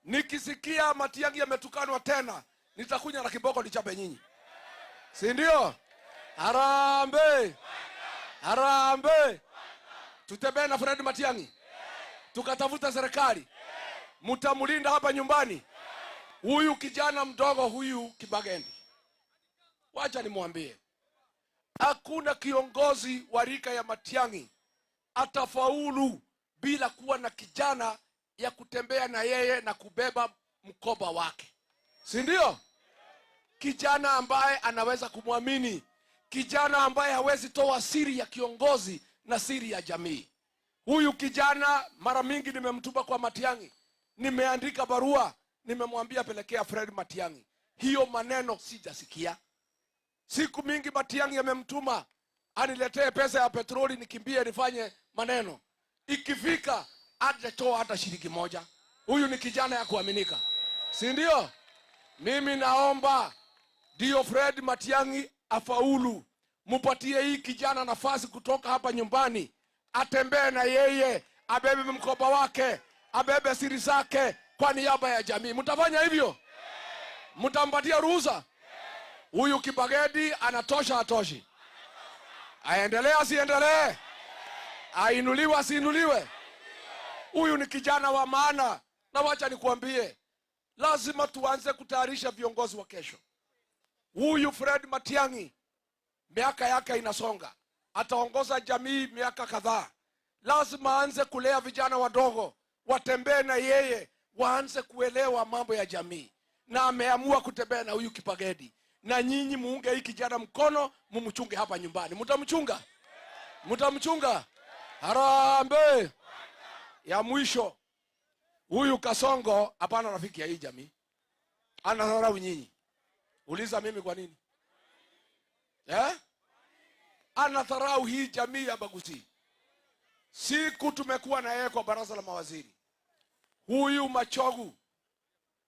Nikisikia Matiang'i ametukanwa tena, nitakunya na kiboko nichape nyinyi, si ndio? Harambee! Harambee! Tutembee na Fred Matiang'i tukatafuta serikali. Mtamulinda hapa nyumbani huyu kijana mdogo huyu Kibagendi. Wacha nimwambie, hakuna kiongozi wa rika ya Matiang'i atafaulu bila kuwa na kijana ya kutembea na yeye na kubeba mkoba wake, si ndio? Kijana ambaye anaweza kumwamini, kijana ambaye hawezi toa siri ya kiongozi na siri ya jamii. Huyu kijana mara mingi nimemtuma kwa Matiang'i, nimeandika barua, nimemwambia pelekea Fred Matiang'i. Hiyo maneno sijasikia. Siku mingi Matiang'i amemtuma aniletee pesa ya petroli nikimbie nifanye maneno. Ikifika hajatoa hata shilingi moja. Huyu ni kijana ya kuaminika, si ndio? Mimi naomba ndio Fred Matiang'i afaulu, mupatie hii kijana nafasi kutoka hapa nyumbani, atembee na yeye, abebe mkoba wake, abebe siri zake kwa niaba ya jamii. Mtafanya hivyo? Mtampatia ruhusa? Huyu Kibagedi anatosha atoshi? Aendelee asiendelee? Ainuliwe asiinuliwe? Huyu ni kijana wa maana. Na wacha nikuambie, lazima tuanze kutayarisha viongozi wa kesho. Huyu Fred Matiang'i miaka yake inasonga, ataongoza jamii miaka kadhaa. Lazima aanze kulea vijana wadogo, watembee na yeye, waanze kuelewa mambo ya jamii. Na ameamua kutembea na huyu Kipagedi. Na nyinyi muunge hii kijana mkono, mumchunge hapa nyumbani. Mtamchunga? Mtamchunga? Harambee! Ya mwisho, huyu Kasongo hapana rafiki ya hii jamii. Anadharau nyinyi. Uliza mimi kwa nini? Eh? Anadharau hii jamii ya Bagusi. Siku tumekuwa na yeye kwa baraza la mawaziri, huyu Machogu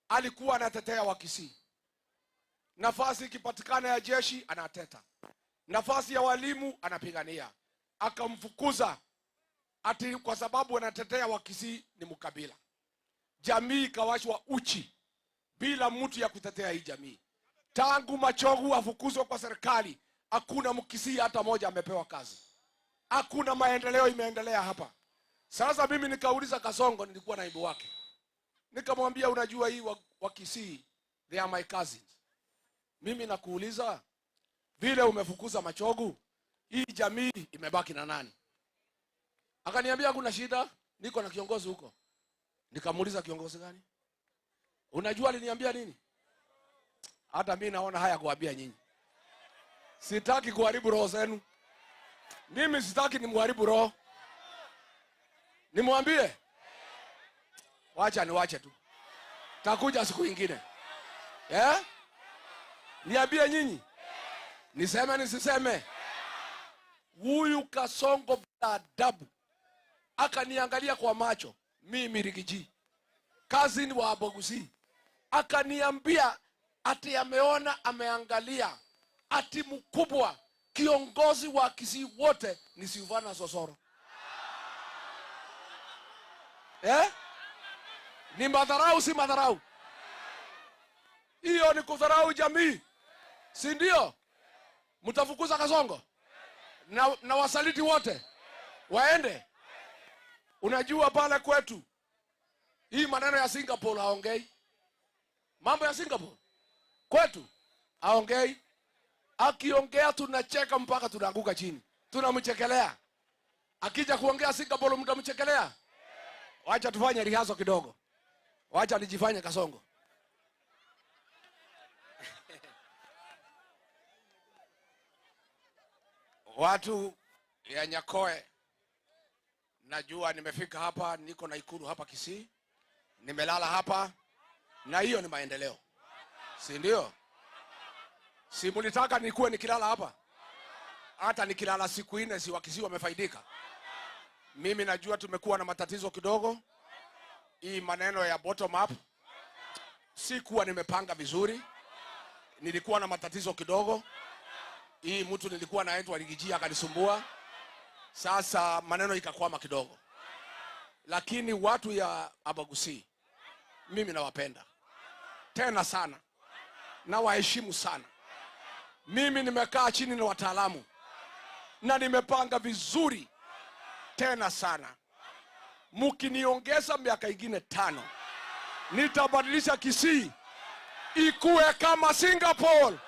alikuwa anatetea Wakisii. Nafasi ikipatikana ya jeshi anateta, nafasi ya walimu anapigania. Akamfukuza ati kwa sababu anatetea Wakisii ni mkabila. Jamii ikawashwa uchi bila mtu ya kutetea hii jamii. Tangu Machogu afukuzwe kwa serikali, hakuna Mkisii hata moja amepewa kazi. Hakuna maendeleo imeendelea hapa. Sasa mimi nikauliza Kasongo, nilikuwa naibu wake, nikamwambia unajua hii Wakisii, they are my cousins. Mimi nakuuliza, vile umefukuza Machogu, hii jamii imebaki na nani? Akaniambia kuna shida, niko na kiongozi huko. Nikamuuliza kiongozi gani? Unajua aliniambia nini? Hata mimi naona haya kuambia nyinyi. Sitaki kuharibu roho zenu. Mimi sitaki nimharibu roho. Nimwambie? Wacha niwache tu. Takuja siku ingine. Eh? Niambie nyinyi? Niseme nisiseme? Huyu Kasongo bila adabu akaniangalia kwa macho, mimi Riggy G, cousin wa Abagusii, akaniambia ati ameona, ameangalia ati mkubwa kiongozi wa Kisii wote ni Silvanus Osoro. Eh? Ni madharau, si madharau? Hiyo ni kudharau jamii, si ndio? Mtafukuza Kasongo na wasaliti wote waende. Unajua pale kwetu hii maneno ya Singapore haongei. Mambo ya Singapore kwetu haongei. Akiongea tunacheka mpaka tunaanguka chini, tunamchekelea. Akija kuongea Singapore mtamchekelea. Wacha tufanye rihazo kidogo. Wacha nijifanye Kasongo. Watu ya Nyakoe, najua nimefika hapa, niko na Ikulu hapa Kisii, nimelala hapa, na hiyo ni maendeleo, si ndio? Si mlitaka nikuwe nikilala hapa? Hata nikilala siku 4 si wa Kisii wamefaidika? Mimi najua tumekuwa na matatizo kidogo. Hii maneno ya bottom up sikuwa nimepanga vizuri, nilikuwa na matatizo kidogo. Hii mtu nilikuwa naitwa Riggy G akanisumbua. Sasa maneno ikakwama kidogo. Lakini watu ya Abagusii mimi nawapenda tena sana, na waheshimu sana. Mimi nimekaa chini na wataalamu na nimepanga vizuri tena sana. Mkiniongeza miaka ingine 5, nitabadilisha Kisii ikuwe kama Singapore.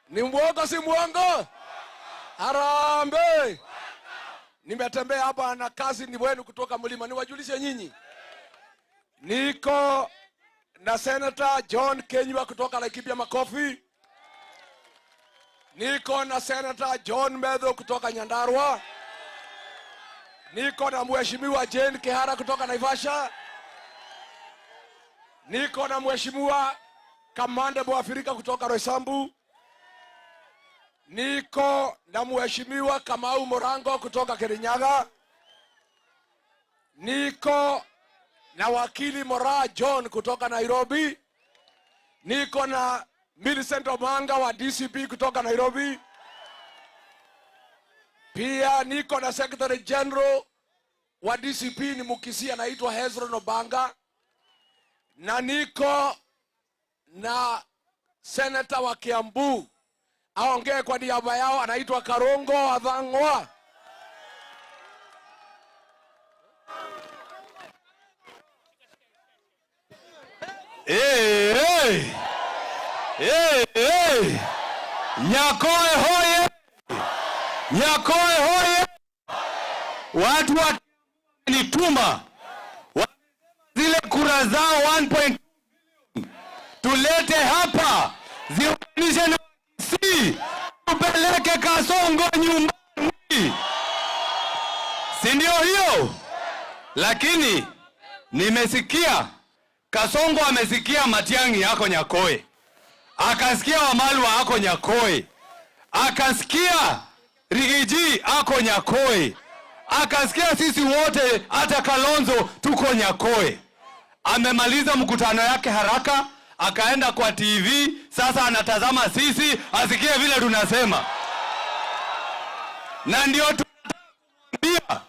Ni mwongo si mwongo? Harambee! Nimetembea hapa na kazi ni wenu kutoka mlima, niwajulishe nyinyi. Niko na Senator John Kenywa kutoka Laikipia, makofi. Niko na Senator John Methu kutoka Nyandarua. Niko na Mheshimiwa Jane Kihara kutoka Naivasha. Niko na Mheshimiwa Kamande Mwafrika kutoka Roysambu. Niko na Mheshimiwa Kamau Morango kutoka Kirinyaga. Niko na Wakili Mora John kutoka Nairobi. Niko na Millicent Omanga wa DCP kutoka Nairobi. Pia niko na Secretary General wa DCP ni Mukisi, anaitwa Hezron Obanga. Na niko na Senator wa Kiambu, aongee kwa niaba yao, anaitwa Karongo Athang'wa. Hey, hey. Hey, hey. Nyakoe hoye! Nyakoe hoye! Watu wakinituma zile kura zao 1.2 tulete hapa, ziunganishe na si tupeleke Kasongo nyumbani, si ndio hiyo? Lakini nimesikia Kasongo amesikia Matiang'i yako Nyakoe, akasikia Wamalwa ako Nyakoe, akasikia Riggy G ako Nyakoe, akasikia sisi wote hata Kalonzo tuko Nyakoe. Amemaliza mkutano yake haraka, akaenda kwa TV, sasa anatazama sisi asikie vile tunasema. Na ndio tunataka kumwambia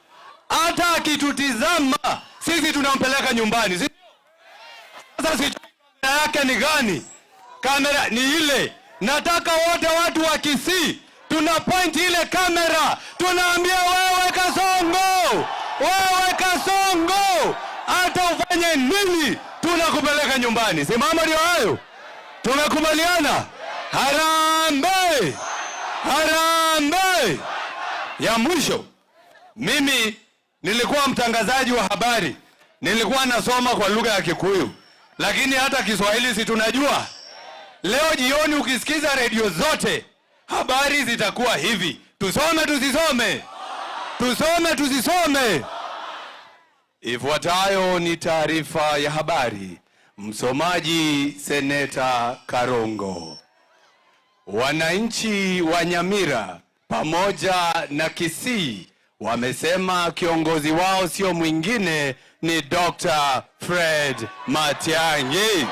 hata akitutizama sisi tunampeleka nyumbani. Sasa sijui kamera yake ni gani? Kamera ni ile. Nataka wote watu wa Kisii tuna point ile kamera, tunaambia wewe Kasongo, wewe Kasongo, hata ufanye nini tunakupeleka nyumbani. Simama, ndio hayo. Tumekubaliana. Harambee! Harambee! Ya mwisho, mimi nilikuwa mtangazaji wa habari. Nilikuwa nasoma kwa lugha ya Kikuyu, lakini hata Kiswahili si tunajua. Leo jioni ukisikiza redio zote, habari zitakuwa hivi. Tusome tusisome? Tusome tusisome? Ifuatayo ni taarifa ya habari. Msomaji Seneta Karongo. Wananchi wa Nyamira pamoja na Kisii wamesema kiongozi wao sio mwingine ni Dr. Fred Matiang'i.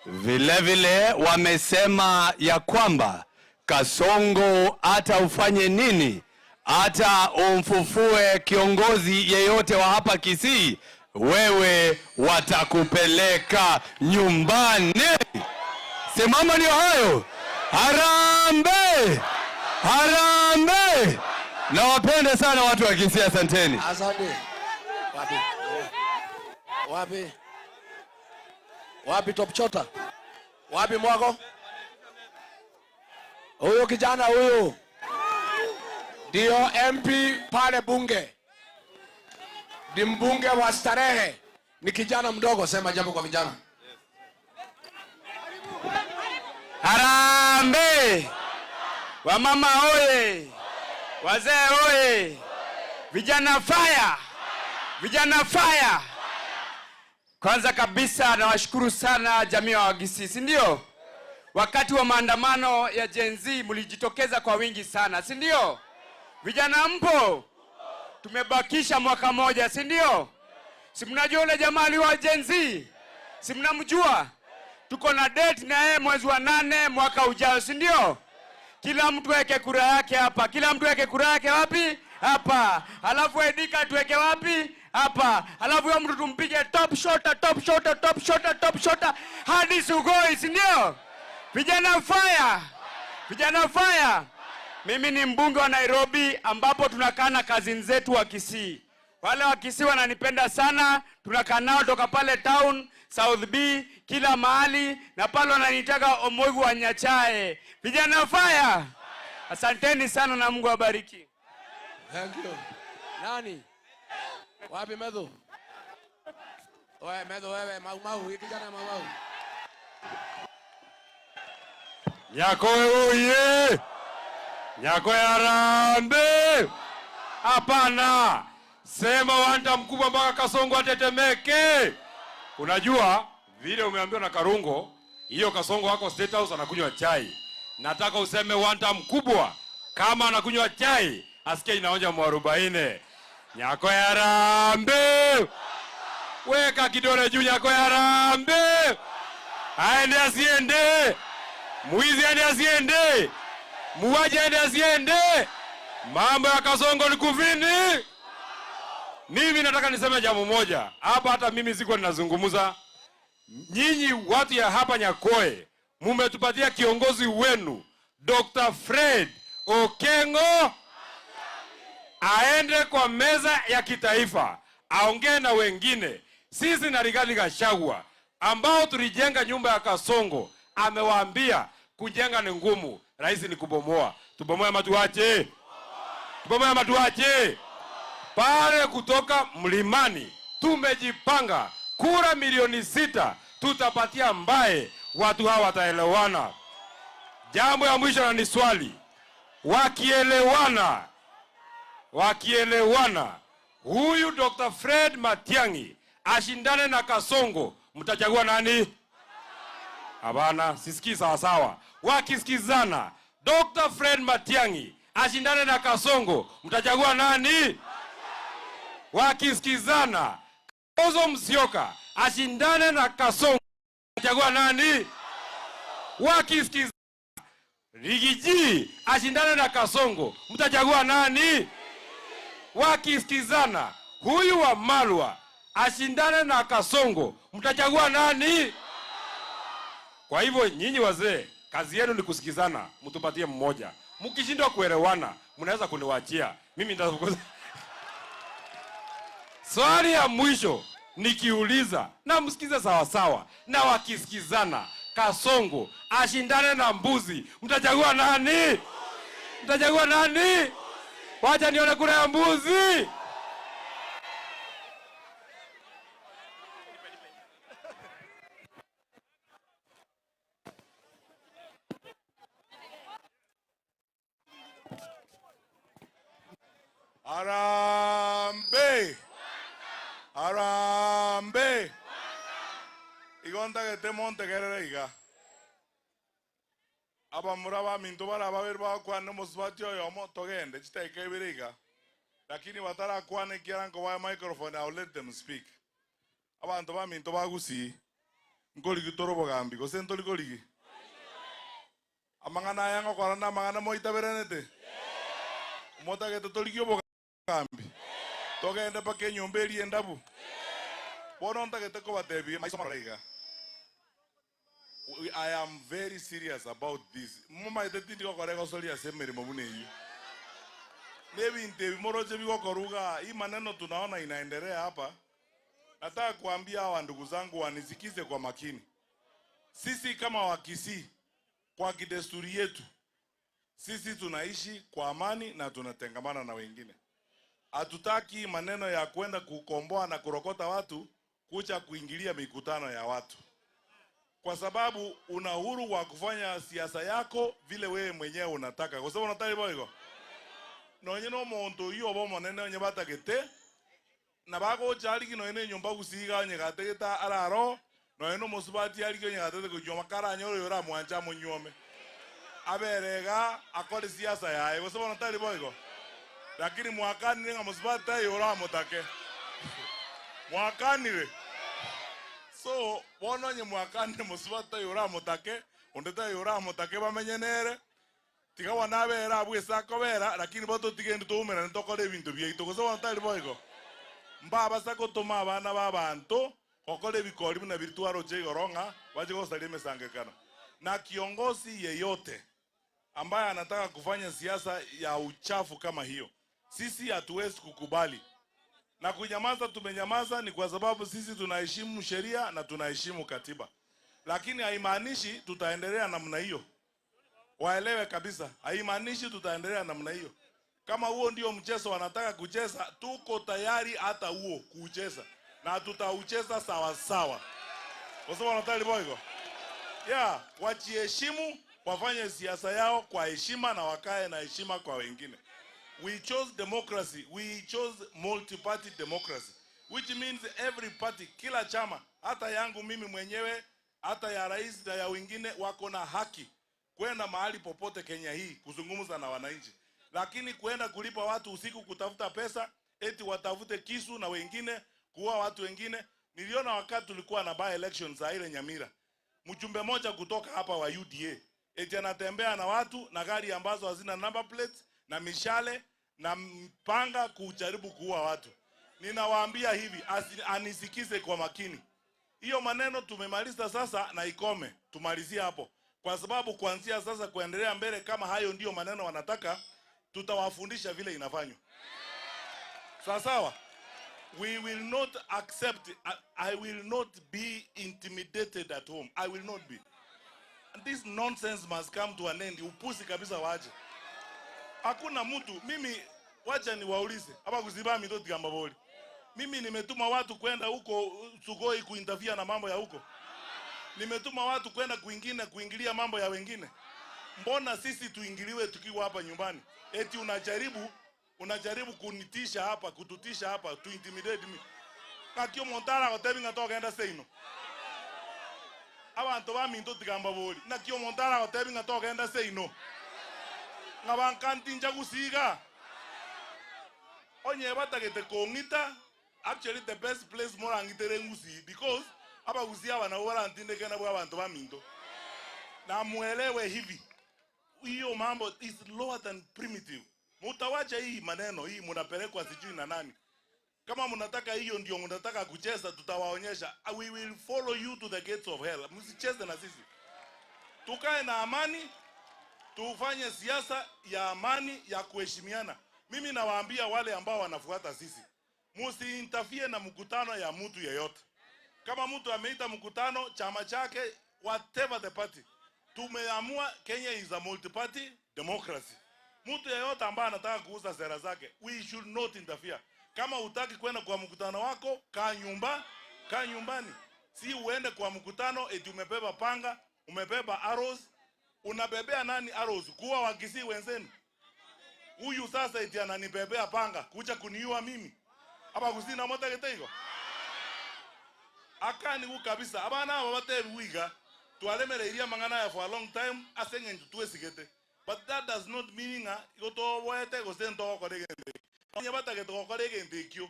Vile vile wamesema ya kwamba Kasongo hata ufanye nini, hata umfufue kiongozi yeyote wa hapa Kisii, wewe watakupeleka nyumbani. Simama ndio hayo. Harambee! Harambee! Nawapenda sana watu wa Kisii, asanteni. Asante. Wapi? Wapi? Wapi Top Chota? Wapi Mwago? Huyo kijana huyu ndio MP pale bunge, ni mbunge wa Starehe, ni kijana mdogo. Sema jambo kwa vijana. Harambee! Wamama oye! Wazee oye! Vijana fire! Vijana fire! Kwanza kabisa nawashukuru sana jamii ya Wakisii, si ndio? Wakati wa maandamano ya Gen Z mlijitokeza kwa wingi sana, si ndio? Vijana mpo? Tumebakisha mwaka moja, si ndio? Si mnajua yule jamaa aliwa Gen Z? Si mnamjua? Tuko na date na yeye mwezi wa 8 mwaka ujao, si ndio? Kila mtu aweke kura yake hapa. Kila mtu aweke kura yake wapi? Hapa. Halafu Edika tuweke wapi? Hapa. Halafu huyo mtu tumpige top shota, top shota, top shota, top shota hadi Sugoi, si ndio? Vijana fire! Vijana fire! Mimi ni mbunge wa Nairobi ambapo tunakaa na cousin zetu wa Kisii. Wale wa Kisii wananipenda sana, tunakaa nao toka pale town, South B, kila mahali, na pale wananitaka Omoigu wa Nyachae. Vijana fire! Asanteni sana na Mungu awabariki. Thank you. Nani? Wapi Medho? Wewe Medho, wewe Mau Mau, hii kijana Mau Mau. Nyakoe oye! Nyakoe harambee! Hapana! Sema wanta mkubwa mpaka Kasongo atetemeke. Unajua vile umeambiwa na Karungo, hiyo Kasongo wako State House anakunywa chai. Nataka useme wanta mkubwa kama anakunywa chai, asikie inaonja 40. Nyakoe harambee! Weka kidole juu, Nyakoe harambee! Aende asiende? Mwizi aende asiende? Muwaji aende asiende? Mambo ya Kasongo ni kuvini. Mimi nataka niseme jambo moja hapa, hata mimi siko ninazungumza. Nyinyi watu ya hapa Nyakoe mumetupatia kiongozi wenu Dr. Fred Okengo aende kwa meza ya kitaifa aongee na wengine. Sisi na Rigathi Gachagua ambao tulijenga nyumba ya Kasongo, amewaambia kujenga ni ngumu, rahisi ni kubomoa. Tubomoe ama tuache? Tubomoe ama tuache? Pale kutoka mlimani tumejipanga, kura milioni 6 tutapatia mbaye watu hawa wataelewana. Jambo ya mwisho na ni swali, wakielewana huyu Dr. Fred Matiang'i ashindane na Kasongo, mtachagua nani? Hapana, sisikii sawa sawa. Wakisikizana Dr. Fred Matiang'i ashindane na Kasongo, mtachagua nani? Wakisikizana Kalonzo Musyoka ashindane na Kasongo, mtachagua nani? Wakisikizana Rigiji ashindane na Kasongo, mtachagua nani? Wakisikizana huyu wa Malwa ashindane na Kasongo, mtachagua nani? Kwa hivyo nyinyi wazee, kazi yenu ni kusikizana, mtupatie mmoja. Mkishindwa kuelewana, mnaweza kuniwaachia. Mimi nitafukuza. Swali ya mwisho nikiuliza na msikize sawa sawa, na wakisikizana Kasongo ashindane na mbuzi, mtachagua nani? Mtachagua nani? Wacha nione kura ya mbuzi. Harambee! Harambee! Igontagete montegerere iga. Abamura baminto baraba bakwana omusubati oyomo togende chiteke ibere iga. Lakini batarakwana ekiara nkobae microphone, I'll let them speak. Abanto baminto bagusii nkorigi tore obogambi gose ntorikorigi. Amang'ana aya ngokora na amang'ana moitaberenete. Motagete torigi obogambi. Togende mpaka enyomba eria endabu. Bono ntagete kobatebia maiso marore iga. I am very serious about this. Mumaite tindi gokora egosoria ase emeremo buna eyio. Nebinto ebi moroche bigokoruga, hii maneno tunaona inaendelea hapa. Nataka kuambia hawa ndugu zangu wanisikize kwa makini. Sisi kama Wakisii, kwa kidesturi yetu, sisi tunaishi kwa amani na tunatengamana na wengine. Hatutaki maneno ya kwenda kukomboa na kurokota watu kuja kuingilia mikutano ya watu. Kwa sababu una uhuru wa kufanya siasa yako vile wewe mwenyewe unataka. Kwa sababu unataka hivyo hivyo. Nonye no muntu iyo bomo nene onye batagete na bagocha ariki nonye nyumba gusiga onye gategeta araro nonye no musubati ariki onye gatete kunyoma karanyoro yora mwanja munyome aberega akore siasa yaye. Kwa sababu unataka hivyo hivyo. Lakini mwakani nga musubati yora mutake. Mwakani we. So bono nye mwakani musubati yora mutake ondeta yora mutake bamenyenere. Tiga wanabera abwesa kobera lakini boto tigende tuumera ntokore ebintu byaito. Kwa sababu unataka hivyo hivyo. Mbabasa gotoma abana babantu gokora ebikori buna biri twaroche igoro ng'a bache gosaria emesangekano. Na kiongozi yeyote ambaye anataka kufanya siasa ya uchafu kama hiyo, sisi hatuwezi kukubali. Na kunyamaza tumenyamaza ni kwa sababu sisi tunaheshimu sheria na tunaheshimu katiba. Lakini haimaanishi tutaendelea namna hiyo. Waelewe kabisa, haimaanishi tutaendelea namna hiyo. Kama huo ndio mchezo wanataka kucheza, tuko tayari hata huo kucheza. Na tutaucheza sawa sawa. Kwa sababu wanataka hivyo hivyo. Yeah, wajiheshimu, wafanye siasa yao kwa heshima na wakae na heshima kwa wengine. We chose democracy. We chose multi-party democracy, which means every party, kila chama, hata yangu mimi mwenyewe, hata ya rais na ya wengine wako na haki kwenda mahali popote Kenya hii kuzungumza na wananchi. Lakini kwenda kulipa watu usiku kutafuta pesa, eti watafute kisu na wengine, kuua watu wengine. Niliona wakati tulikuwa na by elections za ile Nyamira, mjumbe moja kutoka hapa wa UDA eti anatembea na watu na gari ambazo hazina number plates na mishale na mpanga kujaribu kuua watu. Ninawaambia hivi, anisikize kwa makini. Hiyo maneno tumemaliza sasa na ikome, tumalizie hapo. Kwa sababu kuanzia sasa kuendelea mbele, kama hayo ndio maneno wanataka, tutawafundisha vile inafanywa. Sawa sawa? We will not accept. I will not be intimidated at home. I will not be. And this nonsense must come to an end. Upusi kabisa waje. Hakuna mtu, mimi wacha niwaulize. Hapa kuziba mito tigamba boli. Mimi nimetuma watu kwenda huko Sugoi kuinterfere na mambo ya huko. Nimetuma watu kwenda kwingine kuingilia mambo ya wengine. Mbona sisi tuingiliwe tukiwa hapa nyumbani? Eti unajaribu kunitisha hapa, kututisha hapa, to intimidate me. Kakio montara gotebi ngatoka enda seino. Abantu baminto tigamba boli. Nakio montara gotebi ngatoka enda seino. Ngabankantinja gusiga. Onye batagete kongita, actually the best place morangitere ngusi because abagusia bana barantindeke na abantu baminto. Na muelewe hivi. Hiyo mambo is lower than primitive. Mutawacha hii maneno hii mnapelekwa sijui na nani. Kama mnataka hiyo ndio mnataka kucheza, tutawaonyesha. We will follow you to the gates of hell. Msicheze na sisi. Tukae na amani, tufanye siasa ya amani ya kuheshimiana. Mimi nawaambia wale ambao wanafuata sisi, msiinterfere na mkutano ya mtu yeyote. Kama mtu ameita mkutano chama chake, whatever the party, tumeamua Kenya is a multi-party democracy. Mtu yeyote ambaye anataka kuuza sera zake, we should not interfere. Kama hutaki kwenda kwa mkutano wako, kaa nyumbani. Si uende kwa mkutano eti umebeba panga, umebeba arrows. Unabebea nani arrows? Kuwa Wakisii wenzenu. Huyu sasa eti ananibebea panga kuja kuniua mimi. Abagusii namotagete igo. Akani ku kabisa abana aba batebi wiga twalemereirie mang'ana aya for a long time ase eng'encho twesigete. But that does not mean ng'a igo toboete gose ntogokora egento eki. Onye batagete gokora egento ekio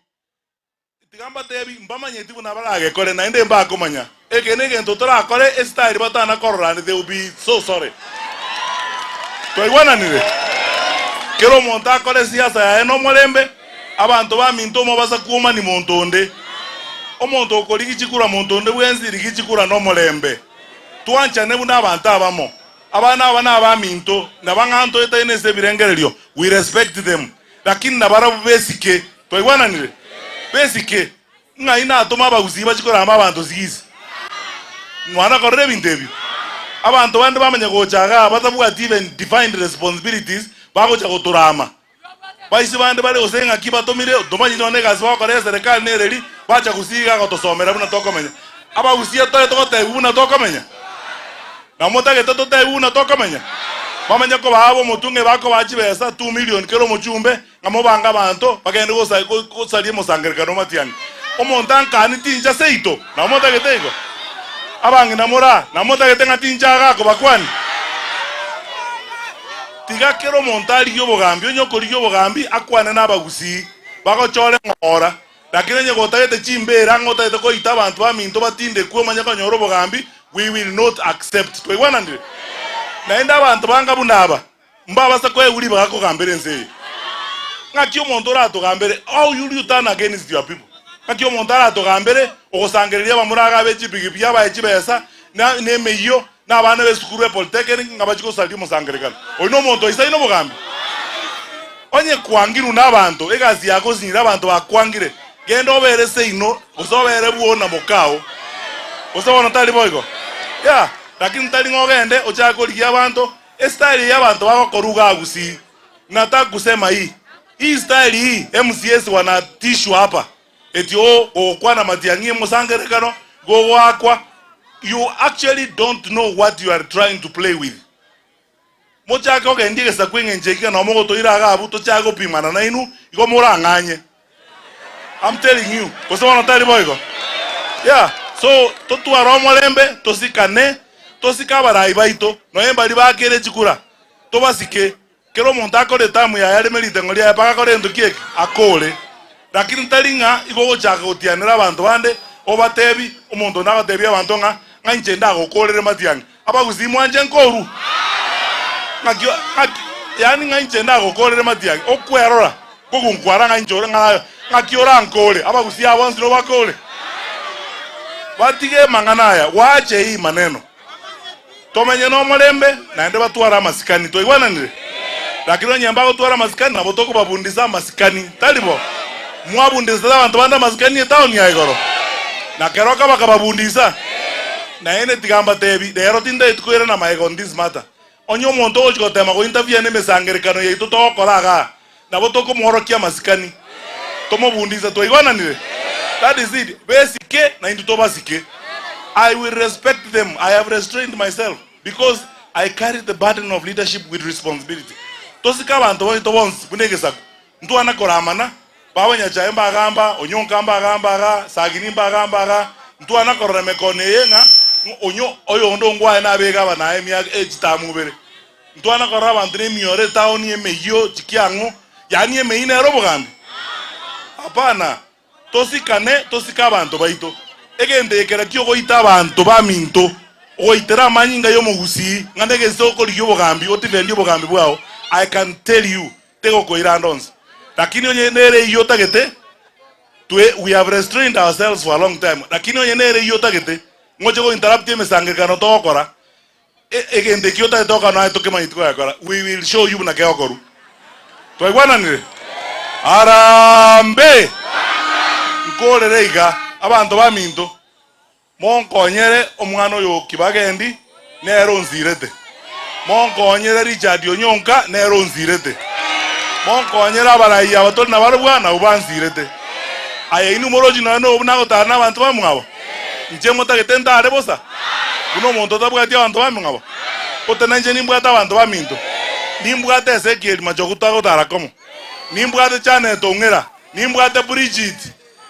tiga mbatebi mbamanyeti buna baragekore naende mbakomanya. Eke ne egento torakore estyle batanakororani, they will be so sorry. Twaigwananire. Kero omonto akore siasa yaye nomorembe, abanto baminto omobasa kuomani monto onde. Omonto okorigi chikura monto onde bwensi rigi chikura nomorembe. Twanchane buna abanto abamo. Abana aba na abaminto nabang'anto etaine ase ebirengererio, we respect them. Lakini nabarabwo besike. Twaigwananire. Besike. Ng'ai natoma abagusii bachikorama abanto sigisi. Mwana korera ebinto ebio. Abanto bande bamanya gocha igaa batabwati even defined responsibilities bagocha gotorama. Baisi bande bare gose ng'aki batomire tomanyi nonye egasi bagokora eserekari nereri bacha gusii iga gotosomera buna tokomenya. Abagusii etore togotebiwa buna tokomenya. Na motagete totebiwe buna tokomenya. Bamanye kobaa ab'omotwe ng'a bakobaa chibesa 2 million kera omochumbe ng'a mobange abanto bagende gosaria emosangererekano matiang'i. Omonto ankani tincha seito nabo motagete igo. Abang'ina moraa nabo motagete ng'a tincha iga akobakwani. Tiga kera omonto arigie obogambi, onye okorigia obogambi akwane nabagusii bagochore ng'ora. Lakini onye gotagete chimbera ng'a otagete koita abanto baminto batindekwe omanye konyora obogambi, we will not accept. Twaigwananire? Naende abanto banga buna aba mbabasa koegwa ribaga kogambera ense eye. Ng'aki omonto oratogambere? How will you turn against your people? Ng'aki omonto aratogambere ogosangereria abamura iga abe chipigipigi abae chibesa na nemeyio na abana b'esukuru e polytechnic ng'a bachie gosaria omosangererekano. Oyio nomonto oisaine obogambi? Onye kwangirwe nabanto, egasi yako osinyire abanto bakwangire, genda obere seino gose obere bwoo na mokao. Gose bono tari boigo? Yeah, lakini tari ng'a ogende ochake korigia abanto, estyle eye abanto bagokora igaa Gusii, nataka kusema hii, hii style hii MCAs wanatishwa hapa, eti oo gogokwana matiang'i emosangererekano, gogoakwa, you actually don't know what you are trying to play with. Mochake kogendia egesaku eng'encho eke nao mogotoira iga abwo tochake gopimana nainwe igo morang'anye. I'm telling you, gose bono tari boigo? Yeah, so totware omorembe, tosikane, tosike abarai baito, nonya mbaria bakere chikura, tobasike. Kera omonto akore etamu yaye areme riteng'o riaye mpaka akore gento ki eke? Akore. Lakini tari ng'a igo ogochaka gotianera abanto bande, obatebi, omonto onde agotebi abanto ng'a, ng'a inche ndagokorere matiang'i. Abagusii mwanche nkoru? Ng'aki ng'aki yaani ng'a inche ndagokorere matiang'i, okwerora, kogunkwara ng'a inche ore ng'a ng'aki orankore, abagusii aba bonsi nobakore? Batige amang'ana aya, waache hii maneno. Tomenye nomorembe, naende batware amasikani. Twaigwananire? Lakini onye mbagotwara amasikani, nabo tokobabundisa amasikani. Tari bo? Mwabundisete abanto bande amasikani etaoni ya igoro, na keroka bakababundisa. Naende tiga mbatebi, rero tintageti koirana magega on this matter. Onye omonto ogochia gotema gointerfere nemesangerekano yaito togokora igaa, nabo tokomworokia amasikani, tomobundise. Twaigwananire? That is it. Besike na intwe tobasike. I will respect them. I have restrained myself because I carry the burden of leadership with responsibility. Tosike abanto baito bonsi buna egesaku. Ntwana koramana, baba Nyachae mbagamba, Onyonka mbagamba igaa, Sagini mbagamba igaa. Ntwana korora emekono eye ng'a onyo oyonde ongwae nabe egavana aye emiaka echitamu ibere. Ntwana korora abanto nemioro etaoni emeyio chikiang'o, yaani emeyio nere obogambi? Hapana. Tosikane, tosike abanto baito. Egento ekere kiogoita abanto baminto, ogoitera amanyinga y'omogusii, ng'a negese okorigia obogambi, otifendie obogambi bwao, I can tell you, tegokoira ande onsi. Lakini onye nere eyio otagete, twe, we have restrained ourselves for a long time, lakini onye nere eyio otagete, ngoche go interrupt emesangerekano togokora, Egento ekio otagete gokora naye tokemanyeti kogekora, we will show you buna kegokorwa. Twaigwananire? Harambee! Nkorere iga, abanto baminto, monkonyere omwana oyo o Kibagendi, nere onsirete. Monkonyere Richard Onyonka, nere onsirete. Monkonyere abarai aba tore nabarobwo nabwo bansirete. Aye inwe morochi nonya nobo nagotara nabanto bamwabo? Inche motagete ntare bosa, buna omonto otabwati abanto baming'abo? Gose nainche nimbwate abanto baminto? Nimbwate Ezekiel Machogu togotara komo. Nimbwate Janet Ong'era, nimbwate Bridget,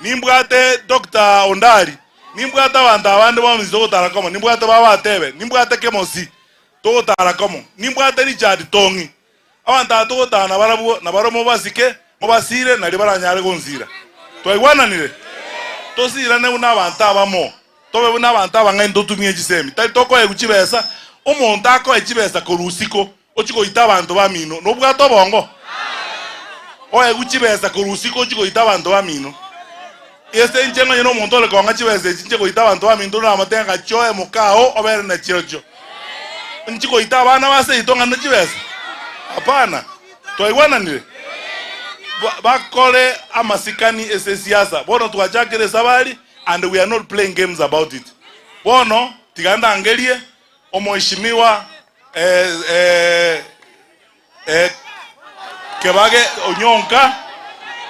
nimbwate Dr. Ondari, nimbwate abanto abande bonsi togotara komo, nimbwate Baba Atebe, nimbwate Kemosi togotara komo, nimbwate Richard Tong'i. Abanto aba togotara nabarabwo nabaro mobasike mobasire nari baranyare gonsira. Twaigwananire? Tosirane buna abanto abamo. Tobe buna abanto abang'aini totumie chisemi. Tari tokoegwa chibesa, omonto akoe chibesa korwa usiko, ochie goita abanto bamino. Nobwate obongo? Oegwe chibesa korwa usiko ochie goita abanto bamino. Ase inche ng'onye na omonto ore kong'a chibesa echi nche goita abanto baminto namotebia ng'a chioe mokao obere na chirochio. Nchi goita abana ba seito ng'ane chibesa? Hapana. Twaigwananire? Bakore amasikani ase esiasa. Bono twachakire esabari and we are not playing games about it. Bono tiga ndangerie omheshimiwa Kebage Onyonka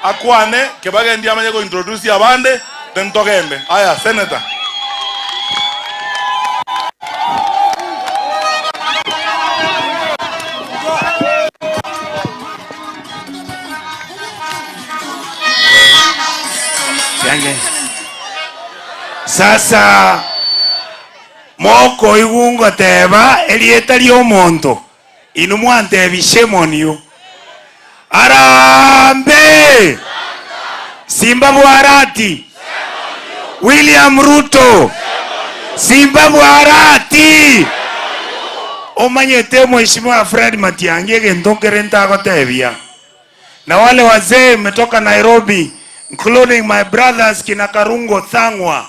akwane. Kebage ndi amanye gointroduce abande, then togende. Aya, senator. Yange. Sasa mokoigwa ngoteba erieta ria omonto, inwe mwantebi shame on you. Harambee! Simba Bwarati! William Ruto! Simba Bwarati! Omanyete Mheshimiwa Fred Matiang'i egento nkere ntagotebia. Na wale wazee mmetoka Nairobi, including my brothers kina Karungo Thang'wa.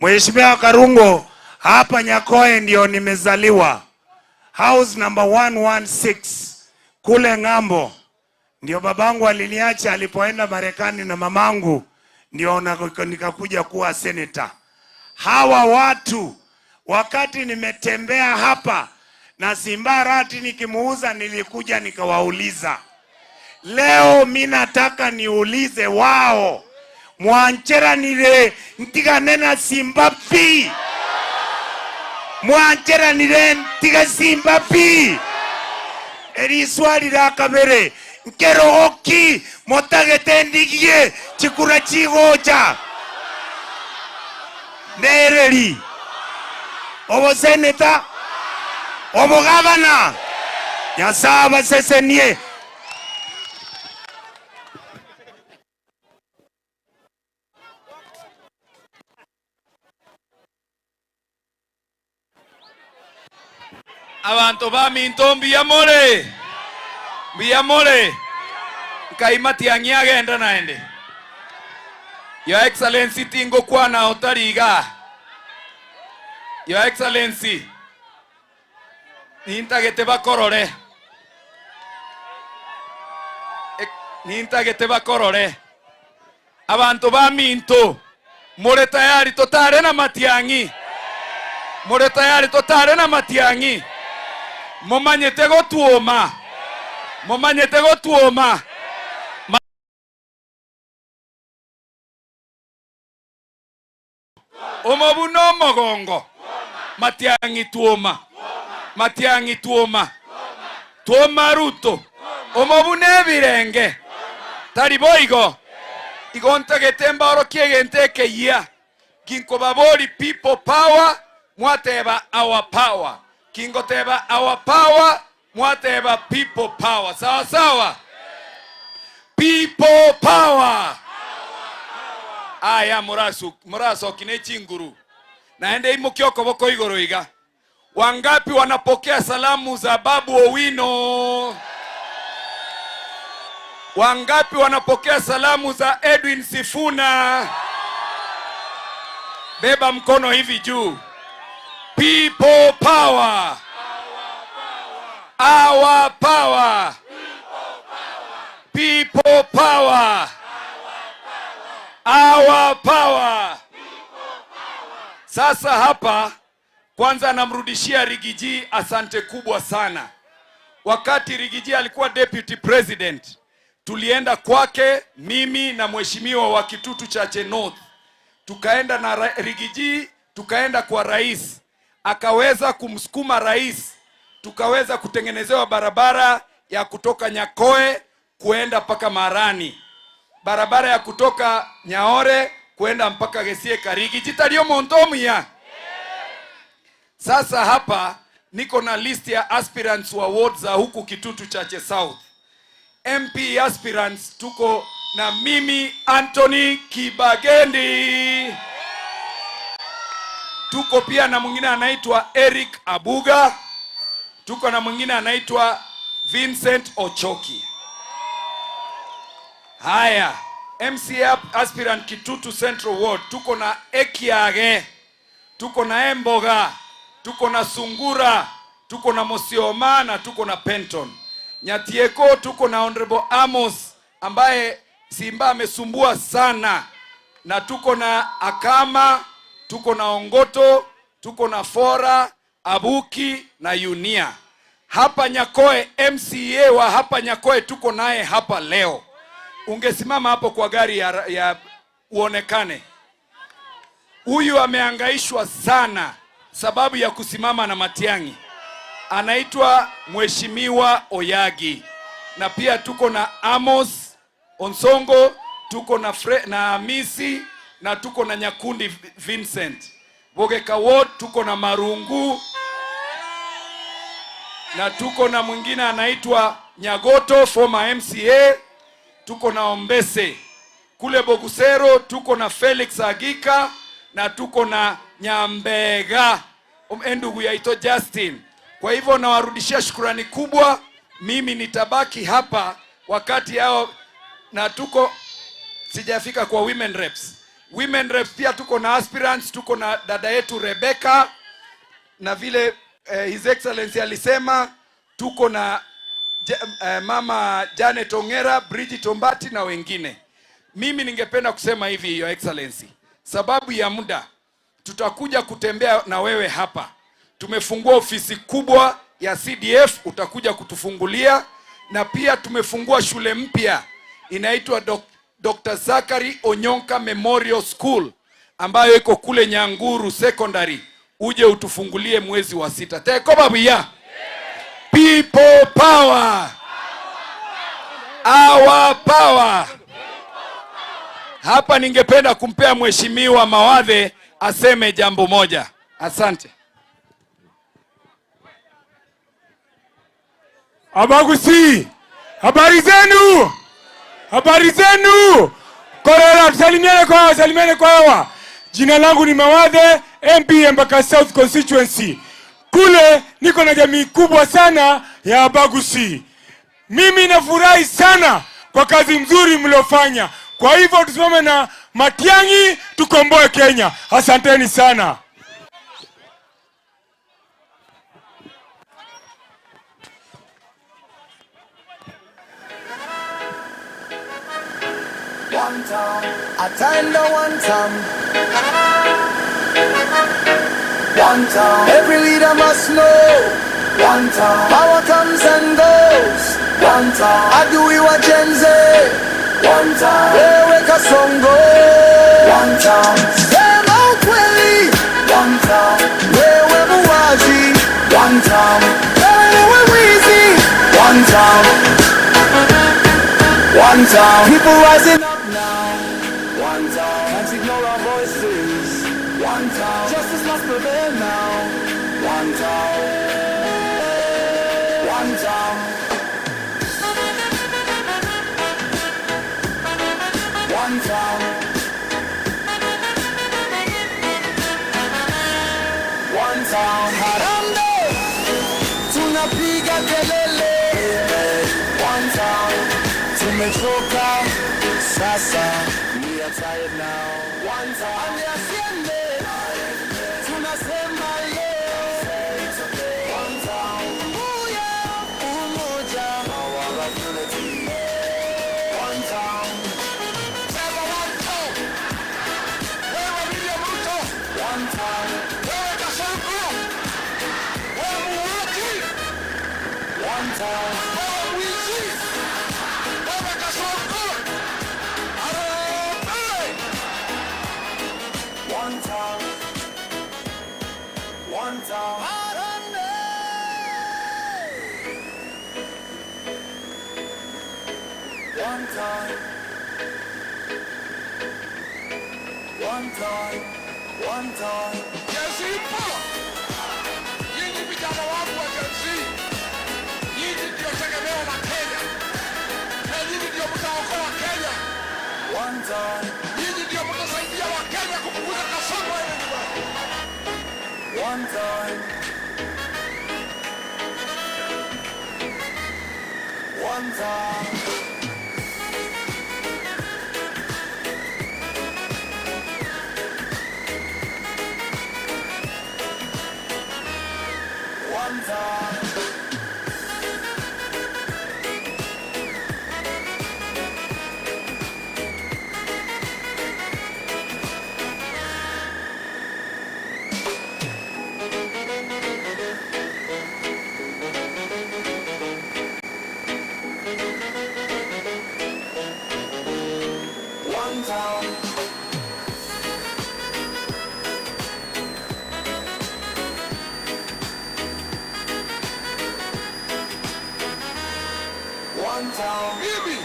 Mheshimiwa Karungo, hapa Nyakoe ndio nimezaliwa. House number 116 kule ng'ambo. Ndio babangu aliniacha alipoenda Marekani na mamangu, ndio nikakuja kuwa senator. Hawa watu wakati nimetembea hapa na Simba Arati nikimuuza, nilikuja nikawauliza. Leo mi nataka niulize wao, mwancheranire ntigane na Simba pi? Mwancheranire ntiga Simba pi? Eri swali la kabere, nkerogoki motagete ndigie chikura chigocha nereri oboseneta obogavana Nyasaye abasesenie. Abanto baminto mbuya more, mbuya more, nkai Matiang'i agenda naende. Your Excellency tingokwana otari igaa. Your Excellency nintagete bakorore, nintagete bakorore. Abanto baminto more tayari totare na Matiang'i? More tayari totare na Matiang'i? Momanyete gotuoma? Momanyete gotuoma? Omobu na omogongo Matiang'i tuoma, Matiang'i tuoma, tuoma Ruto. Omobu na ebirenge tari boigo. Igo ntagete mbaorokie egento ekeyia. Ginkobabori people power, mwateba our power. Kingoteba our power, mwateba people power. Sawa sawa? People power. Aya murasoki ne chinguru. Naende imoki okoboko igoro iga. Wangapi wanapokea salamu za Babu Owino? Wangapi wanapokea salamu za Edwin Sifuna? Beba mkono hivi juu. People power. Our power. People power. Our power. Sasa hapa kwanza namrudishia Riggy G asante kubwa sana. Wakati Riggy G alikuwa deputy president, tulienda kwake mimi na mheshimiwa wa Kitutu Chache North. Tukaenda na Riggy G, tukaenda kwa rais. Akaweza kumsukuma rais. Tukaweza kutengenezewa barabara ya kutoka Nyakoe kuenda mpaka Marani, barabara ya kutoka Nyaore kuenda mpaka Gesie Karigi jitalio montomia. Sasa hapa niko na list ya aspirants wa ward za huku Kitutu Chache South. MP aspirants tuko na mimi Anthony Kibagendi, tuko pia na mwingine anaitwa Eric Abuga, tuko na mwingine anaitwa Vincent Ochoki. Haya, MCA aspirant Kitutu Central Ward tuko na Ekiage, tuko na Emboga, tuko na Sungura, tuko na Mosioma na tuko na Penton. Nyatieko tuko na Honorable Amos ambaye Simba amesumbua sana, na tuko na Akama, tuko na Ongoto, tuko na Fora, Abuki na Yunia. Hapa Nyakoe, MCA wa hapa Nyakoe tuko naye hapa leo. Ungesimama hapo kwa gari ya uonekane. Huyu amehangaishwa sana sababu ya kusimama na Matiang'i. Anaitwa Mheshimiwa Oyagi. Na pia tuko na Amos Onsongo, tuko na na Amisi na tuko na Nyakundi Vincent. Bogeka Ward tuko na Marungu na tuko na mwingine anaitwa Nyagoto, former MCA. Tuko na Ombese. Kule Bogusero tuko na Felix Agika na tuko na Nyambega, ndugu yaito Justin. Kwa hivyo nawarudishia shukrani kubwa. Mimi nitabaki hapa wakati hao, na tuko sijafika kwa women reps. Women reps pia tuko na aspirants, tuko na dada yetu Rebecca, na vile His Excellency alisema tuko na mama Janet Ongera, Bridget Ombati na wengine. Mimi ningependa kusema hivi, Your Excellency, sababu ya muda tutakuja kutembea na wewe hapa. Tumefungua ofisi kubwa ya CDF, utakuja kutufungulia, na pia tumefungua shule mpya inaitwa Dr. Zachary Onyonka Memorial School ambayo iko kule Nyanguru Secondary. Uje utufungulie mwezi wa 6. Teko babuya. People power. Our power. Hapa ningependa kumpea Mheshimiwa Mawadhe aseme jambo moja. Asante. Abagusi, habari zenu? Habari zenu? Korora, salimiane kwa hawa, salimiane kwa hawa. Jina langu ni Mawadhe, MP Embakasi South Constituency. Kule niko na jamii kubwa sana ya Abagusi. Mimi nafurahi sana kwa kazi nzuri mliofanya. Kwa hivyo tusimame na Matiang'i tukomboe Kenya. Asanteni sana. One time, I turned the one time. One time, every leader must know. One time, power comes and goes. One time, adui wa Gen Z. One time, wewe Kasongo. One time, sema ukweli. One time, wewe muwaji. One time, wewe wizi. One time. One time, people rising up now. One time, can't ignore our voices. One time, justice must prevail now. One time, one time, one time, one time. Harambee, tunapiga kelele. One time. Tumechoka sasa, we are tired now. One time, asiende, tunasema leo. One time, uya umoja, power of unity. One time, sema one time. Wewe William Ruto, one time. Wewe Kasongo, wewe muuaji, one time. Wewe mwizi. One time, one time. One time. One time. One time. Gen Z power. Nyinyi vijana wangu wa Gen Z, nyinyi ndio tegemeo la Kenya, na nyinyi ndio mtaokoa Kenya. One time. Nyinyi ndio mtasaidia Wakenya kupunguza kasoro ile nyumbani. One time. One time. One time. One time. One time. Mimi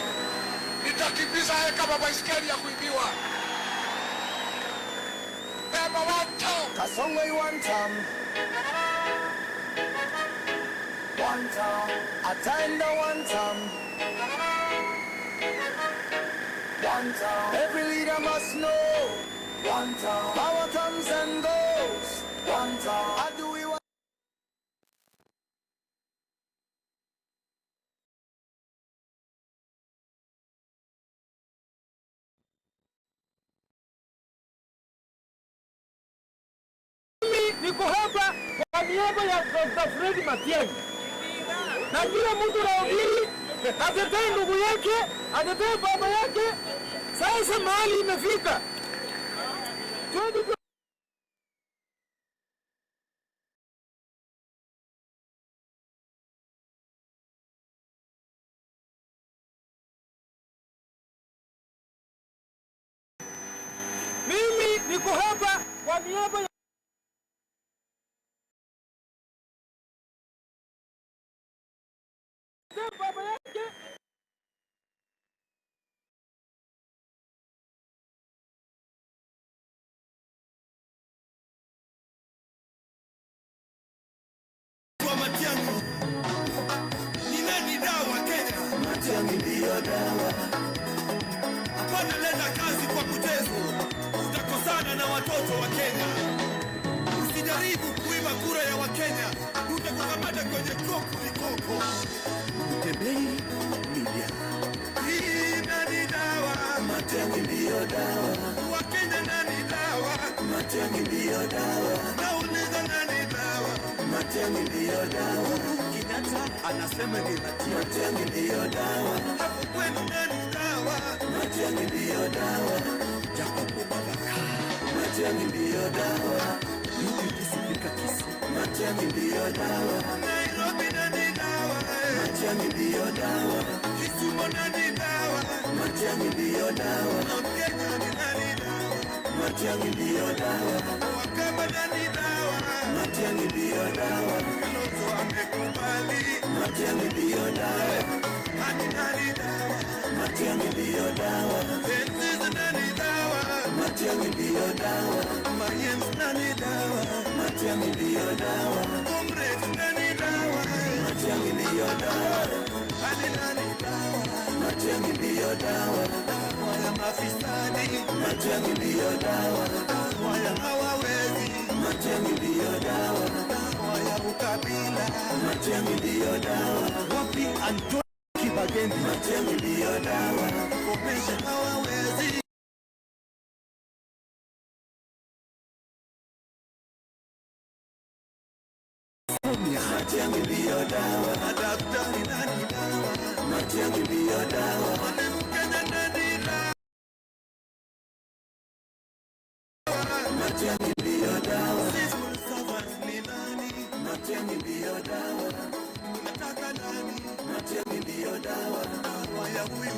nitakimbiza yeye kama baiskeli ya kuibiwa. Beba one time. Kasongo one time. One time. Ataenda one time. One time. Every leader must know. One time. Power comes and goes. One time. Adui wa Mimi niko hapa kwa niaba ya Dr. Fred Matiang'i, na kila mtu naubiri atetee ndugu yake, atetee baba yake. Sasa mahali imefika 20 Mimi niko hapa kwa niaba ya baba yake. Wa Matiang'i ni nani dawa Kenya? Matiang'i ndiyo dawa. Hapana, leta kazi kwa mchezo, utakosana na watoto wa Kenya. Usijaribu kuiba kura ya Wakenya, tutakukamata kwenye koko ikoko. Mtembei media. Hii nani dawa? Matiang'i ndiyo dawa. Wakenya nani dawa? Matiang'i ndiyo dawa. Nauliza nani dawa? Matiang'i ndiyo dawa. Kenyatta anasema ni Matiang'i. Matiang'i ndiyo dawa. Hapo kwenu nani dawa? Matiang'i ndiyo dawa. Jacob Babaka. Matiang'i ndiyo dawa. UPP Spika Kisii. Matiang'i ndiyo dawa. Nairobi nani dawa? Matiang'i ndiyo dawa. Kisumu nani dawa? Matiang'i ndiyo dawa. Mount Kenya ni nani dawa? Matiang'i ndiyo dawa. Wakamba nani dawa? Matiang'i ndiyo dawa. Kalonzo amekubali. Matiang'i ndiyo dawa. Hadi nani dawa? Matiang'i ndiyo dawa. Enziza nani dawa? Matiang'i ndiyo dawa. Mayens nani dawa? Matiang'i ndiyo dawa. Comrades nani dawa? Matiang'i ndiyo dawa. Hadi nani dawa? Matiang'i ndiyo dawa. Dawa ya mafisadi. Matiang'i ndiyo dawa. Dawa ya hawawezi. Matiang'i ndiyo dawa. Dawa ya ukabila. Matiang'i ndiyo dawa. Wapi Antonio Kibagendi? Matiang'i ndiyo dawa. Komesha hawawezi. Matiang'i ndiyo dawa. Madaktari nani dawa? Matiang'i ndiyo dawa. Mwalimu Kenya nani dawa? Matiang'i ndiyo dawa. Civil servants ni nani? Matiang'i ndiyo dawa. Unataka nani? Matiang'i ndiyo dawa. Dawa ya huyu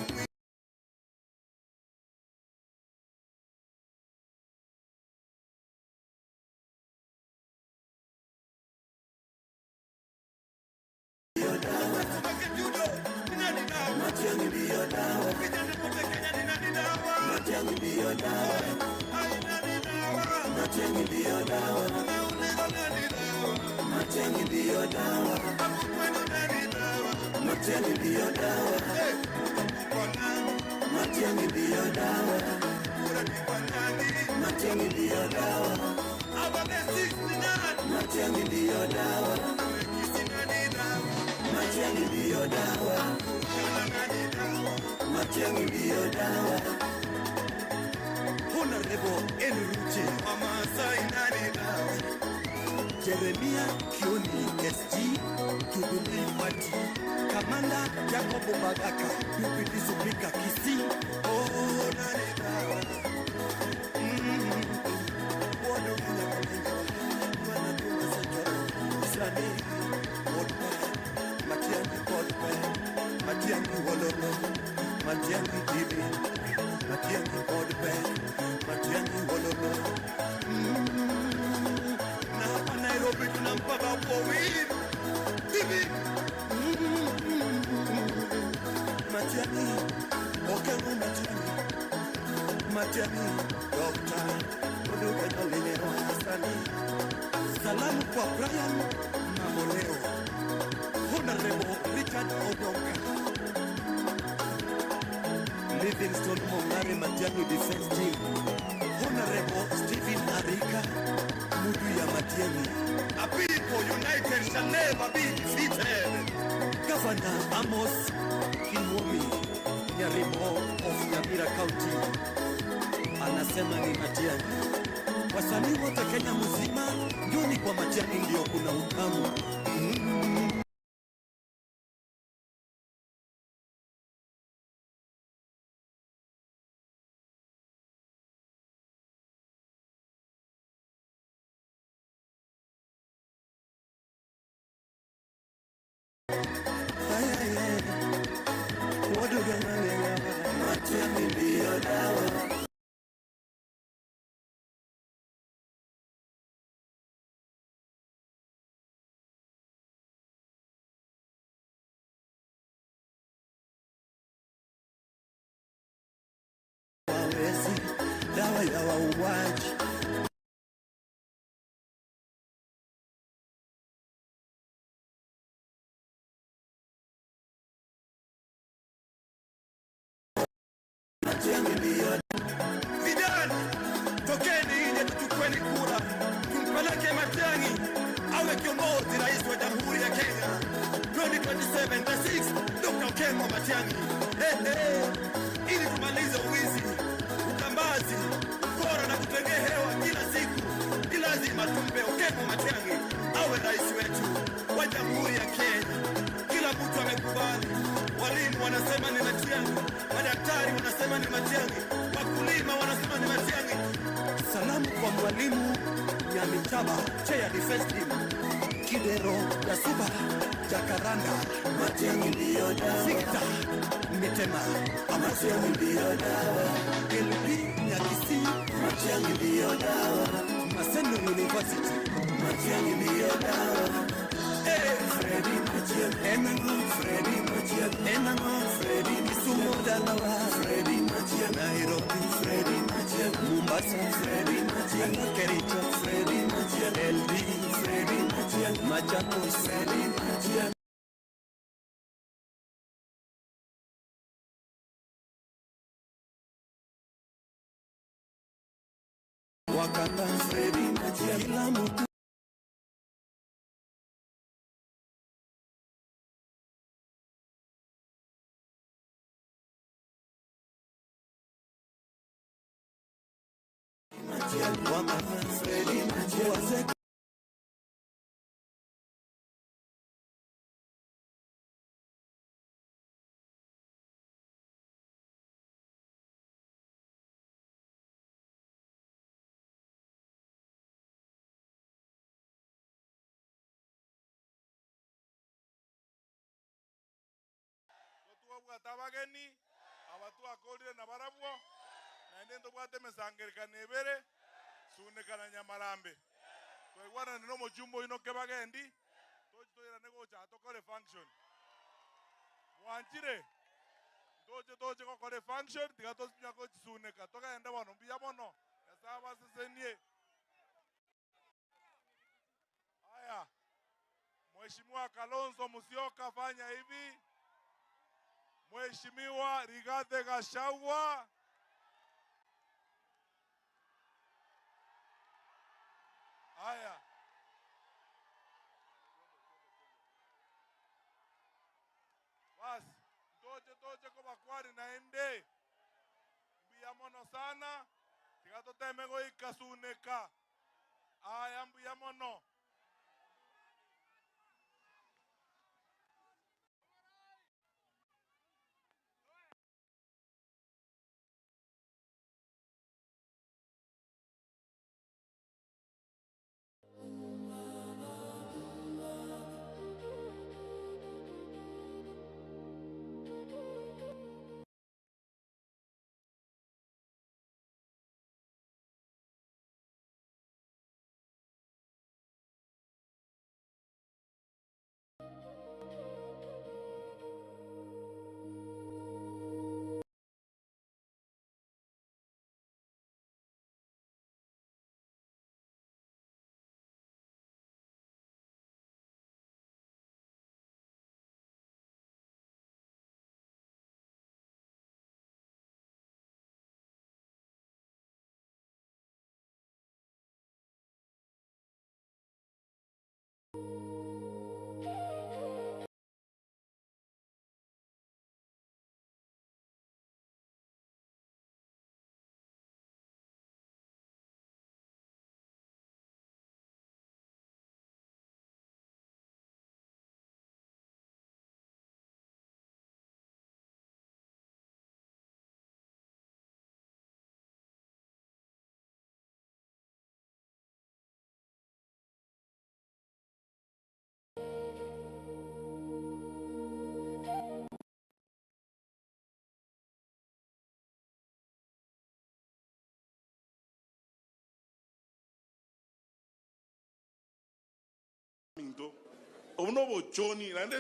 Matiang'i ndiyo dawa. Matiang'i ndiyo dawa. Matiang'i ndiyo dawa. Matiang'i ndiyo dawa. Matiang'i ndiyo dawa. Matiang'i ndiyo dawa. Matiang'i ndiyo dawa. Matiang'i ndiyo dawa. Matiang'i ndiyo dawa. Matiang'i ndiyo dawa. Honorable Enruche Jeremia Kioni SG Jubilee Party Kamanda Jacob Bagaka Deputy Speaker Kisii. Oh, nani dawa. Matiang'i Kodpe, Matiang'i Wololo, Matiang'i Dibi, Matiang'i Kodpe, Matiang'i Wololo. Na hapa Nairobi tunampa Babu Owino Dibi. Matiang'i, Okengo Matiang'i, Matiang'i, Doctor Oduga Nolero Hasani. Salamu kwa Brian Mamoleo, Honorable Richard Odonka, Livingstone Mongare Matiang'i Defense Team, Honorable Stephen Arika Mudu ya Matiang'i. A people united shall never be defeated. Governor Amos Kinwomi Nyarimo of Nyamira County anasema ni Matiang'i. Wasanii wote Kenya mzima, njoni kwa Matiang'i ndio kuna utamu. Matiang'i ndiyo dawa. Wawezi, dawa ya wauaji. Vijana, tokeni nje tuchukueni kura, tumpeleke Matiang'i awe kiongozi rais wa Jamhuri ya Kenya 2027 the 6 Dr. Okengo Matiang'i. Hey, hey. Ili tumalize uwizi, utambazi, ukora na kutengea hewa kila siku, ni lazima tumpe Okengo Matiang'i awe rais wetu wa Jamhuri ya Kenya. Kila mtu amekubali. Walimu wanasema ni Matiang'i, madaktari wanasema ni Matiang'i, wakulima wanasema ni Matiang'i. Salamu kwa mwalimu Nyamichaba, chair defense team, Kidero Yasuba, Jacaranda, Matiang'i ndiyo dawa. Victor Mitema, Matiang'i ndiyo dawa. LP Nyakisi, Matiang'i ndiyo dawa. Maseno University, Matiang'i ndiyo dawa. Hey, Freddy Matiang'i, Enango, Freddy Matiang'i, Enango, Freddy Kisumu Dalawa, Freddy Matiang'i, Nairobi, Freddy Matiang'i, Mombasa, Freddy Matiang'i, Kericho, Freddy Matiang'i, LD, Freddy Matiang'i, Machakos, Freddy Matiang'i. Wakanda, Freddy Matiang'i, kila mtu. Tabageni abatu akolire na barabwo naende ntobwate emesangerekano ebere sunekana nyamarambe twaigwanane na omochumba oino kebagendi tochi toirane gocha tokore function mwanchire Toche toche kokore function tiga tosinya kochisuneka togende bono mbuya mono. Nyasaye abasesenie. Haya. Mheshimiwa Kalonzo Musyoka fanya hivi. Mheshimiwa Rigathi Gachagua. Haya. Basi, toche toche kwa bakwari naende. Mbuya mono sana. Tiga toteme goika suneka. Haya mbuya mono. Obuno bochoni naende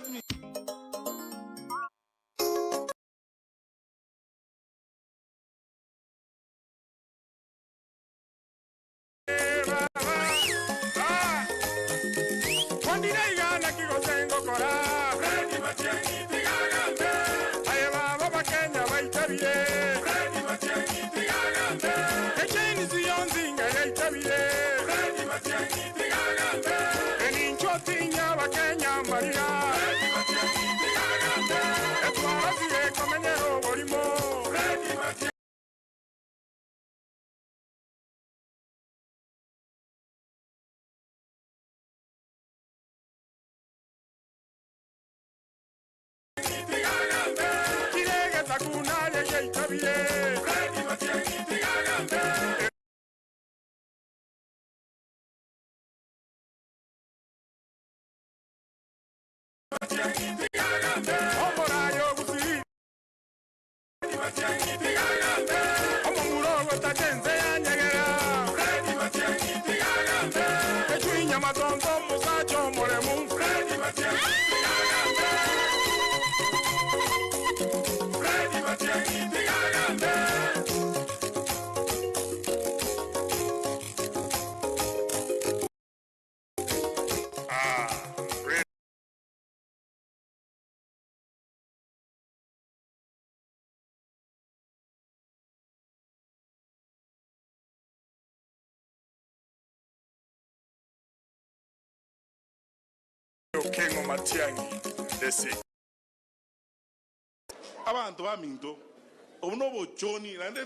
Okengo Matiang'i desi abantu baminto obuno bochoni naende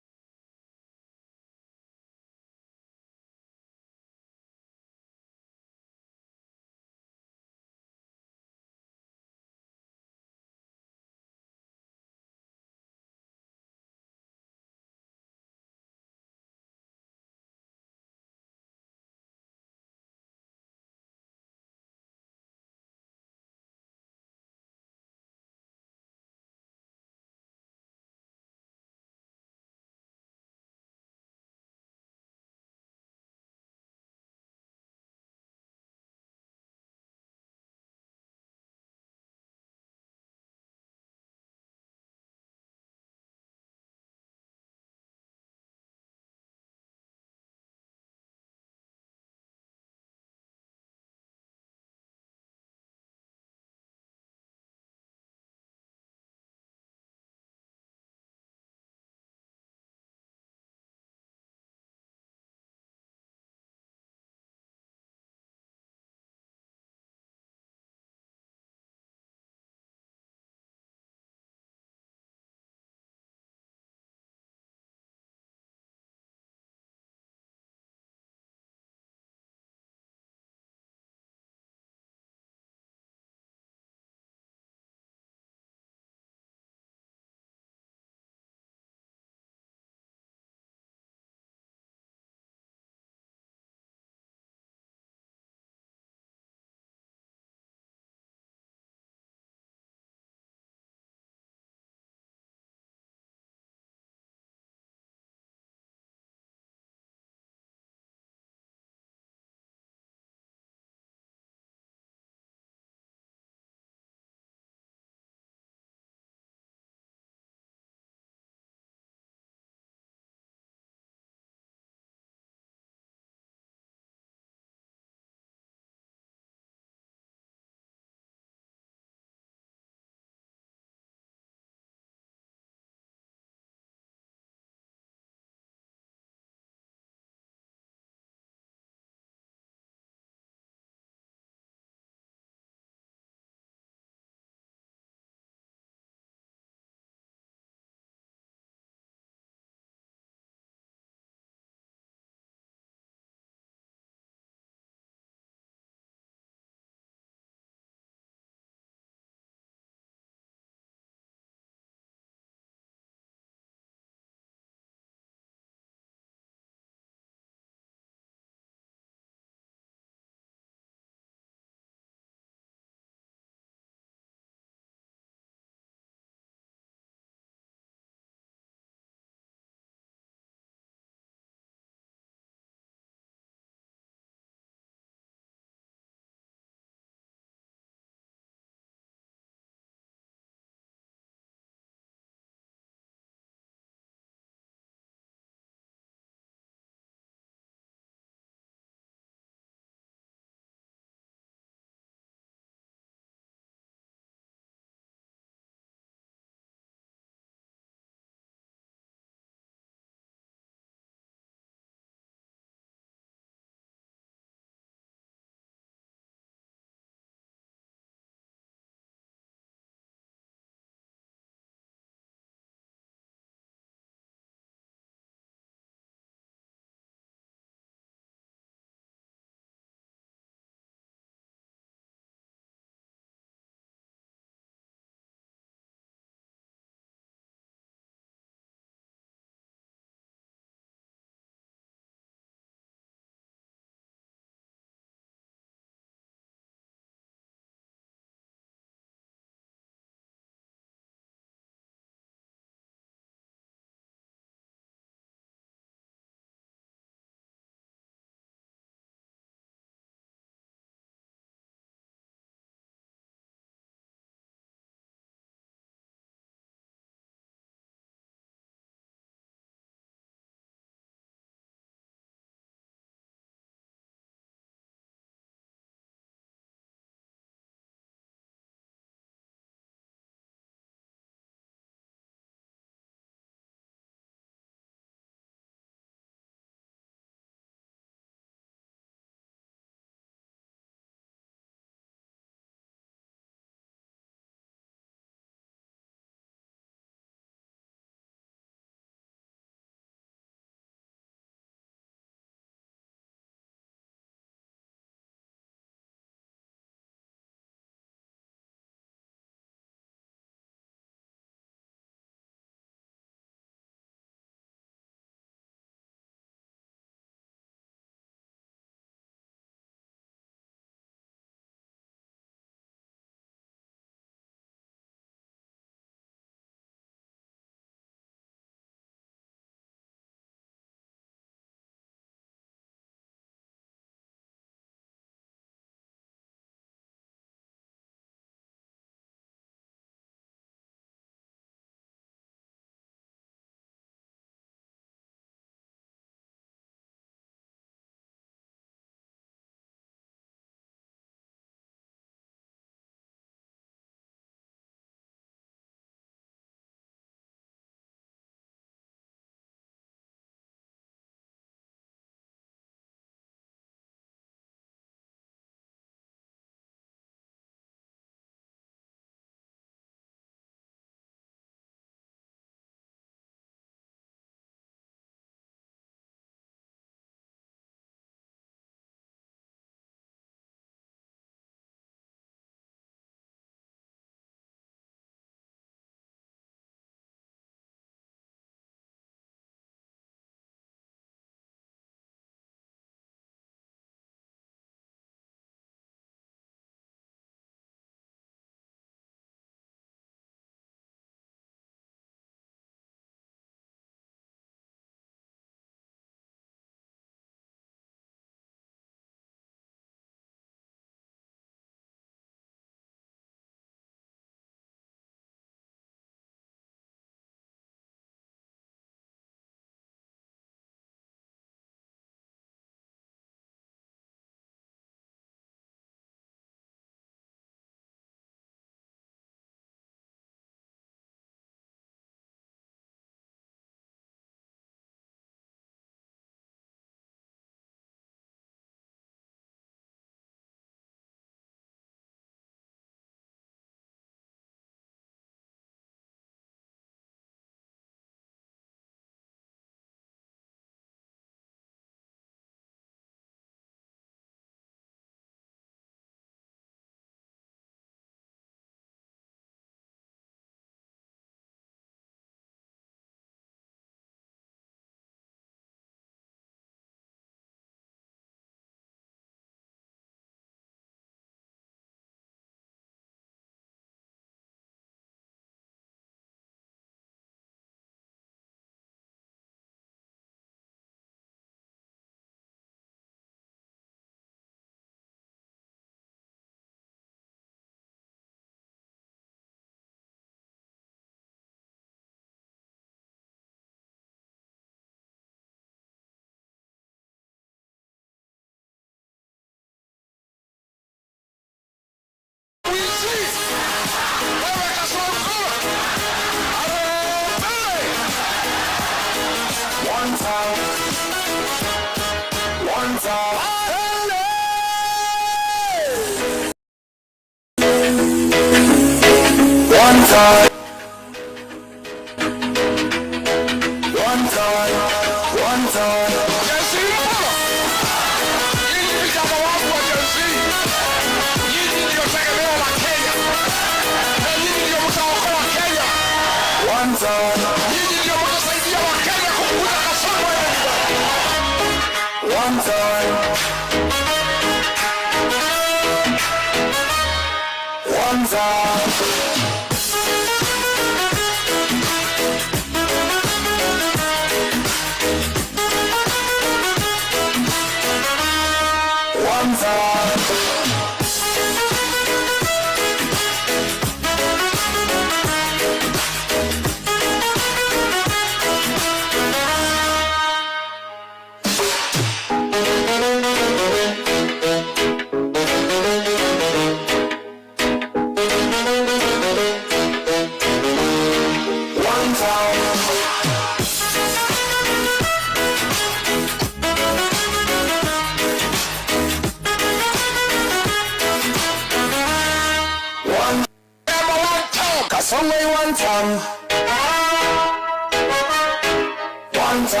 One time,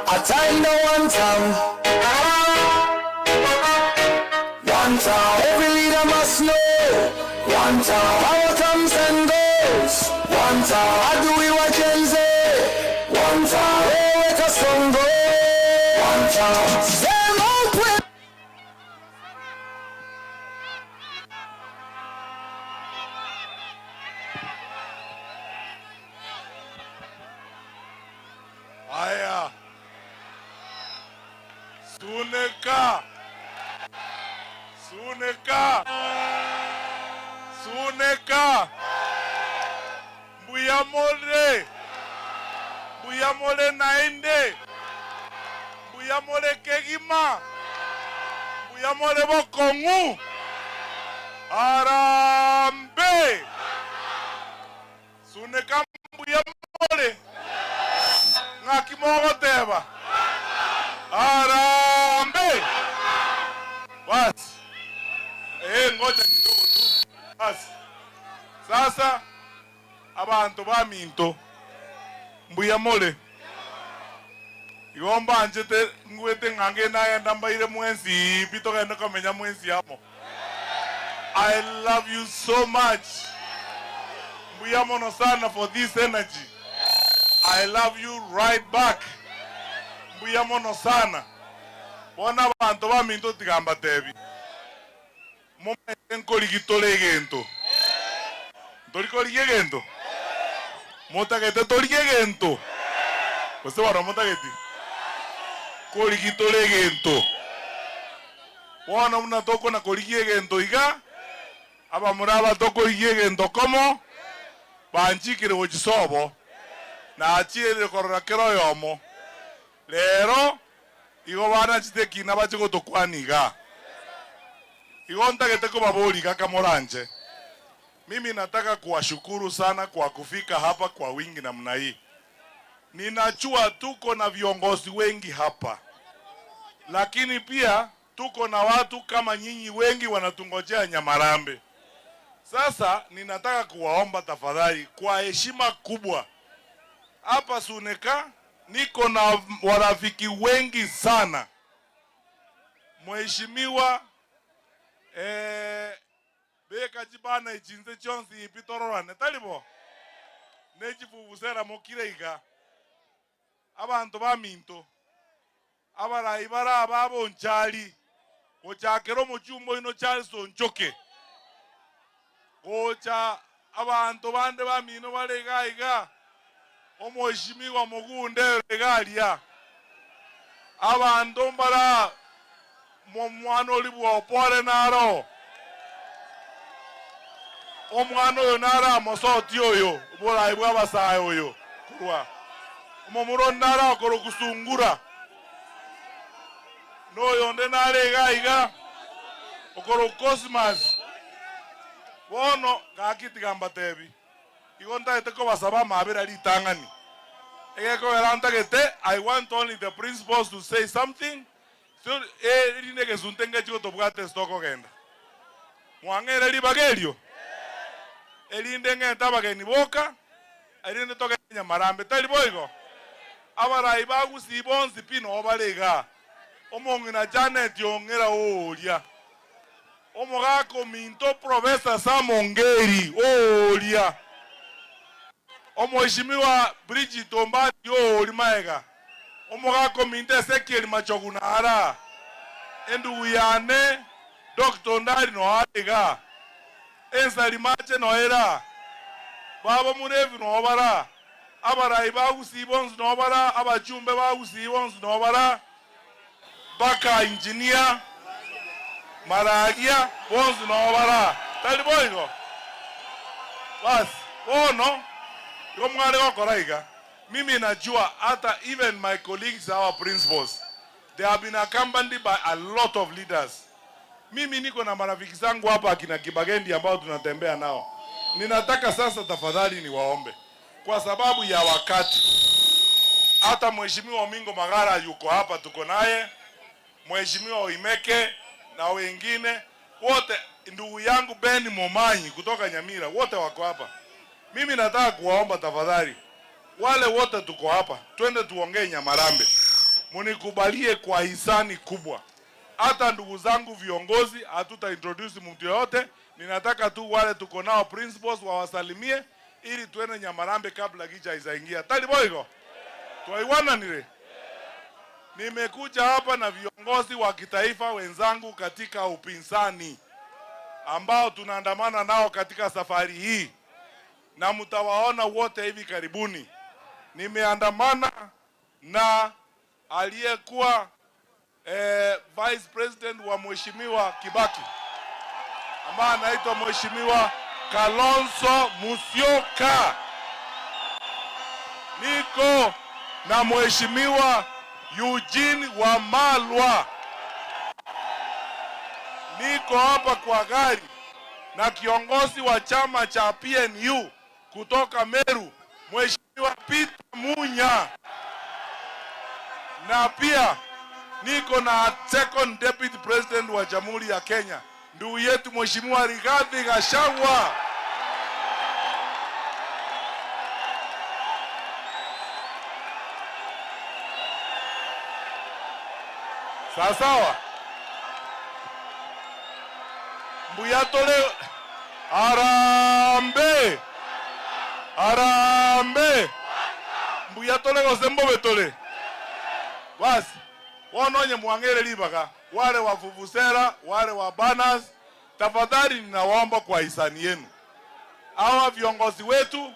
I the one time. One time, every leader must know. One time, power comes and goes. One time, adui wa Gen Z. One time, wewe Kasongo. One time, sema ukweli. Haya, Suneka, Suneka, Suneka, Mbuyamole, Mbuyamole naende, Mbuyamole kegima, Mbuyamole bokongu, Arambe, Suneka Mbuyamole. Ngakimogoteba. Arambe. Basi. Ngoja kidogo tu. Basi. Sasa abantu baminto mbuyamole. Igomba anjete ngwete ngange naenda mbaire mwensi bitogenda komenya mwensi amo. I love you so much. Mbuyamono sana for this energy. I love you right back. Mbuyamono sana. Bona bantu baminto tigamba tebi. Momete nkoligitole egento. Ntorikori egento. Motagete tori egento. Gose baro motageti. Korigitole egento. Bono buna tokona korigi egento iga. Abamura batokorigi egento komo. Banchikire gochisobo. Nachiere korora kero yomo. Lero igo bana chitekina bache gotokwaniga. Igo ntagete kobaboriga kamoranje. Mimi nataka kuwashukuru sana kwa kufika hapa kwa wingi namna hii. Ninajua tuko na viongozi wengi hapa. Lakini pia tuko na watu kama nyinyi wengi wanatungojea Nyamarambe. Sasa ninataka kuwaomba tafadhali kwa heshima kubwa. Hapa Suneka niko na warafiki wengi sana. Mheshimiwa beka jibana ichinze chonsi ipitororane talibo. Nejifubusera mokire iga. Abantu baminto. Abarayi bara ababonchali. Gochakero muchumbo ino Charles Onchoke. Gocha abantu bande bamino balega iga. Omheshimiwa Mugunde regalia. Abantu mbara mwana olibwa opore naro. Omwana oyo nara mosoti oyo oburayi bw'abasaye oyo kurwa. Omomuro nara okoro kusungura. Noyo nde narega iga okoro Cosmas. Bono gakitigamba tebi. Igo ntaete kobasaba mabera ritang'ani. Egeko I want only the principals to say something. So rinege suntenge chiko tobwate stoko genda. Mwangere ribagerio. Erinde ng'eta abageni boka. Erinde toke Nyamarambe tari boigo. Abarayi bagusi bonsi pino obarega. Omong'ina Janet yong'era oria. Omogako minto Professor Samongeri oria. Omheshimiwa Bridget Ombati ori maega. Omogako minto Ezekiel Machogunara. Endugu yane Dr. Ndari no arega. Ensari mache no era. Baba Murevi no obara. Abarayi bagusi bonsi no obara. Abachumbe bagusi bonsi no obara. Baka engineer Maragia bonsi no obara. Tali boigo. Bas, bono. Mimi najua hata even my colleagues, our principals, they have been accompanied by a lot of leaders. Mimi niko na marafiki zangu hapa akina Kibagendi ambao tunatembea nao. Ninataka sasa tafadhali niwaombe kwa sababu ya wakati. Hata Mheshimiwa Mingo Magara yuko hapa, tuko naye. Mheshimiwa Oimeke na wengine wote, ndugu yangu Ben Momanyi kutoka Nyamira, wote wako hapa. Mimi nataka kuwaomba tafadhali, Wale wote tuko hapa, twende tuongee Nyamarambe. Munikubalie kwa hisani kubwa. Hata ndugu zangu viongozi, hatuta introduce mtu yoyote. Ninataka tu wale tuko nao principals wawasalimie ili tuende Nyamarambe kabla gicha haijaingia. Tali boigo. Twaiwana nile. Nimekuja hapa na viongozi wa kitaifa wenzangu katika upinzani ambao tunaandamana nao katika safari hii, na mtawaona wote hivi karibuni. Nimeandamana na aliyekuwa Vice President wa Mheshimiwa Kibaki ambaye anaitwa Mheshimiwa Kalonzo Musyoka. Niko na Mheshimiwa Eugene Wamalwa. Niko hapa kwa gari na kiongozi wa chama cha PNU kutoka Meru, Mheshimiwa Peter Munya. Na pia niko na second deputy president wa Jamhuri ya Kenya, ndugu yetu Mheshimiwa Rigathi Gachagua. Sawa sawa. Mbuyatole arambe. Arambe. Mbuyatole gosembo betole. Basi wononye mwangere libaga wale wa vuvuzela, wale wa banners, tafadhali ninawaomba kwa hisani yenu. Hawa viongozi wetu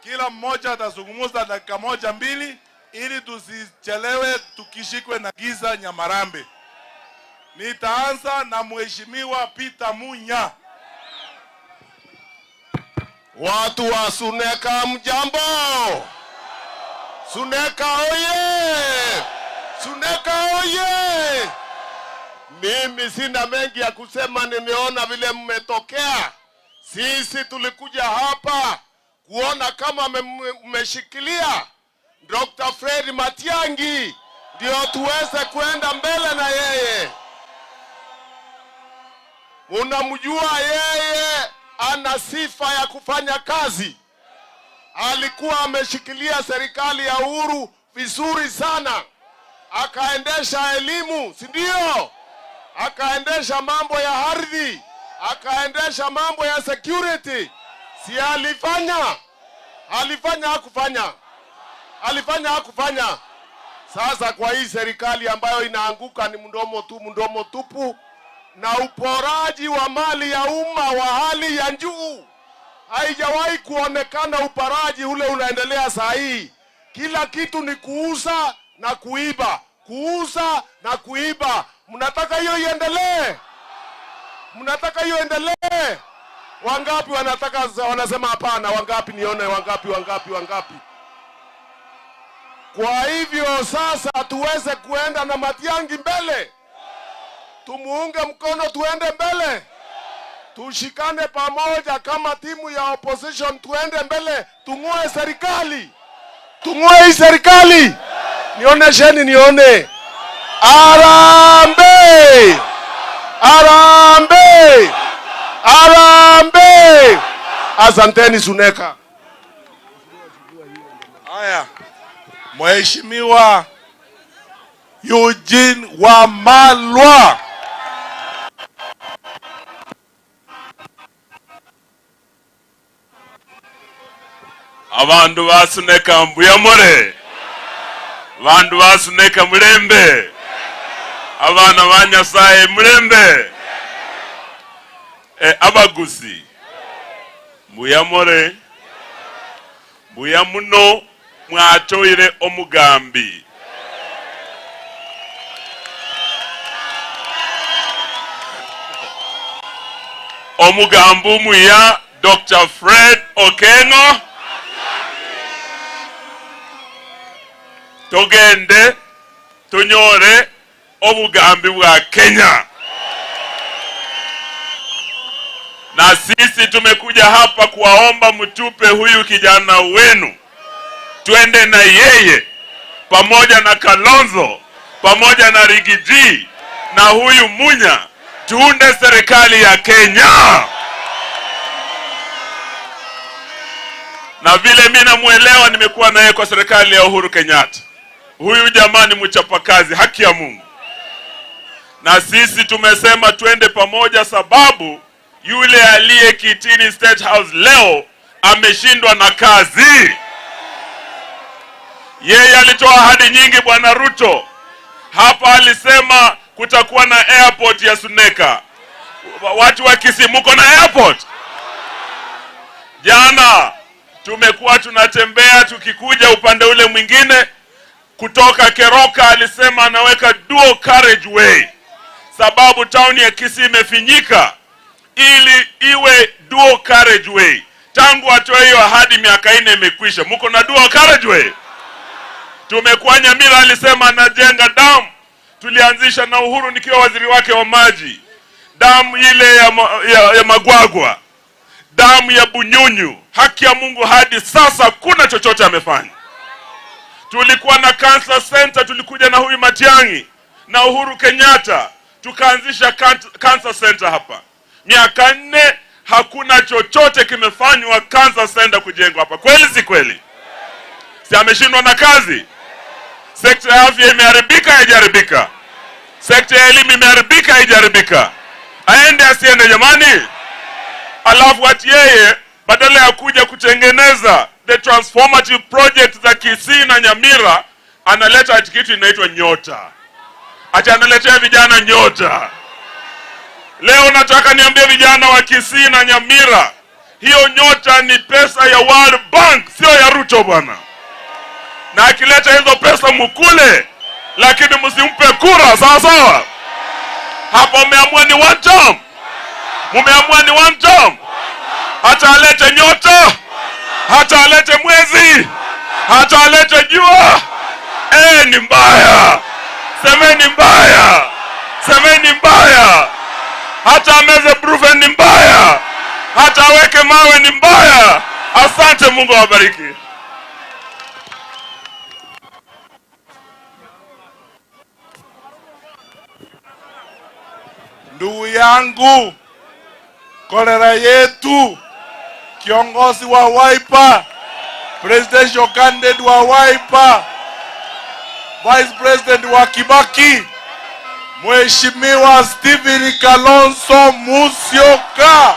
kila mmoja atazungumza dakika moja mbili ili tusichelewe tukishikwe na giza Nyamarambe. Nitaanza na Mheshimiwa Peter Munya. Watu wa Suneka mjambo. Suneka oye! Suneka oye! Mimi sina mengi ya kusema, nimeona vile mmetokea. Sisi tulikuja hapa kuona kama mmeshikilia Dr. Fred Matiang'i ndio tuweze kwenda mbele na yeye. Unamjua yeye ana sifa ya kufanya kazi. Alikuwa ameshikilia serikali ya Uhuru vizuri sana. Akaendesha elimu, si ndio? Akaendesha mambo ya ardhi, akaendesha mambo ya security. Si alifanya? Alifanya hakufanya? Alifanya hakufanya? Sasa kwa hii serikali ambayo inaanguka ni mdomo tu, mdomo tupu na uporaji wa mali ya umma wa hali ya juu. Haijawahi kuonekana uporaji ule unaendelea saa hii. Kila kitu ni kuuza na kuiba, kuuza na kuiba. Mnataka hiyo iendelee? Mnataka hiyo endelee? Wangapi wanataka, wanasema hapana? Wangapi nione? Wangapi, wangapi, wangapi? Kwa hivyo sasa tuweze kuenda na Matiang'i mbele. Tumuunge mkono tuende mbele. Tushikane pamoja kama timu ya opposition, tuende mbele, tung'oe serikali. Tung'oe hii serikali. Nionesheni nione. Arambe! Arambe! Arambe! Asanteni Suneka. Haya. Mheshimiwa Eugene Wamalwa. Abandu basuneka mbuyamore, bandu basuneka mulembe, abana ba Nyasaye mulembe, abagusi mbuyamore, mbuya muno mwatoire omugambi. Omugambi muya Dr. Fred Okengo. Tugende tunyore obugambi bwa Kenya. Na sisi tumekuja hapa kuwaomba mtupe huyu kijana wenu, twende na yeye pamoja na Kalonzo pamoja na Rigiji na huyu Munya, tuunde serikali ya Kenya. Na vile mimi namuelewa, nimekuwa naye kwa serikali ya Uhuru Kenyatta. Huyu jamaa ni mchapakazi, haki ya Mungu. Na sisi tumesema twende pamoja, sababu yule aliye kitini State House leo ameshindwa na kazi. Yeye alitoa ahadi nyingi, Bwana Ruto. Hapa alisema kutakuwa na airport ya Suneka. Watu wa Kisii, muko na airport? Jana tumekuwa tunatembea tukikuja upande ule mwingine kutoka Keroka, alisema anaweka dual carriageway, sababu town ya Kisii imefinyika, ili iwe dual carriageway. Tangu atoe hiyo ahadi miaka 4 imekwisha. Muko na dual carriageway? Tumekuwa Nyamira, alisema anajenga damu. Tulianzisha na Uhuru nikiwa waziri wake wa maji, damu ile ya Magwagwa, damu ya Bunyunyu. Haki ya Mungu, hadi sasa kuna chochote amefanya? Tulikuwa na Cancer Center, tulikuja na huyu Matiang'i na Uhuru Kenyatta, tukaanzisha Cancer Center hapa. Miaka 4 hakuna chochote kimefanywa Cancer Center kujengwa hapa. Kweli si kweli? Si ameshindwa na kazi? Sekta ya afya imeharibika, haijaharibika? Sekta ya elimu imeharibika, haijaharibika? Aende asiende jamani? Alafu ati yeye badala ya kuja kutengeneza the transformative project za Kisii na Nyamira, analeta ati kitu inaitwa nyota. Ati analetea vijana nyota. Leo nataka niambie vijana wa Kisii na Nyamira, hiyo nyota ni pesa ya World Bank, sio ya Ruto bwana. Na akileta hizo pesa mukule, lakini msimpe kura, sawa sawa? Hapo mmeamua ni one term. Mumeamua ni one term. Hata alete nyota, hata alete mwezi, hata alete jua. Ni mbaya. Semeni mbaya. Semeni mbaya. Hata ameze brufen ni mbaya. Hata aweke mawe ni mbaya. Asante, Mungu awabariki. Ndugu yangu, kolera yetu, kiongozi wa Wiper, presidential candidate wa Wiper, vice president wa Kibaki, Mheshimiwa Stephen Kalonzo Musyoka.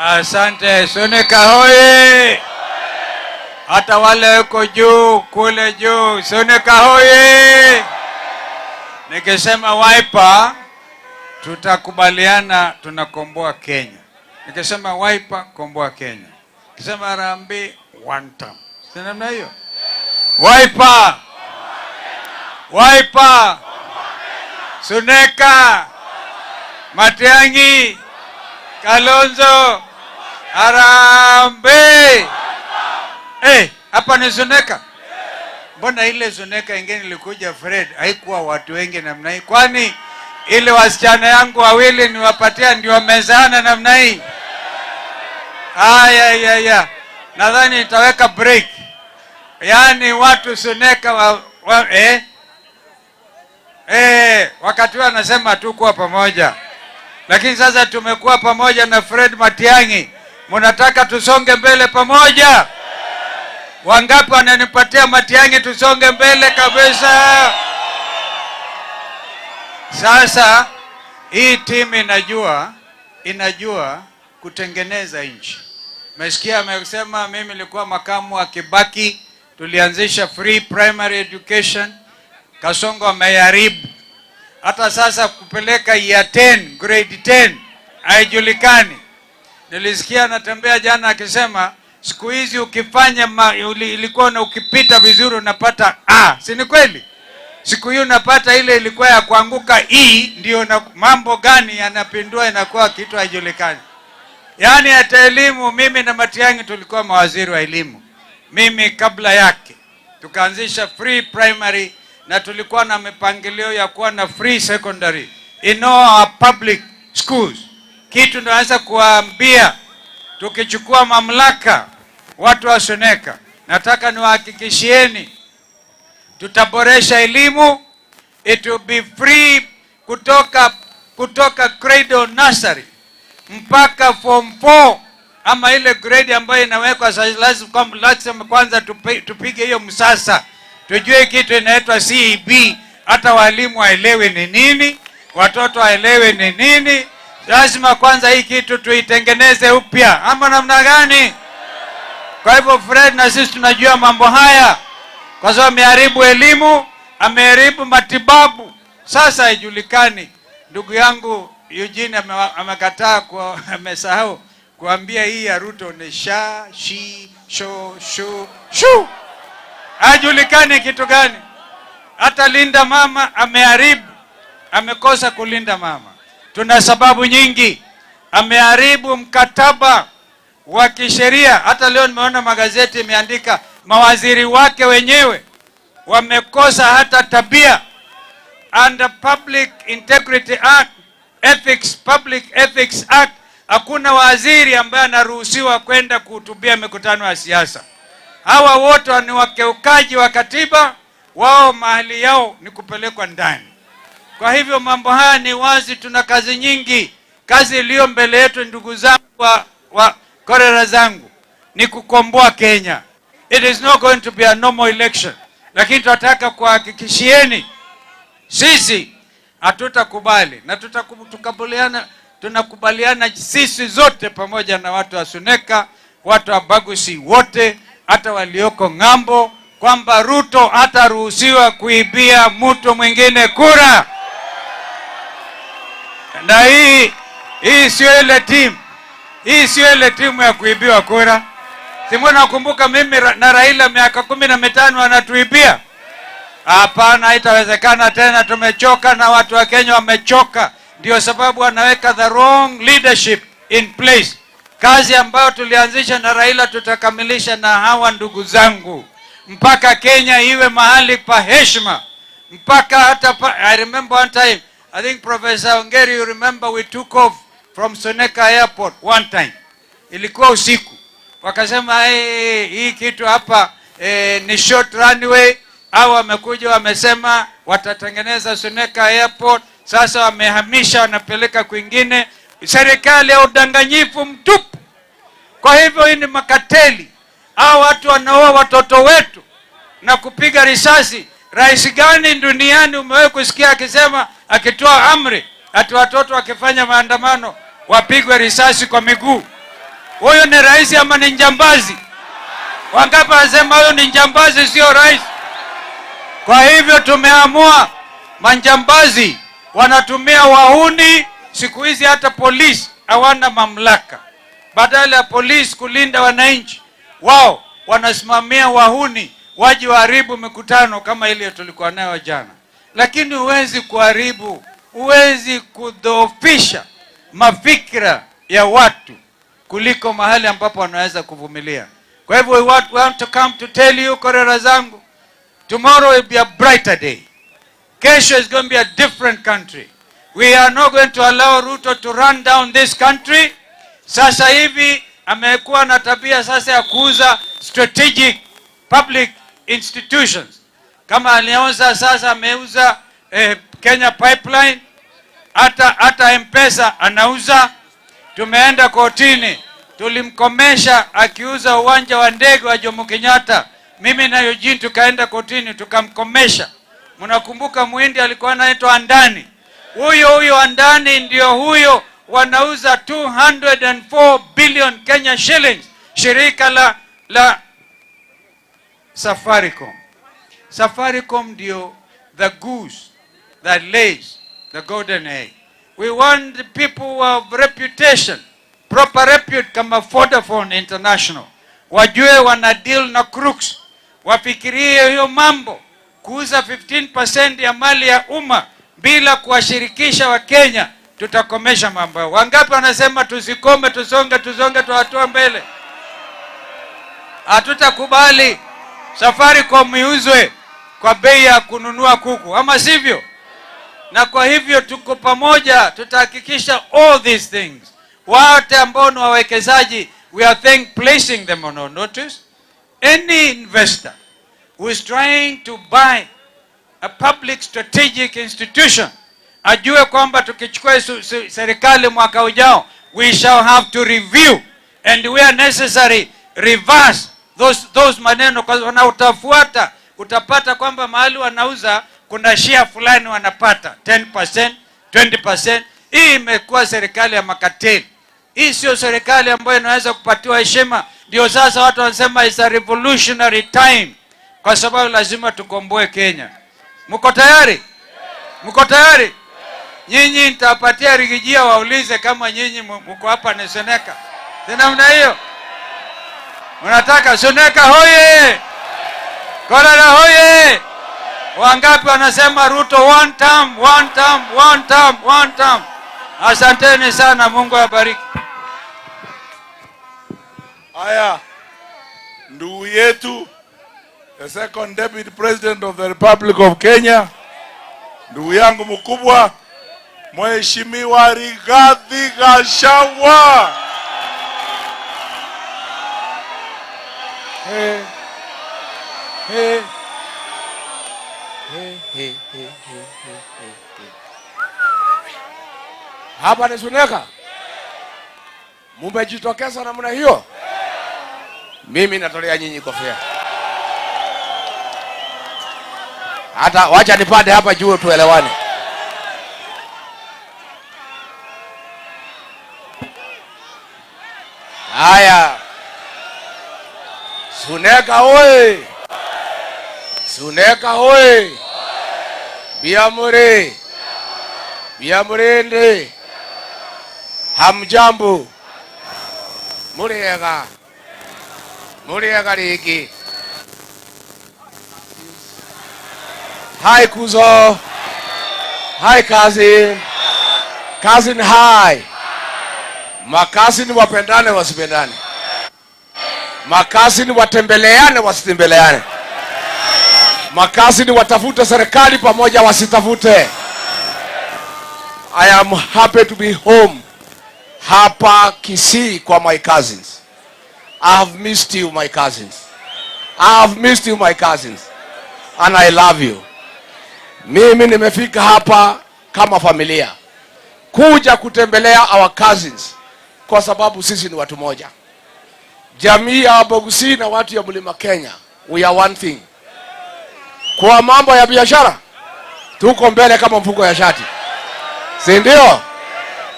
Asante. Suneka hoye! Hata wale huko juu kule juu, Suneka hoye! Nikisema Wiper tutakubaliana tunakomboa Kenya. Nikisema Wiper, komboa Kenya. Nikisema Harambee, one term. Si namna hiyo? Wiper! Wiper! Suneka! Matiang'i! Kalonzo! Harambee! Hapa ni Suneka. Mbona ile Suneka ingine ilikuja Fred haikuwa watu wengi namna hii? Kwani ile wasichana yangu wawili niwapatia ndio wamezana namna hii? Aya. Nadhani nitaweka break. Yaani watu Suneka wakati wao anasema tu kuwa pamoja. Lakini sasa tumekuwa pamoja na Fred Matiang'i. Mnataka tusonge mbele pamoja? Wangapi wananipatia Matiang'i tusonge mbele kabisa? Sasa hii timu inajua kutengeneza nchi. Umesikia amesema mimi nilikuwa makamu wa Kibaki, tulianzisha free primary education. Kasongo ameharibu. Hata sasa kupeleka year 10, grade 10 haijulikani. Nilisikia anatembea jana akisema siku hizi ukifanya ilikuwa na ukipita vizuri unapata A, si ni kweli? Siku hiyo unapata ile ilikuwa ya kuanguka E, ndio na mambo gani yanapindua inakuwa kitu haijulikani. Yaani hata elimu, mimi na Matiang'i tulikuwa mawaziri wa elimu. Mimi kabla yake tukaanzisha free primary na tulikuwa na mipangilio ya kuwa na free secondary in all our public schools. Kitu naweza kuambia, tukichukua mamlaka watu wa Suneka, nataka niwahakikishieni tutaboresha elimu. It will be free kutoka cradle nursery Mpaka form 4 ama ile grade ambayo inawekwa sasa, lazima kwanza tupige hiyo msasa, tujue kitu inaitwa CEB, hata walimu waelewe ni nini, watoto waelewe ni nini. Lazima kwanza hii kitu tuitengeneze upya, ama namna gani? Kwa hivyo Fred na sisi tunajua mambo haya, kwa sababu ameharibu elimu, ameharibu matibabu. Sasa haijulikani. Ndugu yangu Eugene amekataa kwa, amesahau kuambia hii ya Ruto ni sha, shi, sho, shu, shu, hajulikani kitu gani. Hata linda mama ameharibu, amekosa kulinda mama. Tuna sababu nyingi. Ameharibu mkataba wa kisheria. Hata leo nimeona magazeti imeandika mawaziri wake wenyewe wamekosa hata tabia. Under Public Integrity Act, Ethics, Public Ethics Act, hakuna waziri ambaye anaruhusiwa kwenda kuhutubia mikutano ya siasa. Hawa wote ni wakeukaji wa katiba, wao mahali yao ni kupelekwa ndani. Kwa hivyo mambo haya ni wazi, tuna kazi nyingi. Kazi iliyo mbele yetu, ndugu zangu wa korera zangu, ni kukomboa Kenya. It is not going to be a normal election, lakini tunataka kuhakikishieni sisi hatutakubali na tunakubaliana sisi zote pamoja na watu wa Suneka, watu wa Bagusi wote, hata walioko ng'ambo, kwamba Ruto hataruhusiwa kuibia mtu mwingine kura. Na hii sio ile timu, hii sio ile timu ya kuibiwa kura. Si nakumbuka mimi na Raila miaka 15 anatuibia? Hapana, haitawezekana tena. Tumechoka na watu wa Kenya wamechoka, ndio sababu wanaweka the wrong leadership in place. Kazi ambayo tulianzisha na Raila tutakamilisha na hawa ndugu zangu mpaka Kenya iwe mahali pa heshima, mpaka hata I remember one time, I think Professor Ongeri, you remember we took off from Suneka Airport one time, ilikuwa usiku, wakasema, "Hey, hii kitu hapa ni short runway." Au wamekuja wamesema watatengeneza Suneka Airport, sasa wamehamisha wanapeleka kwingine. Serikali ya udanganyifu mtupu. Kwa hivyo hii ni makateli, hao watu wanaua watoto wetu na kupiga risasi. Rais gani duniani umewahi kusikia akisema, akitoa amri ati watoto wakifanya maandamano wapigwe risasi kwa miguu? Huyu ni rais ama ni njambazi? Wangapi wanasema huyu ni njambazi, sio rais? Kwa hivyo tumeamua, manjambazi wanatumia wahuni siku hizi, hata polisi hawana mamlaka. Badala ya polisi kulinda wananchi, wao wanasimamia wahuni waje waharibu mikutano kama ile tulikuwa nayo jana. Lakini huwezi kuharibu, huwezi kudhoofisha mafikra ya watu kuliko mahali ambapo wanaweza kuvumilia. Kwa hivyo we want to come to tell you, korera zangu, tomorrow will be a brighter day. Kesho is going to be a different country. We are not going to allow Ruto to run down this country. Sasa hivi amekuwa na tabia sasa ya kuuza strategic public institutions. Kama alianza sasa ameuza Kenya Pipeline, hata M-Pesa anauza. Tumeenda kotini, tulimkomesha akiuza uwanja wa ndege wa Jomo Kenyatta. Mimi na Eugene tukaenda kotini tukamkomesha. Mnakumbuka muhindi alikuwa anaitwa Adani. Huyo huyo Adani ndio huyo wanauza 204 billion Kenya shillings, shirika la Safaricom. Safaricom ndio the goose that lays the golden egg. We want the people of reputation, proper repute kama Vodafone International. Wajue wana deal na crooks, wafikirie hiyo mambo, kuuza 15% ya mali ya umma bila kuwashirikisha Wakenya, tutakomesha mambo hayo. Wangapi wanasema tusikome, tusonge, tusonge, tuhatua mbele? Hatutakubali Safaricom iuzwe kwa bei ya kununua kuku, ama sivyo? Na kwa hivyo tuko pamoja, tutahakikisha all these things. Wote ambao ni wawekezaji, we are placing them on our notice. Any investor who is trying to buy a public strategic institution ajue kwamba tukichukua serikali mwaka ujao, we We shall have to review and where necessary reverse those maneno, kwa na utafuata utapata kwamba mahali wanauza kuna share fulani wanapata 10%, 20%. Hii imekuwa serikali ya makateli. Hii sio serikali ambayo inaweza kupatiwa heshima. Ndio sasa watu wanasema it's a revolutionary time, kwa sababu lazima tukomboe Kenya. Mko tayari? Mko tayari? Nyinyi nitawapatia Riggy G waulize kama nyinyi mko hapa ni Suneka. Si namna hiyo? Unataka Suneka hoye! Korara hoye! Wangapi wanasema Ruto one term, one term, one term, one term? Asanteni sana, Mungu awabariki. Haya, ndugu yetu the second deputy president of the Republic of Kenya, ndugu yangu mkubwa Mheshimiwa Rigathi Gachagua. Hey. Hey. Hey, hey, hey, hey, hey, hey. Hapa ni Suneka. Mumejitokeza namna hiyo. Mimi natolea nyinyi kofia. Hata wacha nipande hapa juu tuelewane. Haya. Suneka oye! Suneka oye! Biamure! Biamurende! Hamjambo! Muriega! Muriega rigi! Hi kuzo! Hi cousin! Cousin hi! Makazini wapendane wasipendane? Makazini watembeleane wasitembeleane? Makazini watafute serikali pamoja wasitafute? I am happy to be home hapa Kisii kwa my cousins. I have missed you my cousins. I have missed you my cousins. And I love you. Mimi nimefika hapa kama familia kuja kutembelea our cousins kwa sababu sisi ni watu moja. Jamii ya Abagusii na watu ya Mlima Kenya, we are one thing. Kwa mambo ya biashara tuko mbele kama mfuko ya shati, si ndio?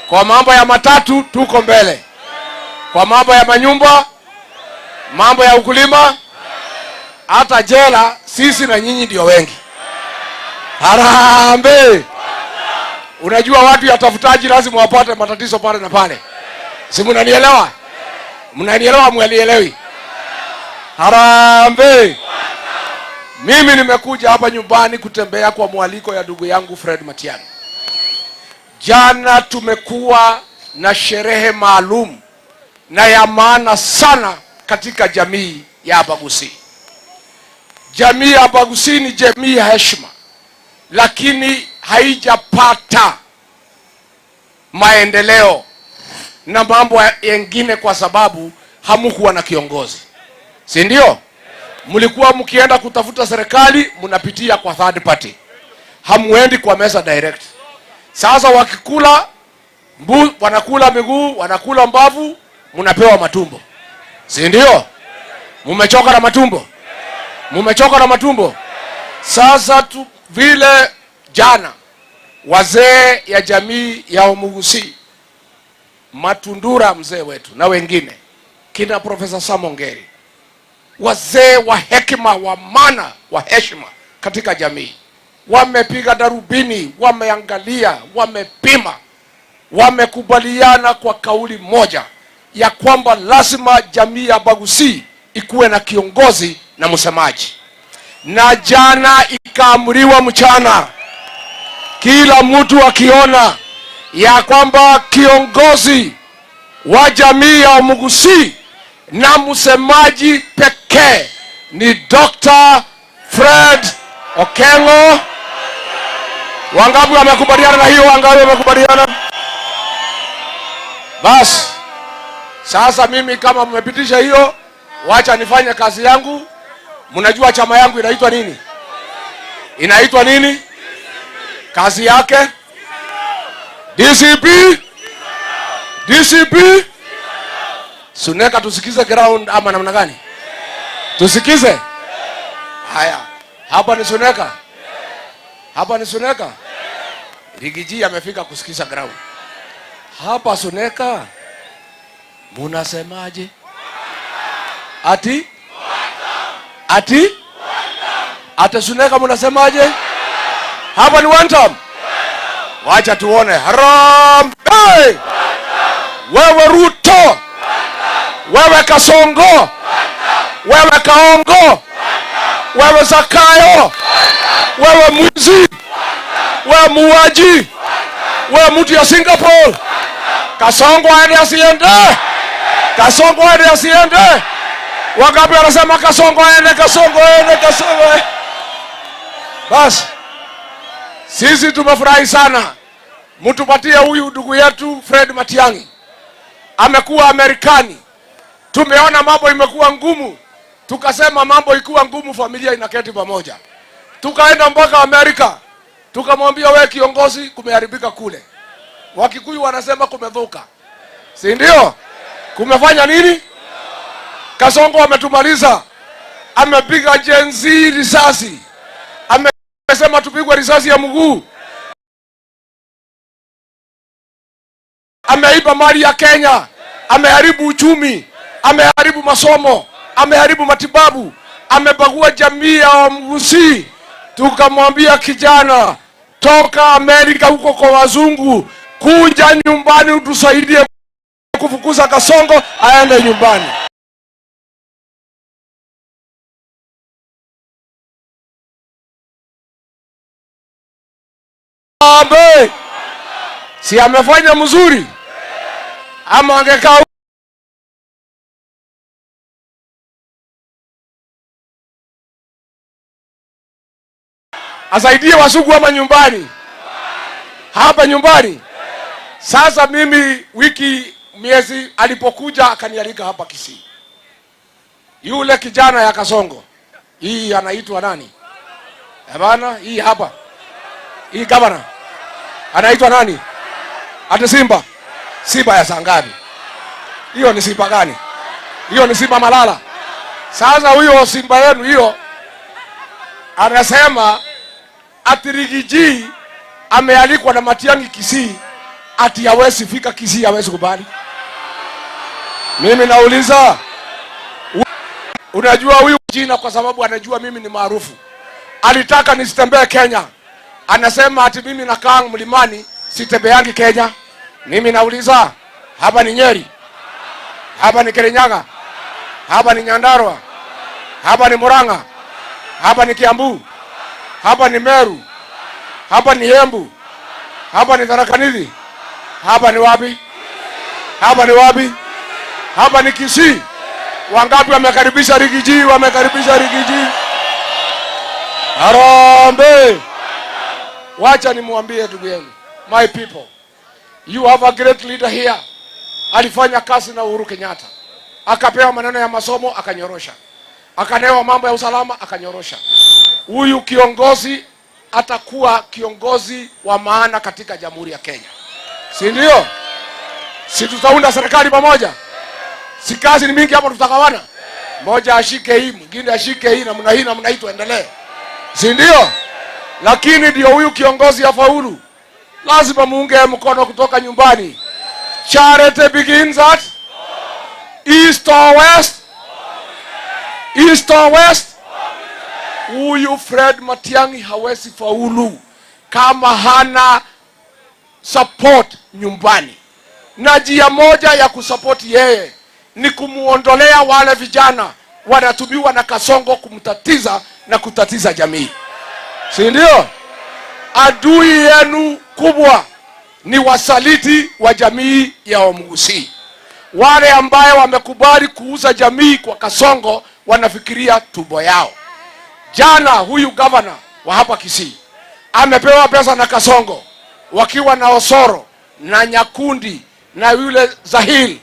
Kwa mambo ya matatu tuko mbele. Kwa mambo ya manyumba, mambo ya ukulima, hata jela sisi na nyinyi ndio wengi. Harambee! Unajua watu ya tafutaji lazima wapate matatizo pale na pale. Si mnanielewa? Mnanielewa mwalielewi? Harambee! Mimi nimekuja hapa nyumbani kutembea kwa mwaliko ya ndugu yangu Fred Matiang'i. Jana tumekuwa na sherehe maalum na ya maana sana katika jamii ya Abagusii. Jamii ya Abagusii ni jamii ya heshima, lakini haijapata maendeleo na mambo yengine kwa sababu hamkuwa na kiongozi, si ndio? Mlikuwa mkienda kutafuta serikali mnapitia kwa third party, hamuendi kwa meza direct. Sasa wakikula wanakula miguu, wanakula mbavu, mnapewa matumbo, si ndio? Mumechoka na matumbo? Mumechoka na matumbo? Sasa tu vile jana wazee ya jamii ya Omugusii, Matundura mzee wetu na wengine, kina Profesa Samongeri, wazee wa hekima, wa maana, wa heshima katika jamii, wamepiga darubini, wameangalia, wamepima, wamekubaliana kwa kauli moja ya kwamba lazima jamii ya Abagusii ikuwe na kiongozi na msemaji. Na jana ikaamriwa mchana, kila mtu akiona ya kwamba kiongozi wa jamii ya Omugusii na msemaji pekee ni Dr. Fred Okengo. Wangapi wamekubaliana na hiyo? Wangapi wamekubaliana? Bas, sasa mimi kama mmepitisha hiyo, wacha nifanye kazi yangu. Mnajua chama yangu inaitwa nini? Inaitwa nini? Kazi yake? DCP? DCP Suneka, tusikize ground ama namna gani? Tusikize. Haya, hapa ni Suneka, hapa ni Suneka. Riggy G amefika kusikiza ground hapa Suneka. Munasemaje? Ati ati ati Suneka, munasemaje? Hapa ni one time. Wacha tuone. Harambee! Wewe Ruto, wewe Kasongo, wewe Kaongo, wewe Zakayo, wewe mwizi, wewe muuaji, wewe mtu ya Singapore. Kasongo aende asiende? Kasongo aende asiende? Wangapi wanasema Kasongo aende, Kasongo aende, Kasongo aende? Basi sisi tumefurahi sana, mtupatie huyu ndugu yetu Fred Matiang'i. Amekuwa Amerikani, tumeona mambo imekuwa ngumu, tukasema mambo ikiwa ngumu, familia inaketi pamoja. Tukaenda mpaka Amerika, tukamwambia we kiongozi, kumeharibika kule. Wakikuyu wanasema kumedhuka, si ndio? Kumefanya nini? Kasongo ametumaliza, amepiga Gen Z risasi, amesema tupigwe risasi ya mguu, ameiba mali ya Kenya, ameharibu uchumi, ameharibu masomo, ameharibu matibabu, amebagua jamii ya Wamgusii. Tukamwambia kijana, toka Amerika huko kwa wazungu, kuja nyumbani utusaidie kufukuza Kasongo aende nyumbani. Abe, si amefanya mzuri ama angekaa asaidie wasugu ama nyumbani hapa nyumbani. Sasa mimi wiki miezi alipokuja akanialika hapa Kisii, yule kijana ya Kasongo hii anaitwa nani bana? Hii hapa hii gavana anaitwa nani? Ati Simba. Simba ya sangapi? Hiyo ni Simba gani? Hiyo ni Simba Malala. Sasa huyo Simba yenu hiyo anasema ati Riggy G amealikwa na Matiang'i Kisii, ati hawezi fika Kisii, hawezi kubali. Mimi nauliza, unajua huyu jina kwa sababu anajua mimi ni maarufu. Alitaka nisitembee Kenya. Anasema ati mimi nakaa mlimani, sitembeangi Kenya. Mimi nauliza, hapa ni Nyeri, hapa ni Kirinyaga, hapa ni Nyandarua, hapa ni Murang'a, hapa ni Kiambu, hapa ni Meru, hapa ni Embu, hapa ni Tharaka Nithi, hapa ni wapi? Hapa ni wapi? Hapa ni Kisii. Wangapi wamekaribisha Riggy G? Wamekaribisha Riggy G. Harambee! Wacha nimwambie ndugu yenu, my people, you have a great leader here. Alifanya kazi na Uhuru Kenyatta, akapewa maneno ya masomo akanyorosha, akanewa mambo ya usalama akanyorosha. Huyu kiongozi atakuwa kiongozi wa maana katika Jamhuri ya Kenya, si ndio? Si tutaunda serikali pamoja? Si kazi ni mingi hapa, tutagawana, mmoja ashike hii, mwingine ashike hii, namna hii namna hii, tuendelee, si ndio? Lakini ndio huyu kiongozi afaulu, lazima muunge mkono kutoka nyumbani. Charity begins at east or west, east or west. Huyu Fred Matiang'i hawezi faulu kama hana support nyumbani, na njia moja ya kusupport yeye ni kumuondolea wale vijana wanatumiwa na Kasongo kumtatiza na kutatiza jamii, si ndio? Adui yenu kubwa ni wasaliti wa jamii ya Wamgusii, wale ambaye wamekubali kuuza jamii kwa Kasongo, wanafikiria tumbo yao. Jana huyu gavana wa hapa Kisii amepewa pesa na Kasongo wakiwa na Osoro na Nyakundi na yule Zahil,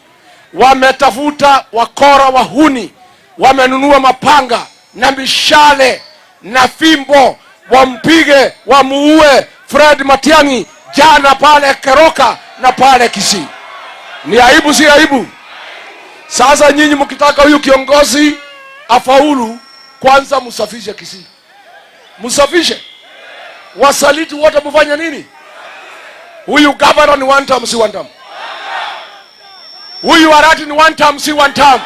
wametafuta wakora wahuni, wamenunua mapanga na mishale na fimbo, wampige wamuue Fred Matiang'i jana pale Keroka na pale Kisii. Ni aibu, si aibu? Sasa nyinyi mkitaka huyu kiongozi afaulu, kwanza msafishe Kisii, msafishe wasaliti wote, mfanye nini? Huyu governor ni one term, si one term? Huyu Arati ni one term, si one term?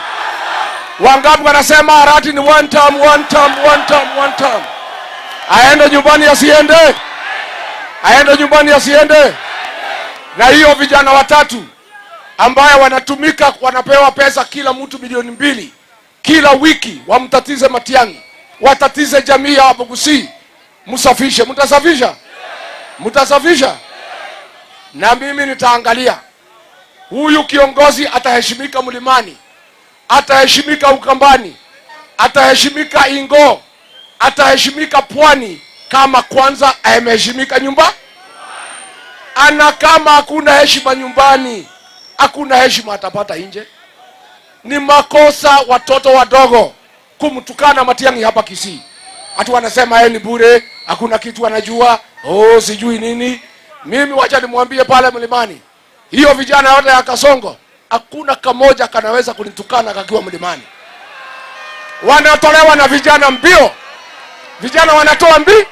Wangapi wanasema Arati ni one term, one term, one term, one term? Aende nyumbani asiende? Aende nyumbani asiende? Na hiyo vijana watatu ambaye wanatumika, wanapewa pesa kila mtu 2 milioni kila wiki, wamtatize Matiang'i, watatize jamii ya Abagusii, msafishe. Mtasafisha? Mtasafisha? Na mimi nitaangalia huyu kiongozi ataheshimika Mlimani, ataheshimika Ukambani, ataheshimika Ingo, ataheshimika Pwani, kama kwanza ameheshimika nyumba ana. Kama hakuna heshima nyumbani, hakuna heshima atapata nje. Ni makosa watoto wadogo kumtukana Matiang'i hapa Kisii. Hatu wanasema yeye ni bure, hakuna kitu anajua, oh, sijui nini. Mimi wacha nimwambie pale Mlimani, hiyo vijana yote ya Kasongo, hakuna kamoja kanaweza kunitukana kakiwa Mlimani. Wanatolewa na vijana mbio, vijana wanatoa mbi,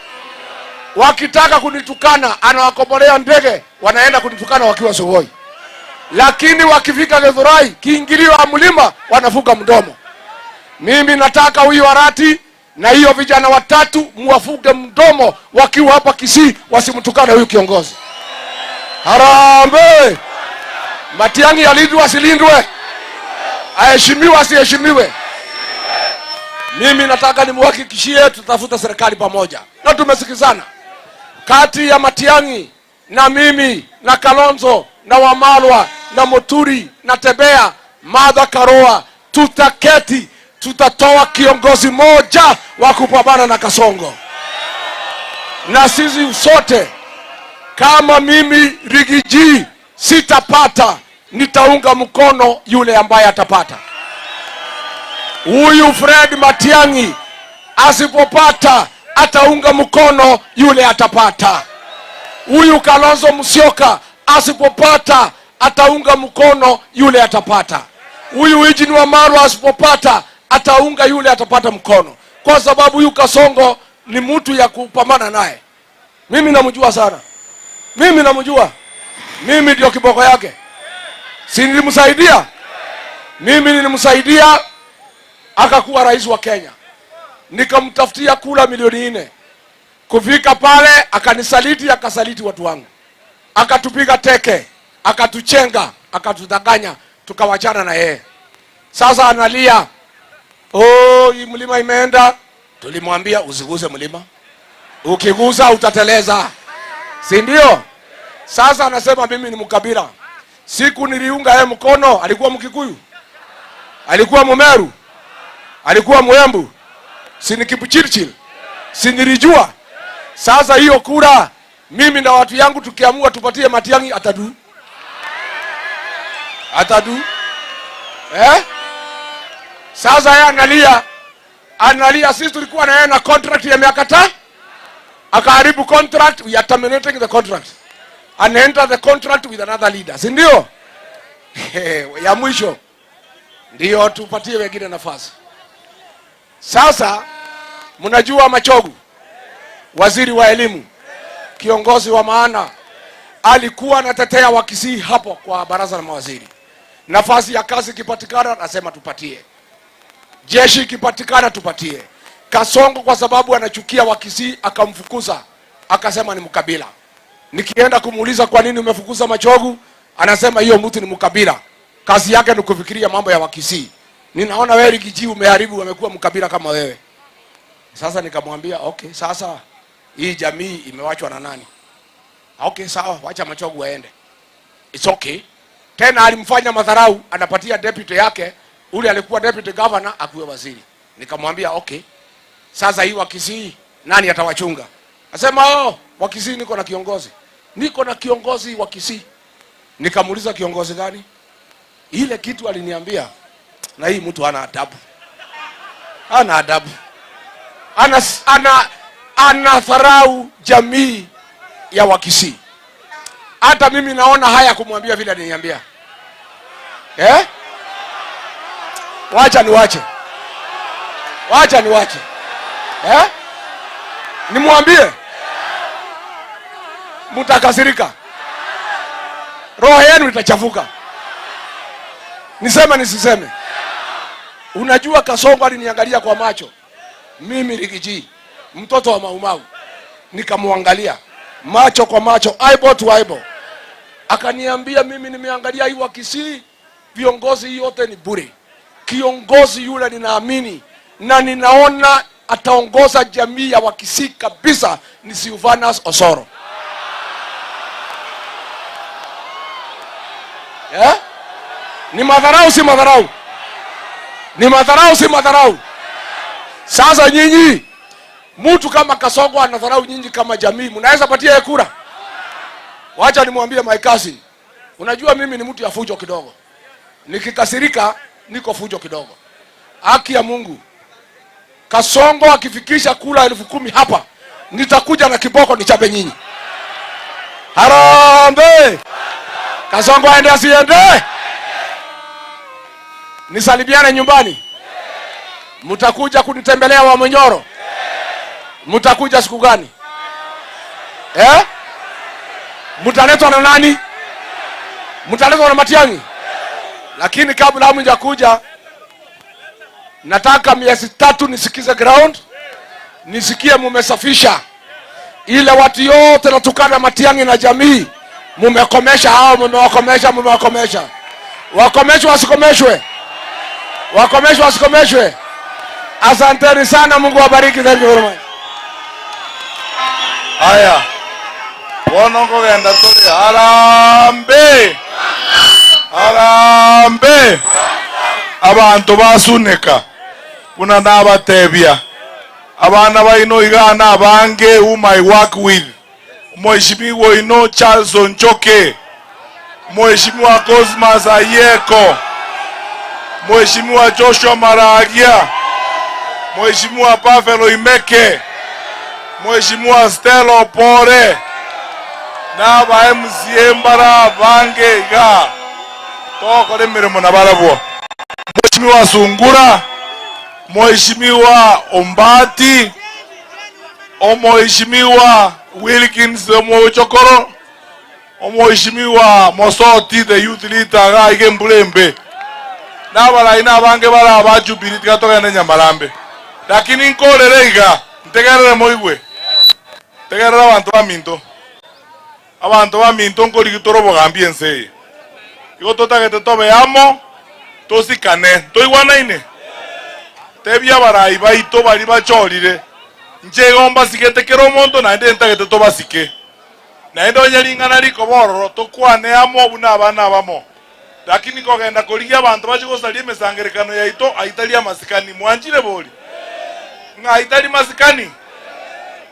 wakitaka kunitukana anawakombolea ndege, wanaenda kunitukana wakiwa Sugoi, lakini wakifika Githurai, kiingilio ya mlima, wanafunga mdomo. Mimi nataka huyu Arati na hiyo vijana watatu muwafunge mdomo wakiwa hapa Kisii, wasimtukane huyu kiongozi. Harambee! Matiang'i alindwe asilindwe? Aheshimiwe asiheshimiwe? Mimi nataka nimuhakikishie tutafuta serikali pamoja, na tumesikizana kati ya Matiang'i na mimi na Kalonzo na Wamalwa na Muturi na Tebea, Martha Karua, tutaketi, tutatoa kiongozi moja wa kupambana na Kasongo, na sisi sote kama mimi Riggy G sitapata, nitaunga mkono yule ambaye atapata. Huyu Fred Matiang'i asipopata, ataunga mkono yule atapata. Huyu Kalonzo Musyoka asipopata, ataunga mkono yule atapata. Huyu Eugene Wamalwa asipopata, ataunga yule atapata mkono, kwa sababu huyu Kasongo ni mtu ya kupambana naye. Mimi namjua sana, mimi namjua, mimi ndio kiboko yake, si nilimsaidia? Mimi nilimsaidia akakuwa rais wa Kenya, nikamtafutia kura 4 milioni. Kufika pale akanisaliti, akasaliti watu wangu, akatupiga teke, akatuchenga, akatudanganya, tukawachana na yeye. Sasa analia, oh, hii mlima imeenda. Tulimwambia usiguse mlima, ukigusa utateleza, si ndio? Sasa anasema mimi ni mkabila. Siku niliunga yeye mkono, alikuwa Mkikuyu, alikuwa Mumeru, alikuwa Mwembu, si ni Kipchirchir, si nilijua. Sasa hiyo kura mimi na watu yangu tukiamua tupatie Matiang'i, atadu atadu, eh? Sasa yeye analia, analia. Sisi tulikuwa na yeye na contract ya miaka 5, akaharibu contract. We are terminating the contract and enter the contract with another leader, si ndio? Ya mwisho ndio tupatie wengine nafasi. Sasa mnajua Machogu, waziri wa elimu, kiongozi wa maana, alikuwa anatetea Wakisii hapo kwa baraza la mawaziri. Nafasi ya kazi ikipatikana, nasema tupatie. Jeshi ikipatikana, tupatie. Kasongo kwa sababu anachukia Wakisii akamfukuza, akasema ni mkabila. Nikienda kumuuliza kwa nini umefukuza Machogu, anasema hiyo mtu ni mkabila, kazi yake ni kufikiria mambo ya Wakisii. Ninaona wewe Riggy G umeharibu, amekuwa mkabila kama wewe. Sasa nikamwambia okay, sasa hii jamii imewachwa na nani? Okay, sawa, wacha Machogu aende. It's okay. Tena alimfanya madharau, anapatia deputy yake, ule alikuwa deputy governor akuwe waziri. Nikamwambia okay, sasa hii Wakisii nani atawachunga? Asema oh, Wakisii niko na kiongozi, niko na kiongozi wa Kisii. Nikamuuliza kiongozi gani? Ile kitu aliniambia, na hii mtu hana adabu, hana adabu, ana anadharau jamii ya Wakisii. Hata mimi naona haya kumwambia vile aliniambia. Eh? Wacha niwache. Wacha niwache. Eh? Nimwambie? Mtakasirika. Roho yenu itachafuka. Niseme nisiseme? Unajua Kasongo aliniangalia kwa macho. Mimi Riggy, mtoto wa Maumau. Nikamwangalia macho kwa macho, eyeball to eyeball. Akaniambia mimi nimeangalia hii wa Kisii, viongozi yote ni bure. Kiongozi yule ninaamini na ninaona ataongoza jamii ya Wakisii kabisa ni Silvanus Osoro. Eh? Ni madharau si madharau? Ni madharau si madharau? Sasa nyinyi, mtu kama Kasongo anadharau nyinyi kama jamii, mnaweza patia yeye kura? Wacha nimwambie my cousin. Unajua mimi ni mtu ya fujo kidogo. Nikikasirika niko fujo kidogo. Haki ya Mungu. Kasongo akifikisha kura 10,000 hapa, nitakuja na kiboko nichape nyinyi. Harambee! Kasongo aende asiende? Nisalimiane nyumbani. Mtakuja kunitembelea wa Monyoro? Mtakuja siku gani? Eh? Mtaletwa na nani? Mtaletwa na Matiang'i? Lakini kabla hamjakuja, nataka miezi 3 nisikize ground, nisikie mumesafisha ile watu yote natukana Matiang'i na jamii. Mumekomesha hao, mumewakomesha, mumewakomesha. Wakomeshwe wasikomeshwe? Wakomeshwe wasikomeshwe? Asanteni sana, Mungu awabariki. Thank you very much. Haya. Bono nkogenda tuli harambe. Harambe. Abantu basunika. Kuna nabatebia. Abana baino igana abange whom I work with. Mheshimiwa ino Charles Onchoke. Mheshimiwa Cosmas Ayeko. Mheshimiwa Joshua Maragia. Mheshimiwa Pavelo Imeke. Mheshimiwa Stella Opore. Na ba MCA mbara bange ga. Tokore mirimo na barabwo. Mheshimiwa Sungura. Mheshimiwa Ombati. Mheshimiwa Wilkins Omochokoro. Mheshimiwa Mosoti the youth leader ga ige mbulembe. Na baraina abange bara ba Jubilee tikatogene Nyamarambe. Lakini nkorere iga ntegerere moigwe. Tegerera abantu baminto. Abantu baminto nkorigitoro bogambi ense. Igo totagete tobe amo tosikane toigwanaine. Tebia barai baito bari bachorire. Nche gomba sigete kero omonto naende ntagete tobasike. Naende onye ring'ana rikobororo tokwane amo buna abana abamo. Lakini kogenda korigia abantu bachigosaria emesangerekano yaito aitari amasikani mwanjire bori. Ng'a aitari masikani.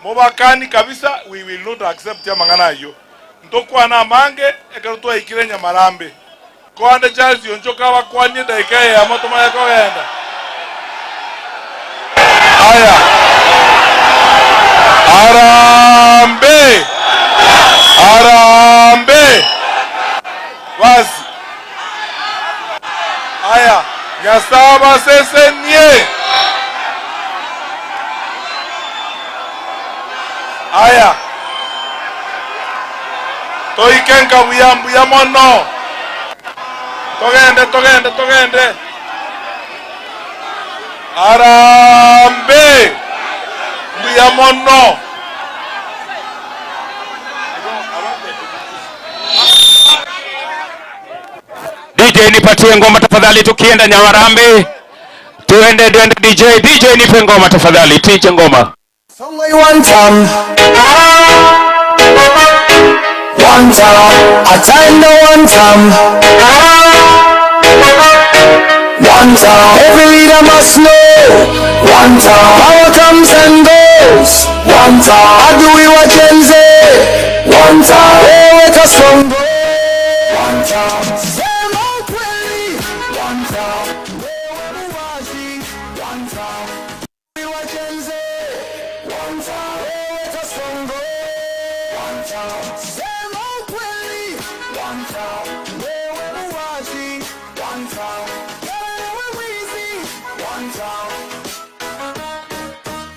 Mobakani kabisa, we will not accept amang'ana ayo. Ntokwana amange ekero twaikire Nyamarambe. Koande Charles Onchoka bakwanie dakika eyemo tomanye kogenda. Aya. Harambe. Harambe. Basi. Aya, Nyasaba sesenie. Aya. Toikenka buyambu ya mono. Togende, togende, togende. Harambe. Mbuya mono. DJ nipatie ngoma tafadhali, tukienda Nyamarambe. Tuende, tuende DJ. DJ nipe ngoma tafadhali, tiche ngoma. One time, one time, I time the one time, one time. Every leader must know, one time. Power comes and goes, one time. I do it what Gen Z, one time. Hey, wake us from one time. Same old play, one time. One time. We watch Gen Z, one time. Hey, wake us from one time. Same old play, one time. One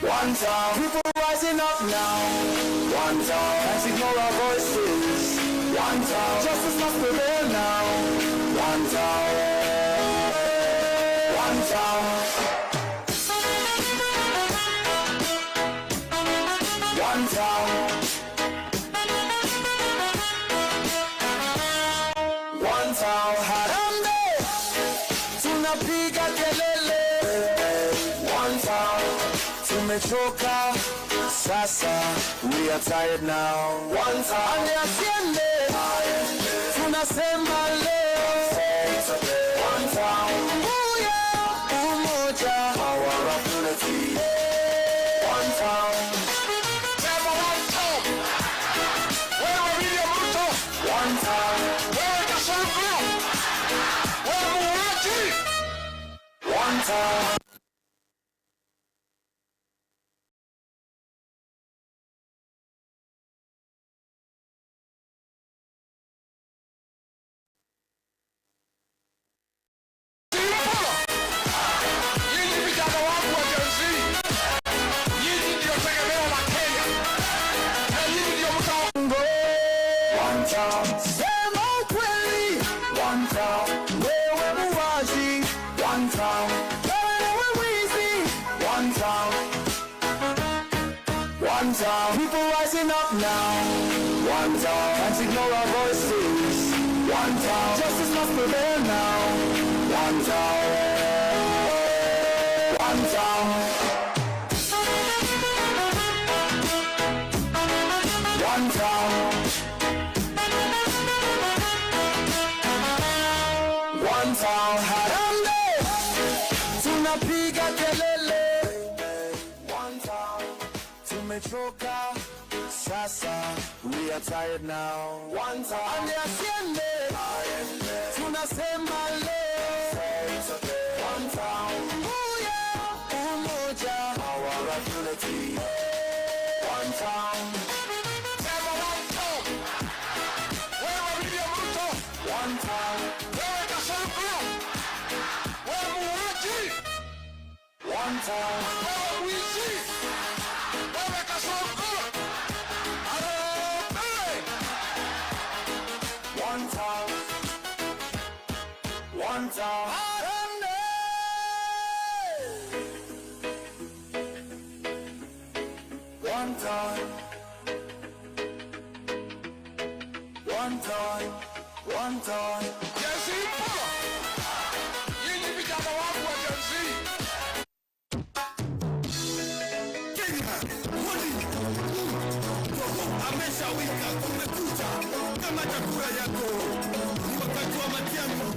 One time. People rising up now. One time. Can't ignore our voices. One time. Justice must prevail now. One time. One time. One time. One time. Harambee, tunapiga kelele. One time. Tumechoka sasa, we are tired now. One time. Ande asiende, tunasema leo. One time. Uya, umoja, power of unity. One time. Sema one time. Wewe William Ruto. One time. Wewe Kasongo. Wewe muuaji. One time. Nyinyi vijana wangu wa Gen Z, nyinyi ndio tegemeo la Kenya na nyinyi ndio mtao. One time. Sema ukweli. One time. Wewe muuaji. One time. Wewe mwizi. One time. One time. People rising up now. One time. Can't ignore our voices. One time. Justice must prevail now. One time. One time. One time. One time. Harambee, tunapiga kelele. One time. Tumechoka sasa, we are tired now. One time. Ande asiende, tunasema leo. One time. Uya, umoja, power of unity. One time. Sema one time. Wewe William Ruto. One time. Wewe Kasongo. Wewe muuaji. One time. Wewe mwizi. Wewe Kasongo. Harambee. One time. One time. Harambee. One time. One time. One time. Gen Z ipo. Nyinyi vijana wangu wa Gen Z. Kenya, hodi. Jogoo ameshawika, kumekucha. Kama chakula yako. Ni wakati wa Matiang'i.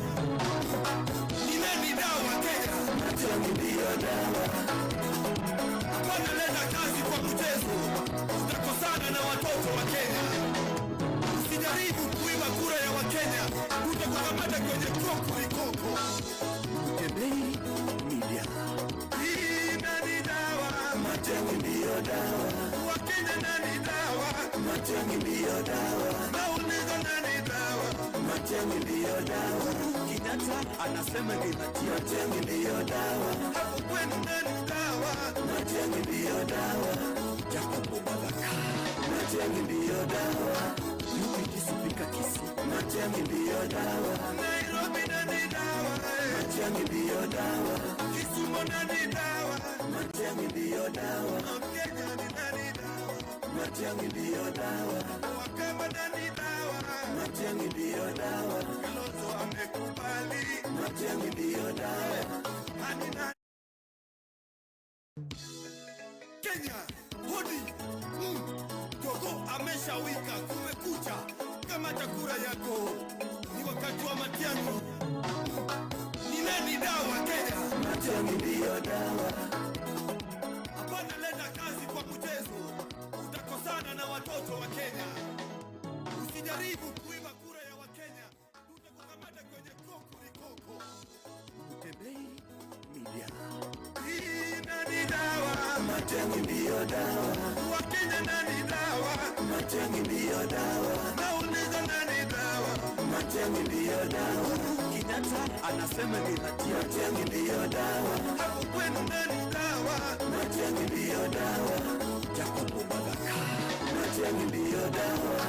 Ni nani dawa Kenya? Matiang'i ndiyo dawa. Hapana, leta kazi kwa mchezo. Utakosana na watoto wa Kenya. Usijaribu kuiba kura ya Wakenya. Utakukamata kwenye kokorikoko. Mtembei Media. Hii nani dawa? Matiang'i ndiyo dawa. Wakenya nani dawa? Matiang'i ndiyo dawa. Nauliza nani dawa? Matiang'i ndiyo dawa. Kenyatta anasema ni Matiang'i ndiyo dawa. Hapo kwenu nani dawa? Matiang'i ndiyo dawa. Jacob Obabaka. Matiang'i ndiyo dawa. UPD Speaker Kisii. Matiang'i ndiyo dawa. Nairobi nani dawa? Matiang'i ndiyo dawa. Kisumu nani dawa? Matiang'i ndiyo dawa. Kenya ni nani dawa? Matiang'i ndiyo dawa. Wakamba nani dawa? Matiang'i ndiyo dawa. Kalonzo amekubali. Matiang'i ndiyo dawa. Hani nani? Kenya, hodi. Jogoo ameshawika, kumekucha. Kama chakula yako. Ni wakati wa Matiang'i. Ni nani dawa Kenya? Matiang'i ndiyo dawa. Hapana, leta kazi kwa mchezo. Utakosana na watoto wa Kenya. Usijaribu kuiba kura ya Wakenya. Tutakukamata kwenye kokorikoko. Mtembei Media. Hii nani dawa? Matiang'i ndiyo dawa. Wakenya nani dawa? Matiang'i ndiyo dawa. Nauliza nani dawa? Matiang'i ndiyo dawa. Kenyatta anasema ni Matiang'i ndiyo dawa. Hapo kwenu nani dawa? Matiang'i ndiyo ndiyo dawa, Jacob Obagaka. Matiang'i ndiyo dawa,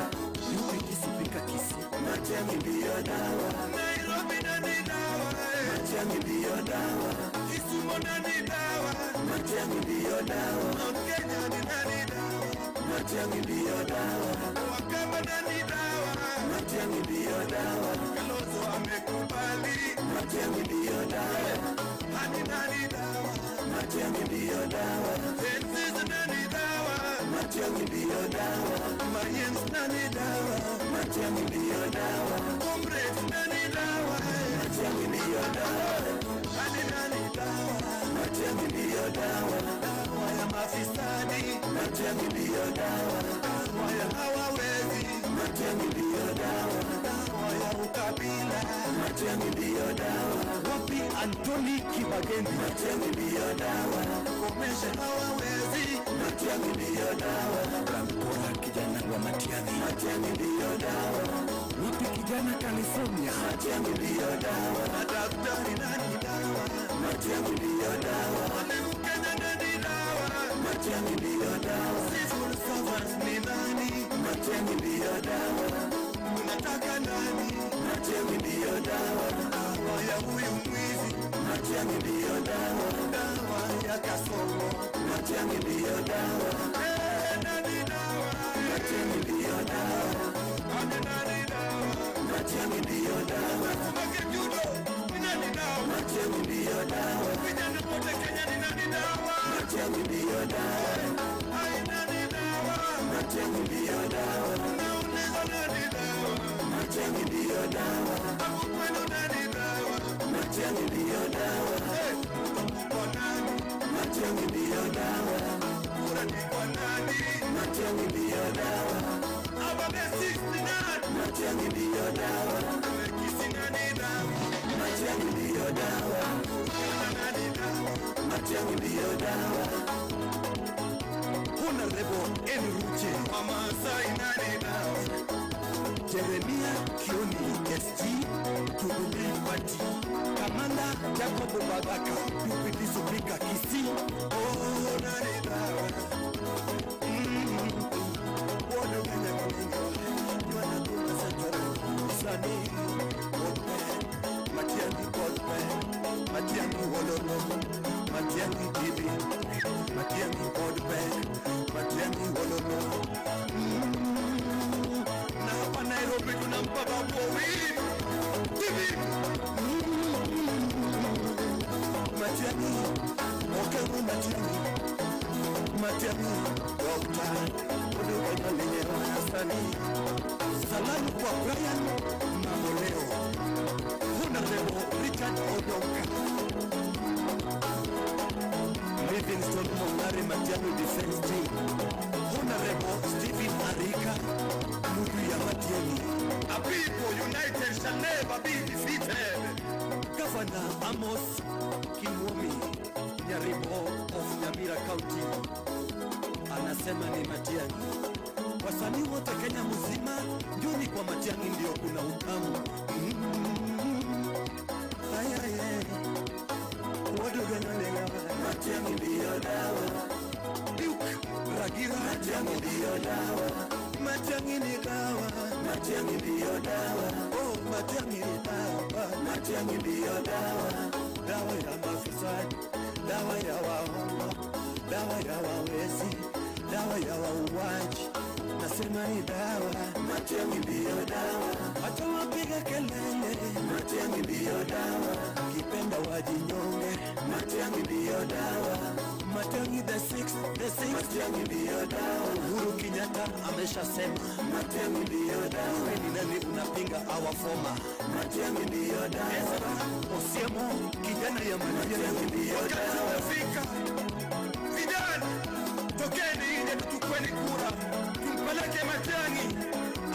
UPD Spika Kisii. Matiang'i ndiyo dawa, Nairobi nani dawa, Matiang'i ndiyo dawa, Kisumu nani dawa, Matiang'i ndiyo dawa, Mount Kenya ni nani dawa, Matiang'i ndiyo dawa, Wakamba nani dawa, Matiang'i ndiyo dawa, Kalonzo amekubali, Matiang'i ndiyo dawa, Hani nani dawa, Matiang'i ndiyo dawa, Enzis nani dawa, Matiang'i ndiyo dawa, Mayens nani dawa, Matiang'i ndiyo dawa, Comrades nani dawa, Matiang'i ndiyo dawa, Hani nani dawa, Matiang'i ndiyo dawa, dawa ya mafisadi, Matiang'i ndiyo dawa, dawa ya hawawezi, Matiang'i ndiyo dawa, dawa ya ukabila, Matiang'i ndiyo dawa, wapi Anthony Kibagendi, Matiang'i ndiyo dawa, komesha hawawezi, Matiang'i ndiyo dawa, Ramkora kijana wa Matiang'i, Matiang'i ndiyo dawa, wapi kijana California, Matiang'i ndiyo dawa, madaktari nani dawa, Matiang'i ndiyo dawa, walimu Kenya nani dawa, Matiang'i ndiyo dawa, civil servants ni nani, Matiang'i ndiyo dawa, unataka nani, Matiang'i ndiyo dawa, dawa ya huyu mwizi, Matiang'i ndiyo dawa, dawa ya Kasongo, Matiang'i ndiyo dawa, eh, nani dawa, Matiang'i ndiyo dawa, nani nani dawa, Matiang'i ndiyo dawa, Kumake judo ni nani dawa, Matiang'i ndiyo dawa, vijana wote Kenya ni nani dawa, Matiang'i ndiyo dawa, ai nani dawa, Matiang'i ndiyo dawa, nauliza nani dawa, Matiang'i ndiyo dawa, hapo kwenu nani dawa, Matiang'i ndiyo dawa, eh, kwa nani, Matiang'i ndiyo dawa, kura ni kwa nani, Matiang'i ndiyo dawa, Ababesi ni nani, Matiang'i ndiyo dawa, Kisii nani dawa, Matiang'i ndiyo dawa, Kenya nani dawa, Matiang'i ndiyo dawa. Honorable Enruche, Wamasai nani dawa, Jeremia Kioni SG, Jubilee Party, Kamanda Jacob Bagaka, UPD Spika Kisii. oh nani dawa, Wodo Kenya Kuninga, Ywana Tuma Central, Sani, Odpe, Matiang'i Odpe, Matiang'i Wololo, Matiang'i Gibi, Matiang'i Odpe, Matiang'i Wololo. Na hapa Nairobi tunampa Babu Owino TV. Matiang'i, Okengo Matiang'i, Matiang'i, Dokta, Odo Kenya lenye wanasani. Salamu kwa Brian Mamboleo, Honorable Richard Odonka, Livingstone Mongare Matiang'i Defense Team, Honorable Stephen Arika, Mudu ya Matiang'i, A people united shall never be defeated. Governor Amos Kimwomi Nyaribo of Nyamira County anasema ni Matiang'i. Wasanii wote Kenya mzima, njoni kwa Matiang'i ndio kuna utamu. Ay, ay, ay. Wadoganyolega. Matiang'i ndiyo dawa. Duke Ragira. Matiang'i ndiyo dawa. Matiang'i ni dawa. Matiang'i ndiyo dawa. Oh, Matiang'i ni dawa. Matiang'i ndiyo dawa. Dawa ya mafisadi, dawa ya waongo, dawa ya wawezi, dawa ya wauaji. Nasema ni dawa. Matiang'i ndiyo dawa. Hata wapiga kelele. Matiang'i ndiyo dawa. Kipenda wajinyonge. Matiang'i ndiyo dawa. Matiang'i the sixth, the sixth. Matiang'i ndiyo dawa. Uhuru Kenyatta ameshasema. Matiang'i ndiyo dawa. Wewe ni nani unapinga our former? Matiang'i ndiyo dawa. Ezra Osiemo kijana ya Matiang'i ndiyo Wakati dawa. umefika, vijana tokeni nje, tuchukueni kura, tumpeleke Matiang'i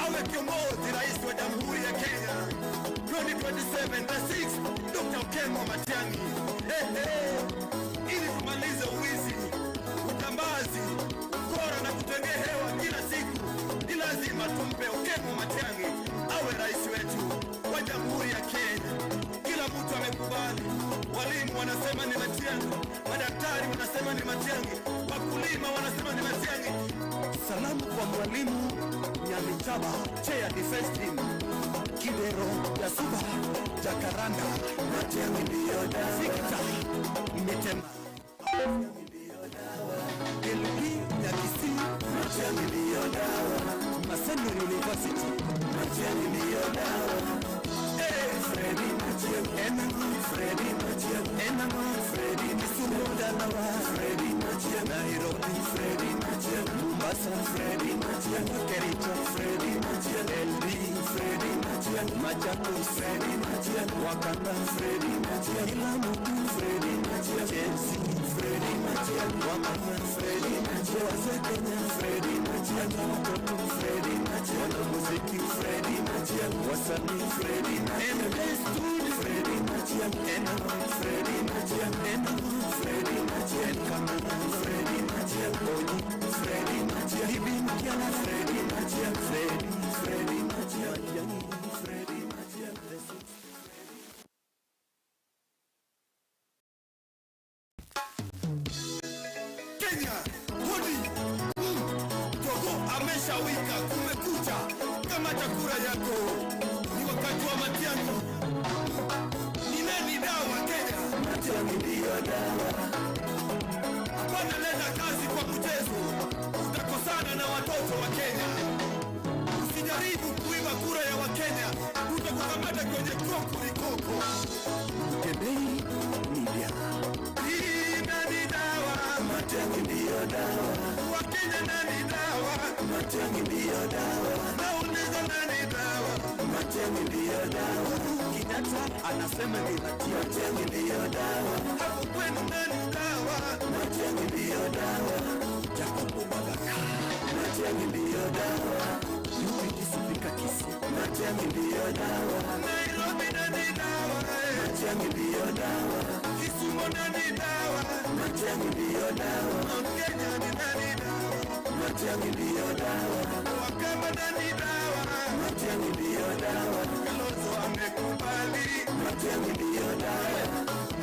awe kiongozi, rais wa jamhuri ya Kenya 2027, the 6th, Dr. Okengo Matiang'i. Hey, hey. Ili tumalize uwizi, utambazi, ukora na kutengea hewa kila siku, ni lazima tumpe Okengo Matiang'i awe rais wetu wa jamhuri ya Kenya. Kila mtu amekubali, walimu wanasema ni Matiang'i, madaktari wanasema ni Matiang'i, wakulima Wakulima wanasema ni Matiang'i. Salamu kwa mwalimu Nyamichaba, chair defense team. Kidero, Yasuba, Jacaranda, Matiang'i ndio dawa. Victor Mitema, LP Nyakisi, Matiang'i ndio dawa. Maseno University, Matiang'i ndio dawa. Eh, Freddy Matiang'i, Enango, Freddy Matiang'i, Enango, Freddy Kisumu Dalawa, Freddy Matiang'i, Nairobi, Freddy Matiang'i, Mombasa, Freddy Matiang'i, Kericho, Freddy Matiang'i, LD, Freddy Matiang'i, Machakos, Freddy Matiang'i, Wakanda, Freddy Matiang'i, Lamu, Freddy Matiang'i, Chelsea, Freddy Matiang'i, Wamama, Freddy Matiang'i, Wazee Kenya, Freddy Matiang'i, Watoto, Freddy Matiang'i, Wanamuziki, Freddy Matiang'i, Wasanii, Freddy Matiang'i, MK Studio, Freddy Matiang'i, Enamo, Freddy Matiang'i, Enamo, Freddy Matiang'i, Kamana, Freddy Matiang'i, Onyi, Freddy Matiang'i, Ibin Kiala, Freddy Matiang'i, Freddy, Freddy Matiang'i, Freddy Matiang'i, The Six. Kenya, hodi. Jogoo ameshawika, kumekucha. Kama chakula yako ni wakati wa Matiang'i. Ni nani dawa Kenya? Matiang'i ndiyo dawa. Hapana, leta kazi kwa mchezo, utakosana na watoto wa Kenya. Usijaribu kuiba kura ya Wakenya, utakukamata kwenye kokorikoko. Mtembei Media. Hii nani dawa? Matiang'i ndiyo dawa. Wakenya nani dawa? Matiang'i ndiyo dawa. Nauliza nani dawa? Matiang'i ndiyo dawa. Kenyatta anasema ni Matiang'i ndiyo dawa. Hapo kwenu nani dawa? Matiang'i ndiyo dawa. Jacob Bagaka. Matiang'i ndiyo dawa. UPD Speaker Kisii. Matiang'i ndiyo dawa. Nairobi nani dawa? Matiang'i ndiyo dawa. Kisumu nani dawa? Matiang'i ndiyo dawa. Mount Kenya ni nani dawa? Matiang'i ndiyo dawa. Wakamba nani dawa? Matiang'i ndiyo dawa. Kalonzo amekubali. Matiang'i ndiyo dawa.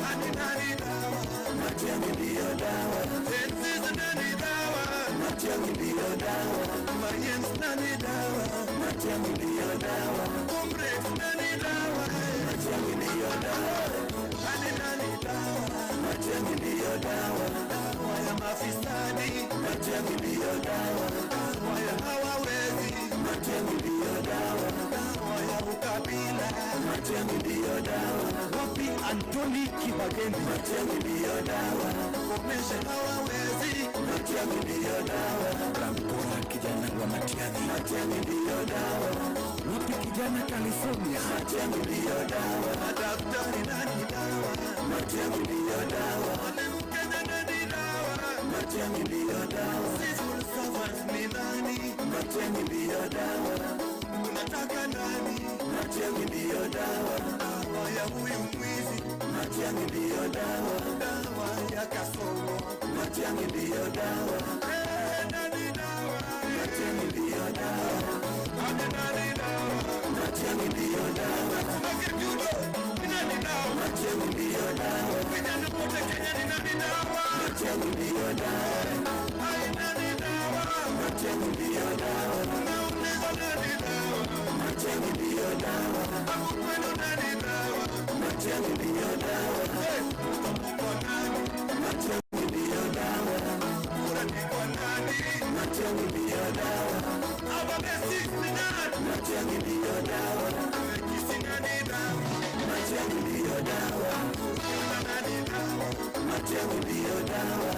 Hani nani dawa? Matiang'i ndiyo dawa. Tenziz nani dawa? Matiang'i ndiyo dawa. Mayens nani dawa? Matiang'i ndiyo dawa. Comrades nani dawa? Matiang'i ndiyo dawa. Hani nani dawa? Matiang'i ndiyo dawa. Dawa ya mafisadi. Matiang'i ndiyo dawa. Dawa ya hawawezi. Matiang'i ndiyo dawa. Dawa ya ukabila. Matiang'i ndiyo dawa. Wapi Anthony Kibagendi? Matiang'i ndiyo dawa. Komesha hawawezi. Matiang'i ndiyo dawa. Ramkora kijana wa Matiang'i. Matiang'i ndiyo dawa. Wapi kijana California? Matiang'i ndiyo dawa. Madaktari nani dawa? Matiang'i ndiyo dawa. Mwalimu Kenya nani dawa? Matiang'i ndiyo dawa. Civil servants ni nani? Matiang'i ndiyo dawa. Unataka nani? Matiang'i ndiyo dawa. Dawa ya huyu mwizi. Matiang'i ndiyo dawa. Dawa ya Kasongo. Matiang'i ndiyo dawa. Eh, nani dawa? Matiang'i ndiyo dawa. Ane nani dawa? Matiang'i ndiyo dawa. Makejudo, ni nani dawa? Matiang'i ndiyo dawa. Vijana wote Kenya ni nani dawa? Matiang'i ndiyo dawa. Ai, nani dawa? Matiang'i ndiyo dawa. Nauliza nani dawa? Matiang'i ndiyo dawa. Hapo kwenu nani dawa? Matiang'i ndiyo dawa. Eh, kwa nani? Matiang'i ndiyo dawa. Kura ni kwa nani? Matiang'i ndiyo dawa. Aba Messi ni nani? Matiang'i ndiyo dawa. Kisii nani dawa? Matiang'i ndiyo dawa. Uganda nani dawa? Matiang'i ndiyo dawa.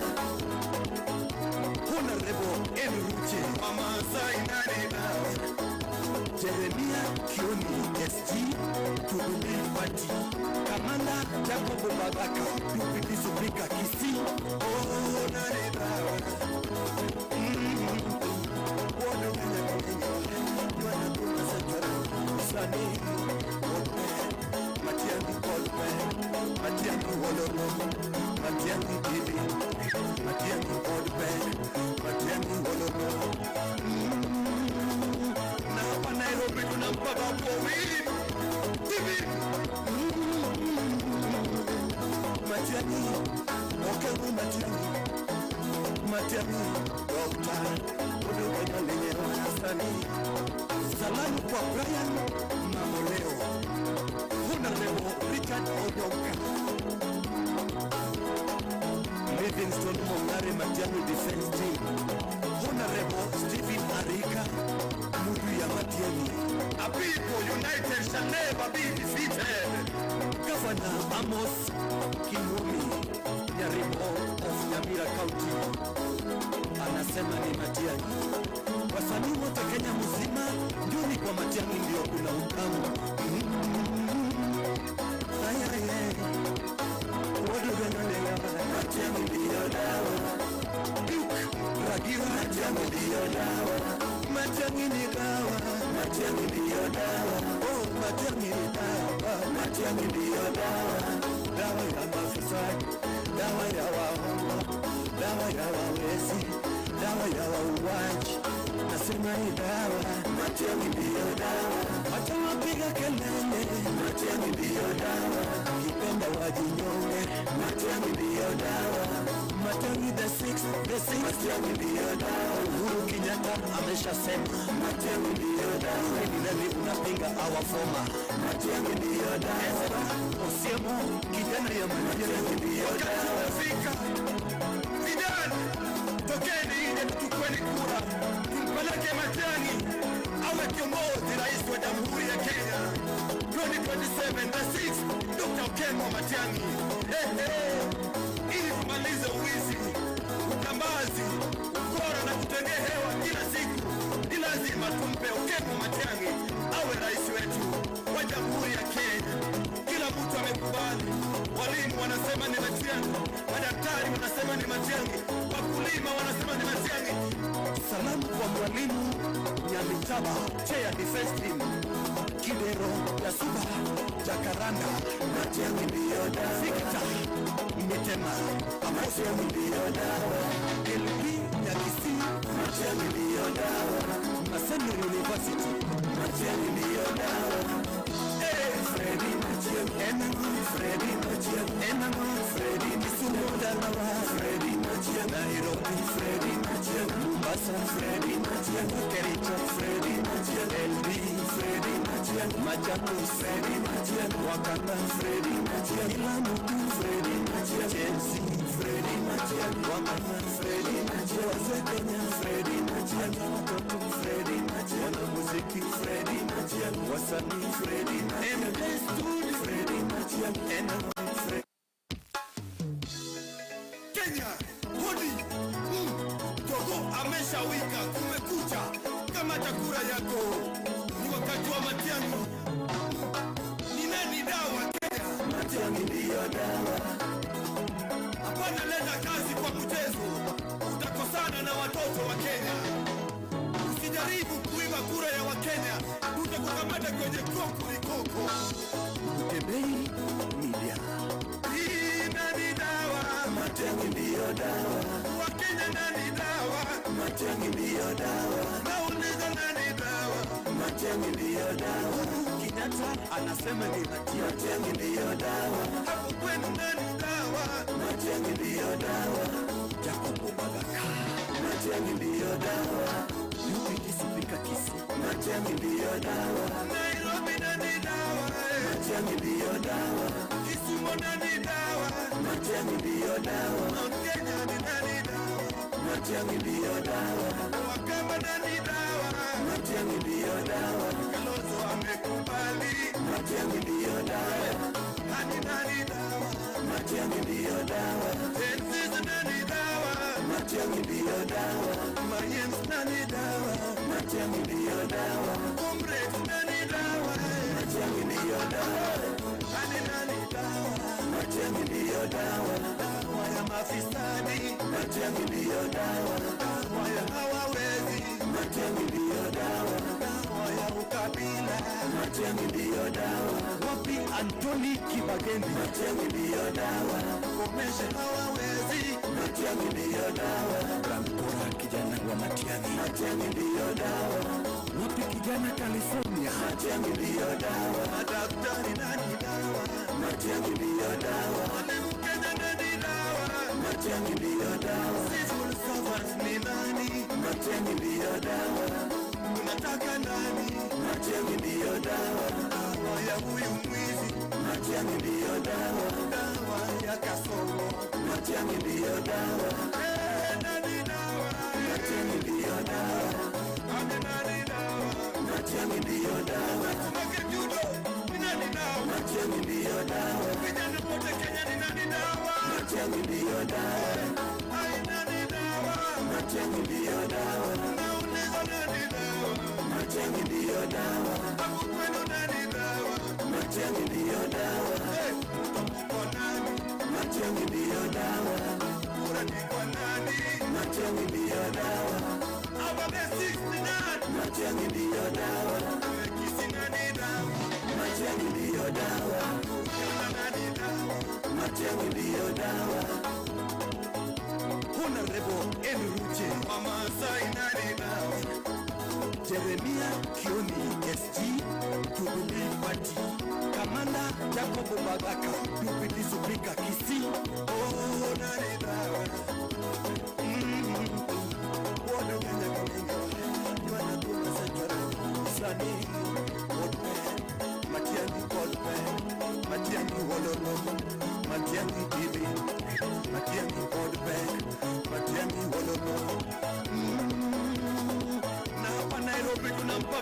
Honorable Henry Ruche, Wamasai nani dawa? Jeremia Kioni SG, Jubilee Party. Kamanda Jacob Bagaka, UPD Speaker Kisii. Oh, nani dawa? Wono Kenya Kenya, Ywana Kuma Central, Sani, Odbe, Matiang'i Odbe, Matiang'i Wololo, Matiang'i Bibi, Matiang'i Odbe, Matiang'i Wololo. Na hapa Nairobi tunampa Babu Owino. TV. Matiang'i, Okewu Matiang'i, Matiang'i, Dr. Odugenyo lenye wasanii. Salamu kwa Brian Mamoleo, Honorable Richard Odonka, Livingstone Mongare Matiang'i Defense Team, Honorable Stephen Arika Mudu ya Matiang'i. A people united shall never be defeated. Governor Amos Kimwomi Nyarimo of Nyamira County anasema ni Matiang'i. Wasanii wote Kenya mzima, njoni kwa Matiang'i, ndio kuna utamu. Ay, ay, ay. Odugenyo Matiang'i ndio dawa. Duke Ragira Matiang'i ndio dawa. Matiang'i ni dawa. Matiang'i ndio dawa. Oh, Matiang'i ni dawa. Matiang'i ndio dawa. Dawa ya mafisadi, dawa ya waongo, dawa ya wawezi, dawa ya wauaji. Nasema ni dawa. Matiang'i ndio dawa. Hata wapiga kelele, Matiang'i ndio dawa. Kipenda wajinyonge, Matiang'i ndio dawa. Matiang'i the sixth, the sixth. Matiang'i ndio dawa. Uhuru Kenyatta ameshasema Matiang'i ndio dawa. Ni nani unapinga our former? Matiang'i ndio dawa. Osiemo kijana ya Matiang'i ndio dawa. Wakati umefika, vijana, tokeni nje tuchukueni kura, tumpeleke Matiang'i awe kiongozi, rais wa Jamhuri ya Kenya 2027, the 6th, Dr. Okengo Matiang'i. Hey, hey. Ili tumalize uwizi, utambazi, ukora na kutengea hewa kila siku, ni lazima tumpe Okengo Matiang'i awe rais wetu wa Jamhuri ya Kenya. Kila mtu amekubali. Walimu wanasema ni Matiang'i, madaktari wanasema ni Matiang'i, wakulima wanasema ni Matiang'i. Salamu kwa mwalimu Nyamitaba, chair defense team, Kidero Yasuba, Jacaranda, Matiang'i ndio dawa. Victor Mitema, Matiang'i ndio dawa. LP ya Kisii, Matiang'i ndio dawa. Maseno University, Matiang'i ndio dawa. Hey, Freddy Matiang'i, Enango, Freddy Matiang'i, Enango, Freddy Kisumu Dalawa, Freddy Matiang'i, Nairobi, Freddy Matiang'i, Mombasa, Freddy Matiang'i, Kericho, Freddy Matiang'i, LD, Freddy Matiang'i, Machakos, Freddy Matiang'i, Wakanda, Freddy Matiang'i, Lamu, Freddy Matiang'i, Chelsea, Freddy Matiang'i, Wakanda, Freddy Matiang'i, Wazee Kenya, Freddy Matiang'i, watoto, Freddy Matiang'i, wanamuziki, Freddy Matiang'i, wasanii, Freddy Matiang'i, MK Studio, Freddy Matiang'i, Enango, Freddy. Kenya, hodi. Jogoo ameshawika, kumekucha. Kamata kura yako. Ni wakati wa Matiang'i. Ni nani dawa Kenya? Matiang'i ndio dawa. Hapana, leta kazi kwa mchezo, utakosana na watoto wa Kenya. Usijaribu kuiba kura ya Wakenya, tutakukamata kwenye kokurikoko. Mtembei Media. Hii nani dawa? Matiang'i ndio dawa. Wakenya nani dawa? Matiang'i ndio dawa. Nauliza nani dawa? Matiang'i ndio dawa. Kenyatta anasema ni Matiang'i ndio dawa. Hapo kwenu nani dawa? Matiang'i ndio dawa. Jacob Bagaka. Matiang'i ndio dawa. UPD Speaker Kisii. Matiang'i ndio dawa. Nairobi nani dawa? Matiang'i ndio dawa. Kisumu nani dawa? Matiang'i ndio dawa. Mount Kenya ni nani dawa? Matiang'i ndio dawa. Wakamba nani dawa? Matiang'i ndio dawa. Kalonzo amekubali. Matiang'i ndio dawa. Hani nani dawa? Matiang'i ndio dawa. Gen Z nani dawa? Matiang'i ndio dawa. Mayens nani dawa? Matiang'i ndio dawa. Comrades nani dawa? Matiang'i ndio dawa. Hani nani dawa? Matiang'i ndio dawa. Dawa ya mafisadi. Matiang'i ndio dawa. Dawa ya hawawezi. Matiang'i ndio dawa. Dawa ya ukabila. Matiang'i ndio dawa. Wapi Anthony Kibagendi? Matiang'i ndio dawa. Komesha hawawezi. Matiang'i ndio dawa. Ramkora kijana wa Matiang'i. Matiang'i ndio dawa. Wapi kijana California? Matiang'i ndio dawa. Madaktari nani dawa? Matiang'i ndio dawa. Walimu Kenya nani dawa? Matiang'i ndio dawa. Civil Covers ni nani? Matiang'i ndiyo dawa. Unataka nani? Matiang'i ndiyo dawa. Dawa ya huyu mwizi. Matiang'i ndiyo dawa. Dawa ya Kasongo. Matiang'i ndiyo dawa. Eh, nani dawa? Matiang'i ndiyo dawa. Ame nani dawa? Matiang'i ndiyo dawa. Makejudo ni nani dawa? Matiang'i ndiyo dawa. Vijana wote Kenya ni nani dawa? Matiang'i ndiyo dawa. Ai, nani dawa? Matiang'i ndiyo dawa. Nauliza nani dawa? Matiang'i ndiyo dawa. Hapo kwenu nani dawa? Matiang'i ndiyo dawa. Hey, kwa nani? Matiang'i ndiyo dawa. Kura ni kwa nani? Matiang'i ndiyo dawa. Above 69. Matiang'i ndiyo dawa. Kisii nani dawa? Matiang'i ndiyo dawa. Uganda nani dawa? Matiang'i ndiyo dawa. Honorable Enruche Wamasai nani dawa? Jeremia Kioni SG Jubilee Party Kamanda Jacob Bagaka Deputy Speaker Kisii. Oh, nani dawa? Wodo Kenya Kenya Ywana Tuma Sechara Sani Wodpe Matiang'i Kodpe Matiang'i Wololo Matiang'i Tibi Matiang'i Kodpe Matiang'i Wololo. Na hapa Nairobi tunampa